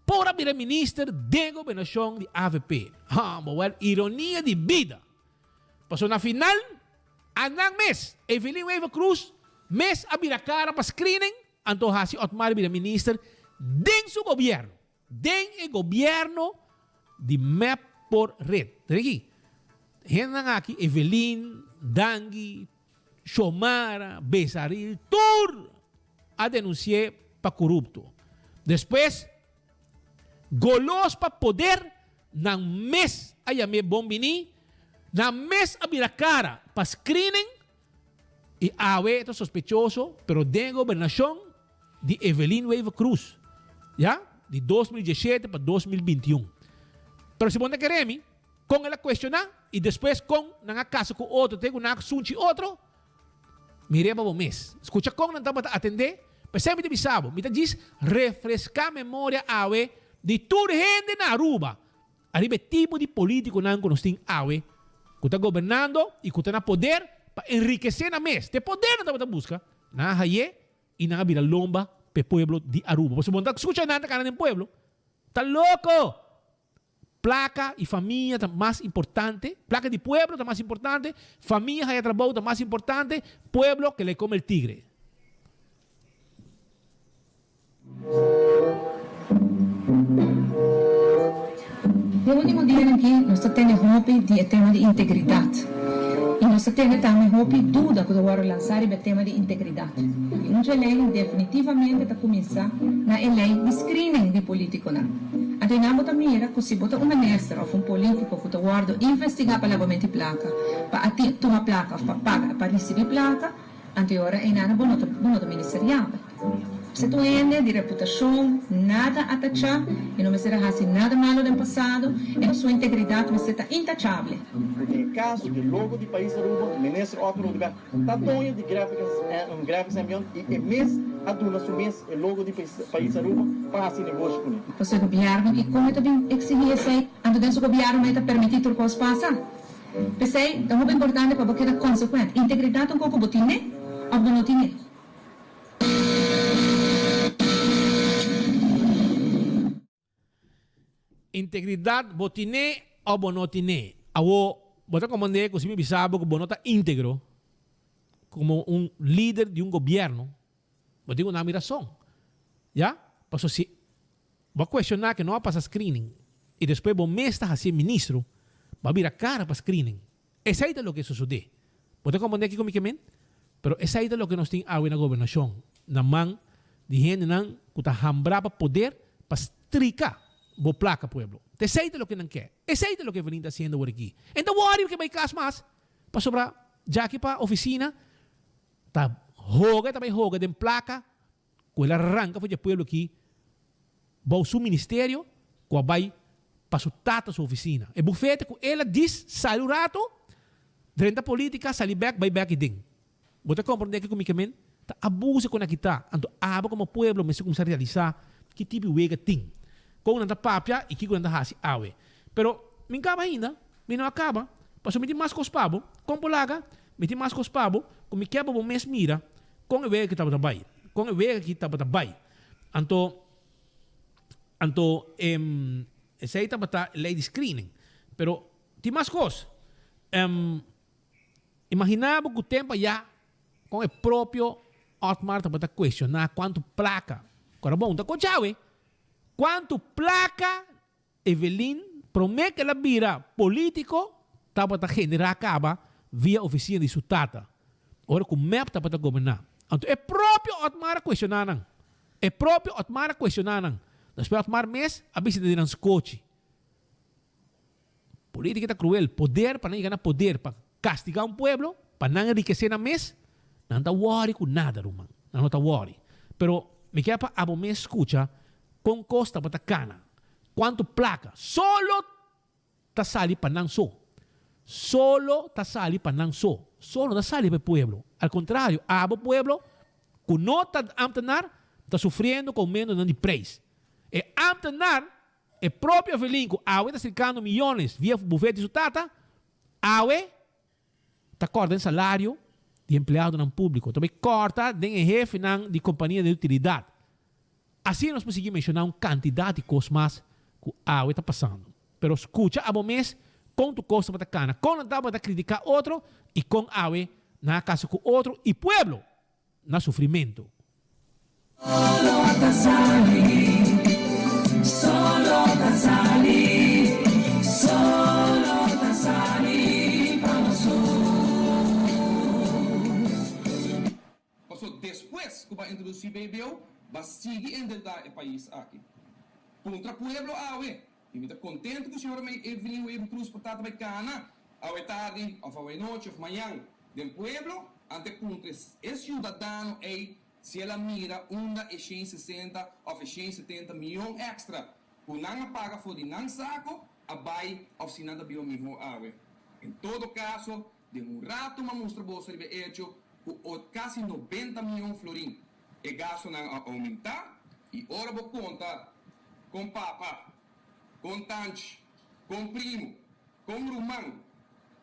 por a bira minister den gobernacion di avp. Ha, bo wel ironia di bida. Pasobra na final, a nan mes, Evelyn Wever Croes mes a bira cara pa screening, anto haci Otmar bira minister den su gobierno. Den e gobierno di mep por red. Tene aki. Hendenan aki, Evelyn, Dangui, Xiomara, Besaril, tur a denunci'é pa corupto. Despues, golos pa poder, nan mes a yam'é bon bini, nan mes a bira cara pa screening y awe ta sospechoso, pero den e gobernacion di Evelyn Wever Croes, ya, di 2017 pa 2021. Pero si bo no ta kere mi, kon el a cuestiona y despues kon nan a casa cu otro te cu nan a sunchi otro, mir'é pa bo mes. Scucha kon nan tabata atendé, p'esei mi ta bisa bo, mi ta djis refresca memoria awe di tur hende na Aruba ariba e tipo di politiconan cu nos tin awe cu ta gobernando y cu ta na poder pa enriquece nan mes. T'e poder nan tabata busca, nan a hay'é y nan a bira lomba p'e pueblo di Aruba. Pasobra bo no ta scucha nan ta cana den pueblo. Ta loco! Placa y famia ta mas importante, placa di pueblo ta mas importante, famia haya trabou ta mas importante, pueblo que le come el tigre. Den ultimo dianan aki nos ta tene hopi di e tema di integridat y nos ta tene tambe hopi duda cu ta wordo lansa riba e tema di integridat. Y un dje ley definitivamente ta cuminsa na e ley di screening di politiconan. Anto eynan bo ta mira cu si bo ta un minister of un politico cu ta wordo investiga pa labamento di placa, pa a tuma placa of pa paga pa ricibi placa, Anto e ora einan bo no ta bo no ta ministeriabel. Si ta un hende di reputashon, nada atachá, e no mester a hasi nada malo den pasado, e su integridat mester ta intachable. Den e caso di logo di Pais Aruba, Minister Otmar Oduber ta doño di Graphics and Beyond y e mes a duna su mes e logo di Pais Aruba pa haci negoshi cune. Pasobra e gobierno ki con e ta bin exigi esey, anto den su gobierno e ta permiti tur cos pasa. P'esei ta hopi importante pa bo keda konsekuent. Integridat ta un kos ku bo tine òf bo no tine. Integridat bo tine òf bo no tine. Awor, bo ta komprendé ku si mi bisa bo ku bo no ta íntegro komo un lider di un gobièrnu, bo tin ku na mi rason. Ya? Pasobra si Bo a cuestiona ke no a pasa screening y despues bo mes ta hacié ministro, bo a bira cara pa screening. Esey ta loke sosode. Bo ta comprende kico mi ke men? Pero esey ta loke nos tin awe na gobernacion, na man di hendenan cu ta hambra pa poder pa strika bo placa pueblo. Ta esey ta loke nan ke. Esey ta loke Evelyn ta haciendo awor aki. E no ta worry ke bay cas mas, pasobra djaki pa oficina ta hoga, ta bay hoga den placa ku el a ranka for dje pueblo aki bou su ministerio ku a bai pa su tata su ofisina. E bufete ku el a dis sali un rato, drenta politika, sali bek, bai bek i den. Bo ta komprendé kiko mi ke men? Ta abuso ku nan a kita. Anto abo komo pueblo mester kuminsá realisá ki tipo di wega tin, kon nan ta papia i kiko nan ta hasi awe. Pero mi kaba ainda, mi no a kaba, pasobra mi tin mas kos pa bo. Kon por laga? Mi tin mas kos pa bo ku mi ke pa bo mes mira Kon e wega aki tabata bai? Kon e wega aki tabata bai? Anto, anto em, esei tabata e lei di screening. Pero tin mas kos. Em, imaginá bo ku tempu ayá kon e propio Otmar tabata kuestioná kuantu plaka, ku era bon ta kochá awe, kuantu plaka Evelyn, promé ku el a bira polítiko, tabata generá kaba via ofisina di su tata, ora ku mep tabata goberná. Anto e propio Otmar a kuestioná nan. E propio Otmar a kuestioná nan. Despues Otmar mes a bishita di nan skochi. Polítika ta kruel. Poder, pa nan yega na poder, pa kastigá un pueblo, pa nan enrikesé nan mes, nan ta wòri ku nada, ruman. Nan no ta wòri. Pero mi kier pa abo mes skucha Kon kos tabata kana? Kuantu plaka? Solo ta sali pa nan so. Solo ta sali pa nan so. Solo no ta sali pa e pueblo. Al kontrario, abo pueblo ku no ta ambtenar ta sufriendo ku oumentonan di preis. E ambtenar, e propio Evelyn ku awe ta sirkando miyones via bufet di su tata, awe ta kòrta den salario di empleadonan públiko, ta bai kòrta den e hefenan di kompania di utilidat. Asina nos por sigui menshoná un kantidat di kos mas ku awe ta pasando. Pero skucha abo mes kon tur kos tabata kana, kon nan tabata kritiká otro i kon awe nan a kasa ku otro i pueblo na sufrimentu. bieu, ba sigui endeudá e pais aki. Puntra pueblo awe, y mi ta contento cu señora May Evelyn Wever Croes por ta ta bay cana awe tardi of awe nochi of mañan den pueblo, ante puntra e ciudadano ey si el a mira unda e 160 of e 170 miyon extra cu nan a paga for di nan saco a bay of si nan ta biba miho awe. En todo caso, den un rato m'a mustra boso riba e hecho cu ot casi 90 miyon florin e gastonan a aumenta y ora bo conta con papa, con tanchi, con primo, con ruman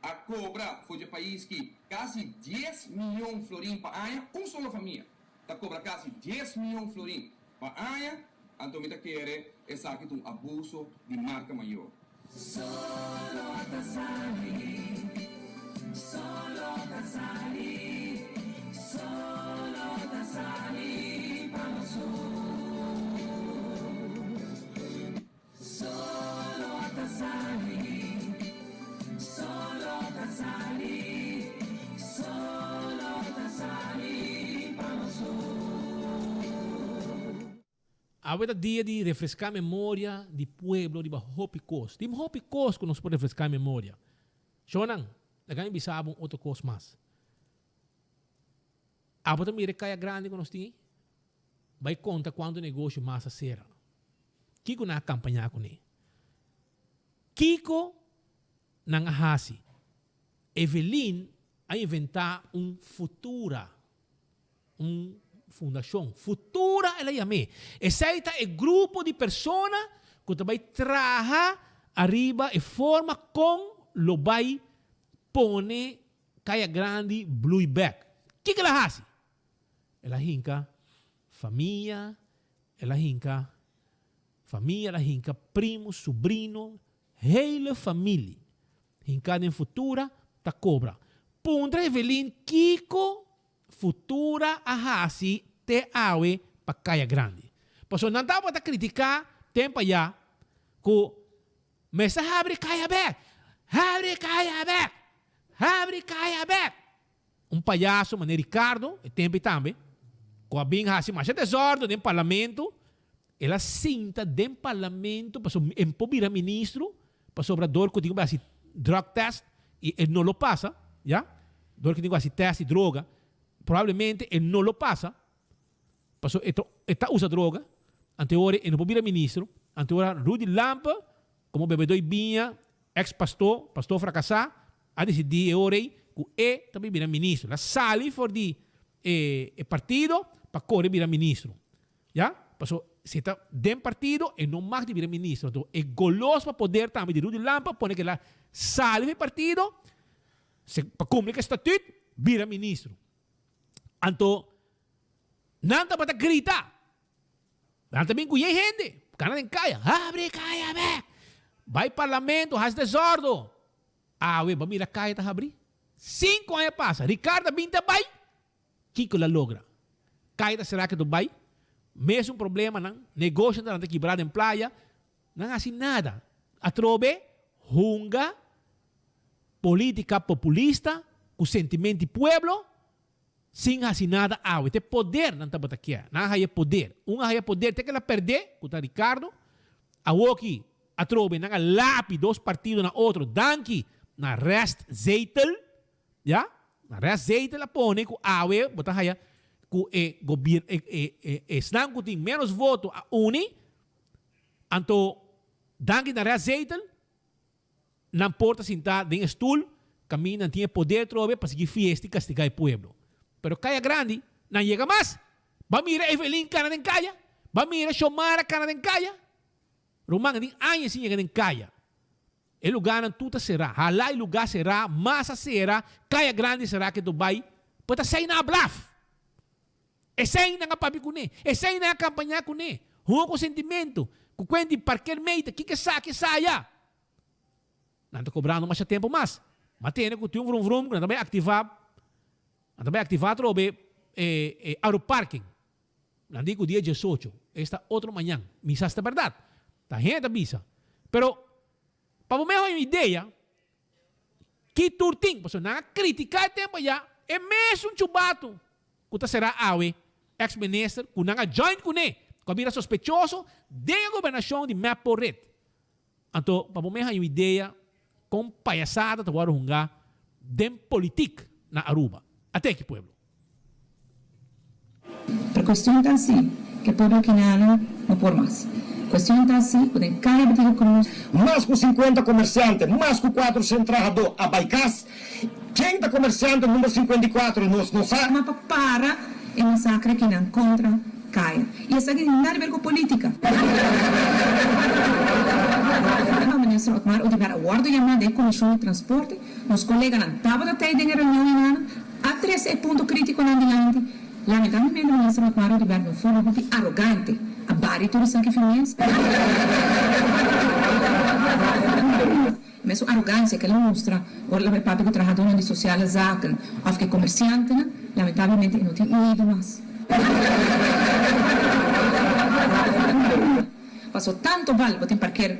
a cobra for dje pais ki casi dies miyon florin pa aña, un solo famia ta cobra casi dies miyon florin pa aña, anto mi ta kere esaki ta un abuso di marca mayor. Solo ta sali, solo ta sali, solo ta sali pa nos tur. Solo ta sali, solo ta sali, solo ta sali pa nos tur. Awe ta dia di refreská memoria di pueblo riba hopi kos. Tin hopi kos ku nos por refreská memoria. Shownan, laga mi bisa bo un otro kos mas. Abo ta mira e kaya grandi ku nos tin ei? Bai konta kuantu negosio mas a sera. Kiko nan a kampañá kuné? Kiko nan a hasi? Evelyn a inventá un futura. Un fundashon. Futura el a yam'é. Esei ta e grupo di persona ku ta bai traha ariba e forma kon lo bai pone Kaya Grandi blui bèk. Kiko el a hasi? El a hinka famia, el a hinka famia, el a hinka primo, subrino, hele famili. Hinka den Futura ta kobra. Puntra Evelyn kiko Futura a hasi te awe pa Kaya Grandi. Pasobra nan tabata kritiká tempu ayá ku mester habri kaya bèk, habri kaya bèk, habri kaya bèk. Un payaso manera Ricardo, e tempu ei tambe, ku a bin hasi masha desòrdu den parlamento, el a sinta den parlamento pasobra e por bira ministro, Pasobra dor cu tin cu haci drug test y e no lo pasa, ya, dor cu tin cu haci test di droga, probablemente e no lo pasa, pasobra e ta e ta usa droga, anto e ora e no por bira ministro, anto e ora Rudy Lampe, como bebedor y biña, ex pastor, pastor fracasa, a decidi e ora ey cu e ta bay bira ministro. El a sali for di e e partido pa core bira ministro. Ya, paso si e ta den partido e no mag di bira ministro. Anto e golos pa poder tambe di Rudy Lampe a pone kila sali di partido se pa cumpli cu e statuut bira ministro. Anto nan tabata grita, nan ta bin cu yey hende cana den caya, habri caya bek, bay parlamento haci desordo. Awe bo a mira caya ta habri? Cinco aña pasa Ricardo a bin ta bay. Kiko el a logra? Kai ta sera ke Dubai, mesun problemanan, negoshonan ta kibra den playa, nan hasi nada. Atrobe hunga politica populista ku sentiment di pueblo sin hasi nada awe. Ta e poder nan tabata kier. Nan a haya poder. Un a haya poder te ke el a perde, ku ta Ricardo. Awoki atrobe nan a lapi dos partido na otro danki na restzetel. Ya, na restzetel a pone ku awe bo ta haya ku e gobier e e e esnan ku tin menos voto a uni, anto danki na restzetel nan por ta sinta den e stul kaminda nan tin e poder trobe pa sigui fiesta i kastiga e pueblo. Pero kaya grandi nan yega mas. Ba mira Evelyn kana den kaya, ba mira Xiomara kana den kaya. Ruman tin aña sin yega den kaya. E lugánan tur ta será. Hala e lugá será, masa sera, kaya grandi será ke Dubai, pues ta esei nan a blaf. Esei nan a papia kuné, esei nan a kampañá kuné, hunga ku sentimentu, ku kuenta di parker meter, kiko esaki, esaya. Nan ta kobrando masha tempu mas. Ma tene ku tin un vrum vrum ku nan ta bai aktivá, nan ta bai aktivá atrobe e e Aruparking. Nan di ku dia diesocho, esta otro mañan. Mi sa si ta bèrdat. Ta hende ta bisa. Pero, pa bo mehor un idea, ki tur tin, pasobra nan a kritiká e tempu ayá, e mesun chubatu ku ta será awe, Ex minister cu nan a join cune cu a bira sospechoso den e gobernacion di mep por red. Anto pa bo me haña un idea con payasada ta wordo hunga den politic na Aruba. Ateki pueblo. Pero cuestion ta asi cu e pueblo Kinano no por mas. Cuestion ta asi cu den Caya Betico Cruz. Mas cu 50 comerciante, mas cu 400 trahador a bay cas. Ken ta comerciante number 54 nos no sa. Ma pa para e masacre kinan contra Caya. Y esaki tin nada di ber cu politica. Minister Otmar Oduber a wordo yama den e Comision di Transporte. Nos coleganan tabata tey den e reunion eynan a trece e punto criticonan dilanti. Lamentablemente Minister Otmar Oduber den un forma hopi arogante a bari tur esaki fin mes. Mesun arogancia cu el a mustra ora el a bay papia cu trahadornan di sociale zaken of cu e comerciantenan, lamentablemente e no tin oido mas. Paso tanto bal bo tin parker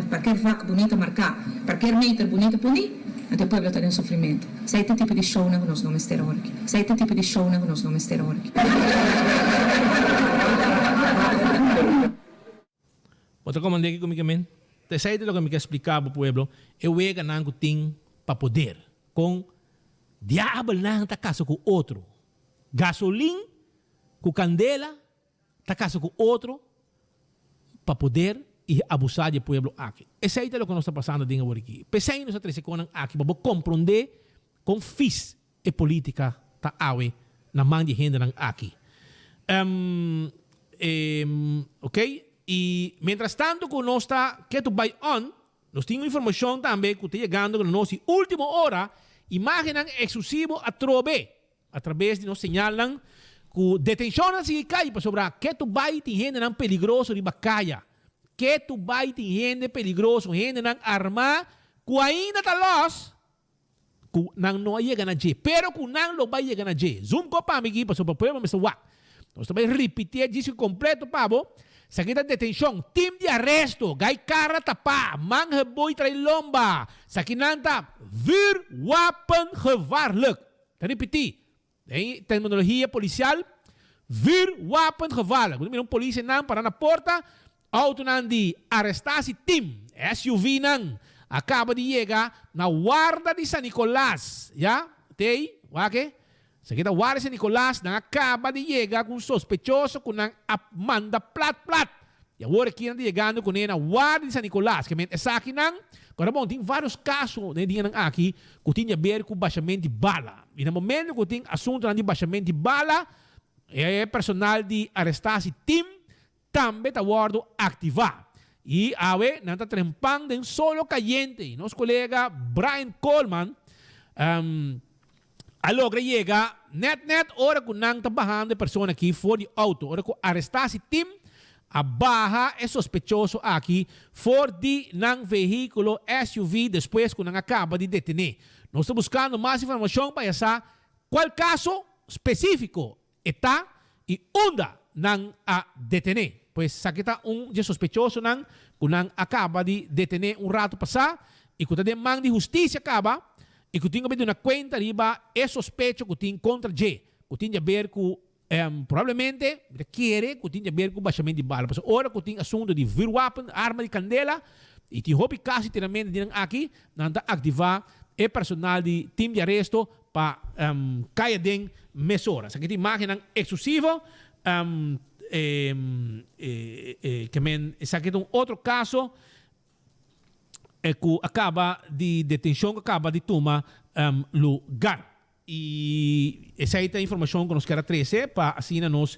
parker vak bunita marká, parker meter bunita poní, anto e pueblo ta den sufrimento. Esei ta e tipo di shownan ku nos no mester ora aki. Esei ta e tipo di shownan ku nos no mester ora aki. Bo ta komand'é kiko mi ke men? Ta esei ta loke mi ke splika bo pueblo, e weganan ku tin pa poder, kon diabelnan ta kasa ku otro, gasolin ku kandela ta kasa ku otro pa poder i abusá di e pueblo aki. Esei ta loke nos ta pasando den awor aki. P'esei nos a trese konan aki pa bo komprondé kon fis e politica ta awe na man di e hendenan aki. Ok, i mientras tanto ku nos ta ketu bai on, nos tin un informashon tambe ku ta yegando na nos di ultimo ora, imagennan eksklusivo atrobe A traves di nos señalnan ku detenshonnan sigui kai pasobra ketu bai tin hendenan peligroso riba kaya. Ketu bai tin hende peligroso, hendenan armá ku ainda ta lòs ku nan no a yega na dje, pero ku nan lo bai yega na dje. Zoom ko pa mi aki pasobra pueblo mester wak. Nos ta bai ripití e djisku kompleto pa bo. Esaki ta detenshon, tim di aresto, gai kara tapá, man geboi trai lomba. Esakinan ta vuurwapengevaarlijk. Ta ripití, den terminologia polisial, vuurwapengevaarlijk. Bo ta mira un polisianan pará na porta, outonan di arestasi tim, SUV-nan, a kaba di yega na warda di San Nicolas. Ya, te ei, wak e. Esaki ta warda di San Nicolas, nan a kaba di yega ku un sospechoso ku nan a manda plat plat. I awor aki nan ta yegando kuné na warda di San Nicolas. Ke men esakinan, kòrda bon, tin vários kaso den e dianan aki ku tin di aber ku bashament di bala. I na momento ku tin asuntunan di bashament di bala, e personal di arestasi tim tambe ta wòrdu aktivá. I awe nan ta trempan den solo kayente. I nos kolega Brian Coleman a logra yega nèt nèt ora ku nan ta bahando e persona aki for di outo, ora ku arestasi tim a baha e sospechoso aki for di nan vehíkulo SUV despues ku nan a kaba di detené. Nos ta buskando mas informashon pa ya sa kual kaso spesífiko e ta i unda nan a detené. Pues esaki ta un dje sospechosonan ku nan a kaba di detené un ratu pasá i ku ta den man di hustisia kaba i ku tin ku duna kuenta riba e sospecho ku tin kontra dje ku tin di aber ku probablemente mi ta kere ku tin di aber ku bashament di bala pasobra ora ku tin asuntu di vuurwapen, arma di kandela, i tin hopi kaso di tiramentu di nan aki nan ta aktivá e personal di tim di aresto pa kai aden mesora. Esaki ta imagennan eksklusivo. Ke men esaki ta un otro kaso ku a kaba di detenshon ku a kaba di tuma lugar. I esei ta informashon ku nos kier a trese pa asina nos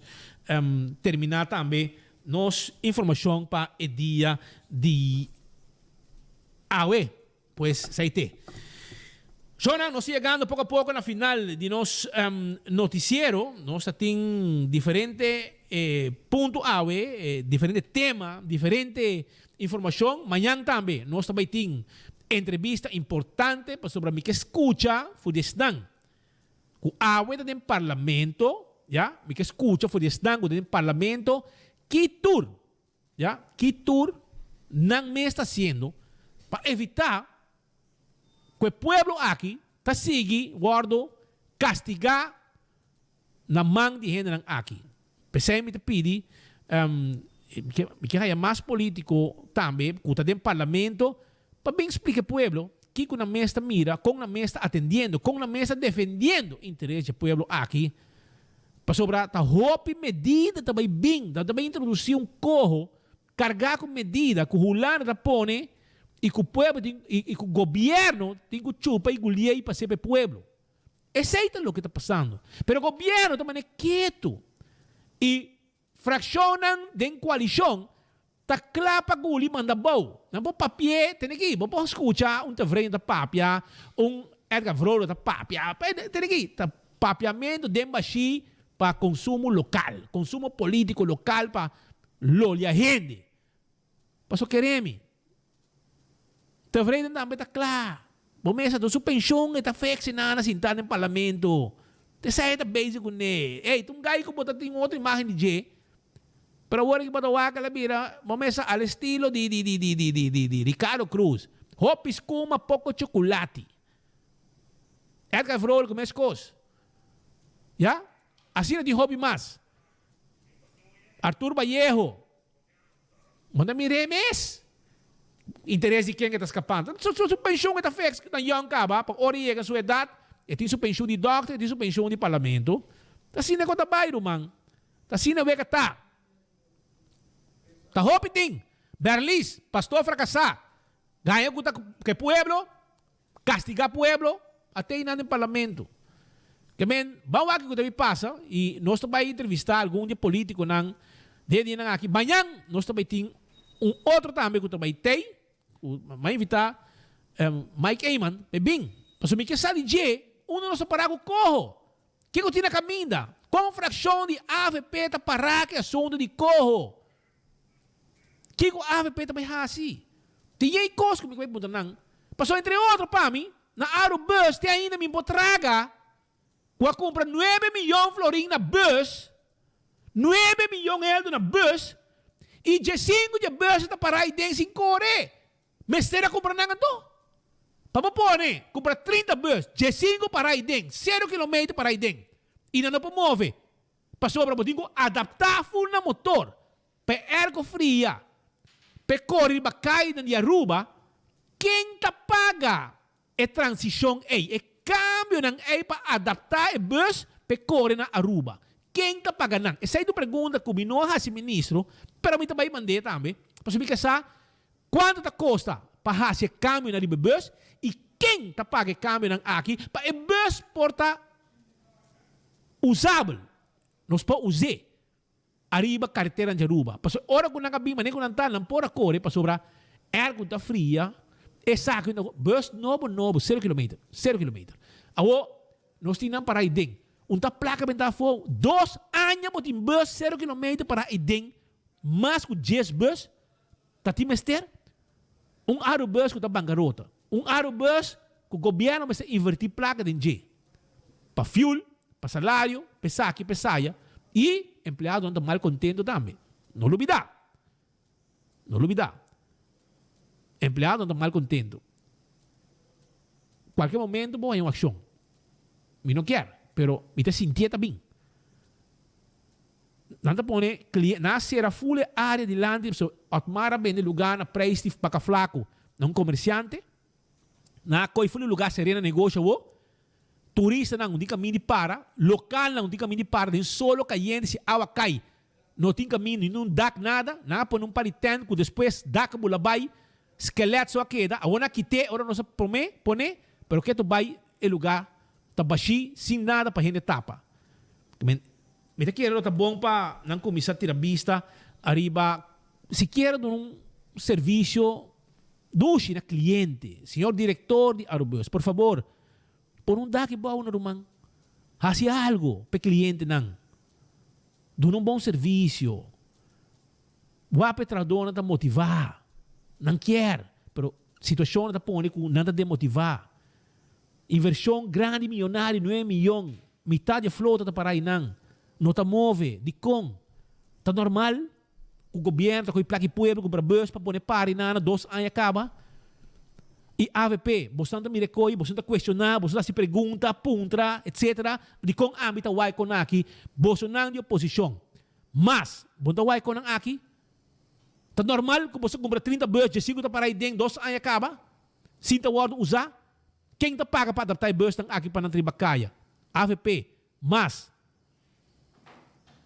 terminá tambe nos informashon pa e dia di awe. Pues esei te. Shownan, nos ta yegando poko a poko na final di nos noticiero. Nos ta tin diferente punto awe, diferente tema, diferente informacion. Mañan tambe nos ta bay tin entrevista importante pasobra mi ke scucha for di esnan cu awe ta den parlamento, ya, mi ke scucha for di esnan cu ta den parlamento ki tur Ya, ki tur nan mes ta haciendo pa evita cu e pueblo aki ta sigui wordo castiga na man di hendenan aki. P'esei mi ta pidi, mi ke haya mas politico tambe cu ta den parlamento pa bin splica e pueblo kico nan mes ta mira, con nan mes ta atendiendo, con nan mes ta defendiendo interes dje pueblo aki. Pasobra ta hopi medida ta bay bin, ta bay introduci un coho carga cu medida cu Hulanda ta pone y cu pueblo tin y cu gobierno tin cu chupa y guliey pa haci pa e pueblo. Esey ta loke ta pasando. Pero gobierno ta mane ketu y fraccionnan den coalicion ta cla pa guli manda bou. Nan por papie, tene aki, bo por scucha un Tevreden ta papia, un Edgar Vrolijk ta papia, tene aki, ta papiamento den bashi pa consumo local, consumo politico local pa lolia hende. Paso kere mi. Tevreden tambe ta kla. Bo mester ta su penshon e ta fek si nan a sinta den parlamento. Esei e ta bezig kuné. Ey, ta un guy ku bo ta tin otro imagen di dje. Pero awor ki bo ta wak el a bira, bo mester al estilo di di di di di di di di Ricardo Cruz. Hopi skuma, poko chocolati. Edgar Vrolijk meskos. Ya? Asina tin hopi mas. Artur Vallejo. Bo ta mir'é mes. Interes di ken e ta skapando? Su su penshun e ta fix na yòn kaba, pa ora e yega su edat, e tin su penshun di dòkter, e tin su penshun di parlamento. Ta asina ku ta bai, ruman. Ta asina wega ta. Ta hopi tin. Berlis, pastor frakasá, gaña ku ta ku e pueblo, Castiga pueblo a tey nan den parlamento. Ke men, ban wak kico ta bay pasa y nos ta bay entrevista algun di e politiconan den e dianan aki. Mañan nos ta bay tin un otro tambe cu ta bay tey, cu m'a invita Mike Eman p'e bin. Pasobra mi ke sa di dje unda nos ta para cu coho. Kico tin na caminda? Con fraccion di avp ta para cu e asunto di coho? Kiko avp ta bai hasi? Tin yei kos ku mi ku bai puntra nan. Pasobra entre otro pa mi, na Arubus te ainda mi por traga ku a kumpra nuebe miyon florin na bus, nuebe miyon eldo na bus, i djesinku dje bus ta pará aiden sin kore. Mester a kumpra nan anto? Pa bo pone kumpra 30 bus, djesinku pará aiden, sero kilometer pará aiden, i nan no por move. Pasobra bo tin ku adaptá ful na motor pa e airco fria pa e kore riba kainan di Aruba, ken ta paga e transishon ei, e kambionan ei pa adaptá e bus pa e kore na Aruba? Ken ta paga nan? Esei ta un pregunta ku mi no a hasi ministro, pero mi ta bai mand'é tambe, pasobra mi ke sa kuantu ta kosta pa hasi e kambionan riba e bus i ken ta paga e kambionan aki pa e bus por ta Usabel, nos por us'é ariba kareteranan di Aruba. Pasobra ora ku nan a bin manera ku nan ta, nan por a kore pasobra airco ta fria, esaki no, bus nobo nobo, sero kilometer, sero kilometer. Awor, nos tin nan para aiden. Un ta plaka benta afó, dos aña bo tin bus sero kilometer para aiden, mas ku dies bus ta tin mester. Un Arubus ku ta bankarota. Un Arubus ku gobièrnu mester invertí plaka den dje. Pa fuel, pa salario, pa esaki, pa esaya. I empleadonan ta mal kontento tambe. No lubidá. No lubidá. Empleadonan ta mal kontento. Kualke momento bo haña un akshon. Mi no kier, pero mi ta sintié ta bin. Nan ta pone clien, nan a cera full e area dilanti pasobra Otmar a bende lugar na prijs di baca flaco na un comerciante. Nan a coy full e lugar serena negocio awo. Turistanan no tin caminda di para, localnan no tin caminda di para den solo cayente si awa cay no tin caminda ni un dak nada. Nan a pone un par di tent cu despues dak a bula bay, skelet so a keda. Awo nan a kite ora nos a prome pone pero keto bay e lugar ta bashi sin nada pa hende tapa. Mi ta kere lo ta bon pa nan kuminsá tira bista ariba sikiera duna un servisio dushi na kliente. Señor direktor di Arubus, por fabor, pone un daki bou na ruman. Hasi algu pa e klientenan. Duna un bon servisio. Wak pa e trahadónan ta motivá. Nan kier, pero situashonnan ta pone ku nan ta demotivá. Invershon grandi miyonario, nuebe miyon. Mitad di e flota ta para einan. No ta move. Dikon? Ta normal ku gobierno ta kohe plaka di pueblo kumpra bus pa pone para einan na dos aña kaba? I avp, bosan ta mira e koe, bosan ta kuestioná, bosan ta hasi pregunta, puntra, etcetera. Dikon ami ta wai kon aki? Bosonan di oposishon. Mas, bo no ta wak e konan aki? Ta normal ku boso kumpra 30 bus dje siku ta para ei den dos aña kaba, sin ta wòrdu usá? Ken ta paga pa adaptá e busnan aki pa nan ta riba kaya? Avp, Mas,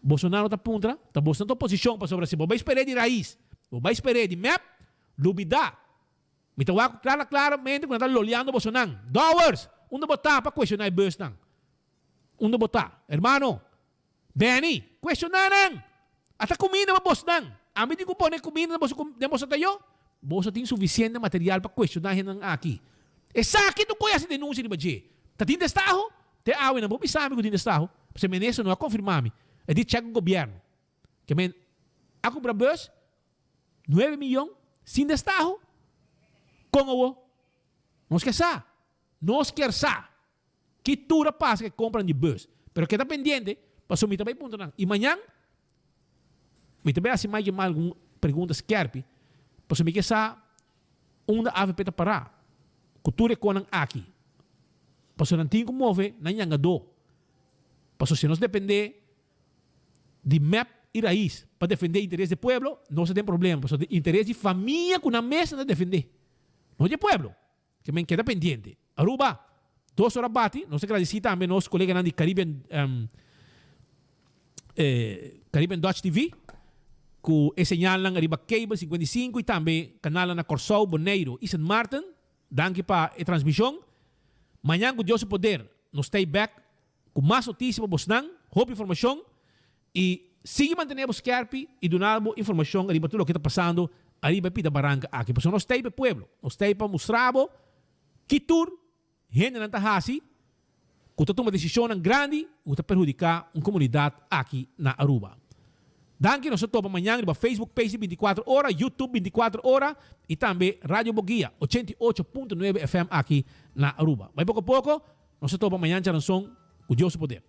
Bolsonaro ta puntra, ta boso ta oposishon pasobra si bo bai sper'é di rais, bo bai sper'é di mep, lubidá. Mi ta wak klara klaramente ku nan ta loliando bosonan. Dowers, unda bo ta pa kuestioná e busnan? Unda bo ta? Hermano, Benny, kuestioná nan! Ata kuminda pa bosnan. Ami tin ku pone kuminda den boso den boso tayo? Boso tin sufisiente material pa kuestioná hendenan aki. Esaki ta un koe hasi denunsia riba dje. Ta tin destaho? Te awe nan por bisa mi ku tin destaho. Pasobra e minister no a konfirmá mi. E di chèk ku gobièrnu. Ke men a kumpra bus nuebe miyon sin destaho? Kon awo? Nos ke sa. Nos kier sa. Ki tur a pasa ku e kompranan di bus. Pero keda pendiente, pasobra mi ta bai puntra nan. I mañan mi ta bai hasi Mike Eman algun pregunta skerpi, pasobra mi ke sa unda avp ta pará ku tur e konan aki. Pasobra nan tin ku move nan yangadó. Pasobra si nos dependé di mep i rais pa defendé interes di e pueblo, nos ta den problema. Pasobra interes di famia ku nan mes nan ta defendé, no di e pueblo. Ke men keda pendiente. Aruba, dos ora bati. Nos ta gradisí tambe nos koleganan di Caribbean Caribbean Dutch TV ku e señalnan riba cable 55 i tambe kanalnan na Kòrsou, Boneiru i Sint Maarten. Danki pa e transmishon. Mañan ku Dios su poder nos ta ei bèk ku mas notisia pa bosnan, hopi informashon i sigui mantené bo skèrpi i duna bo informashon riba tur loke ta pasando ariba e pida baranka aki. Pasobra nos ta ei pa e pueblo, nos ta ei pa mustra bo ki tur hendenan ta hasi ku ta tuma desishonnan grandi ku ta perhudiká un komunidat aki na Aruba. Danki, nos ta topa mañan riba Facebook page di 24 Ora, YouTube 24 Ora i tambe Radio Boguia 88.9 FM aki na Aruba. Bai poko poko, nos ta topa mañan djaranson ku Dios su poder.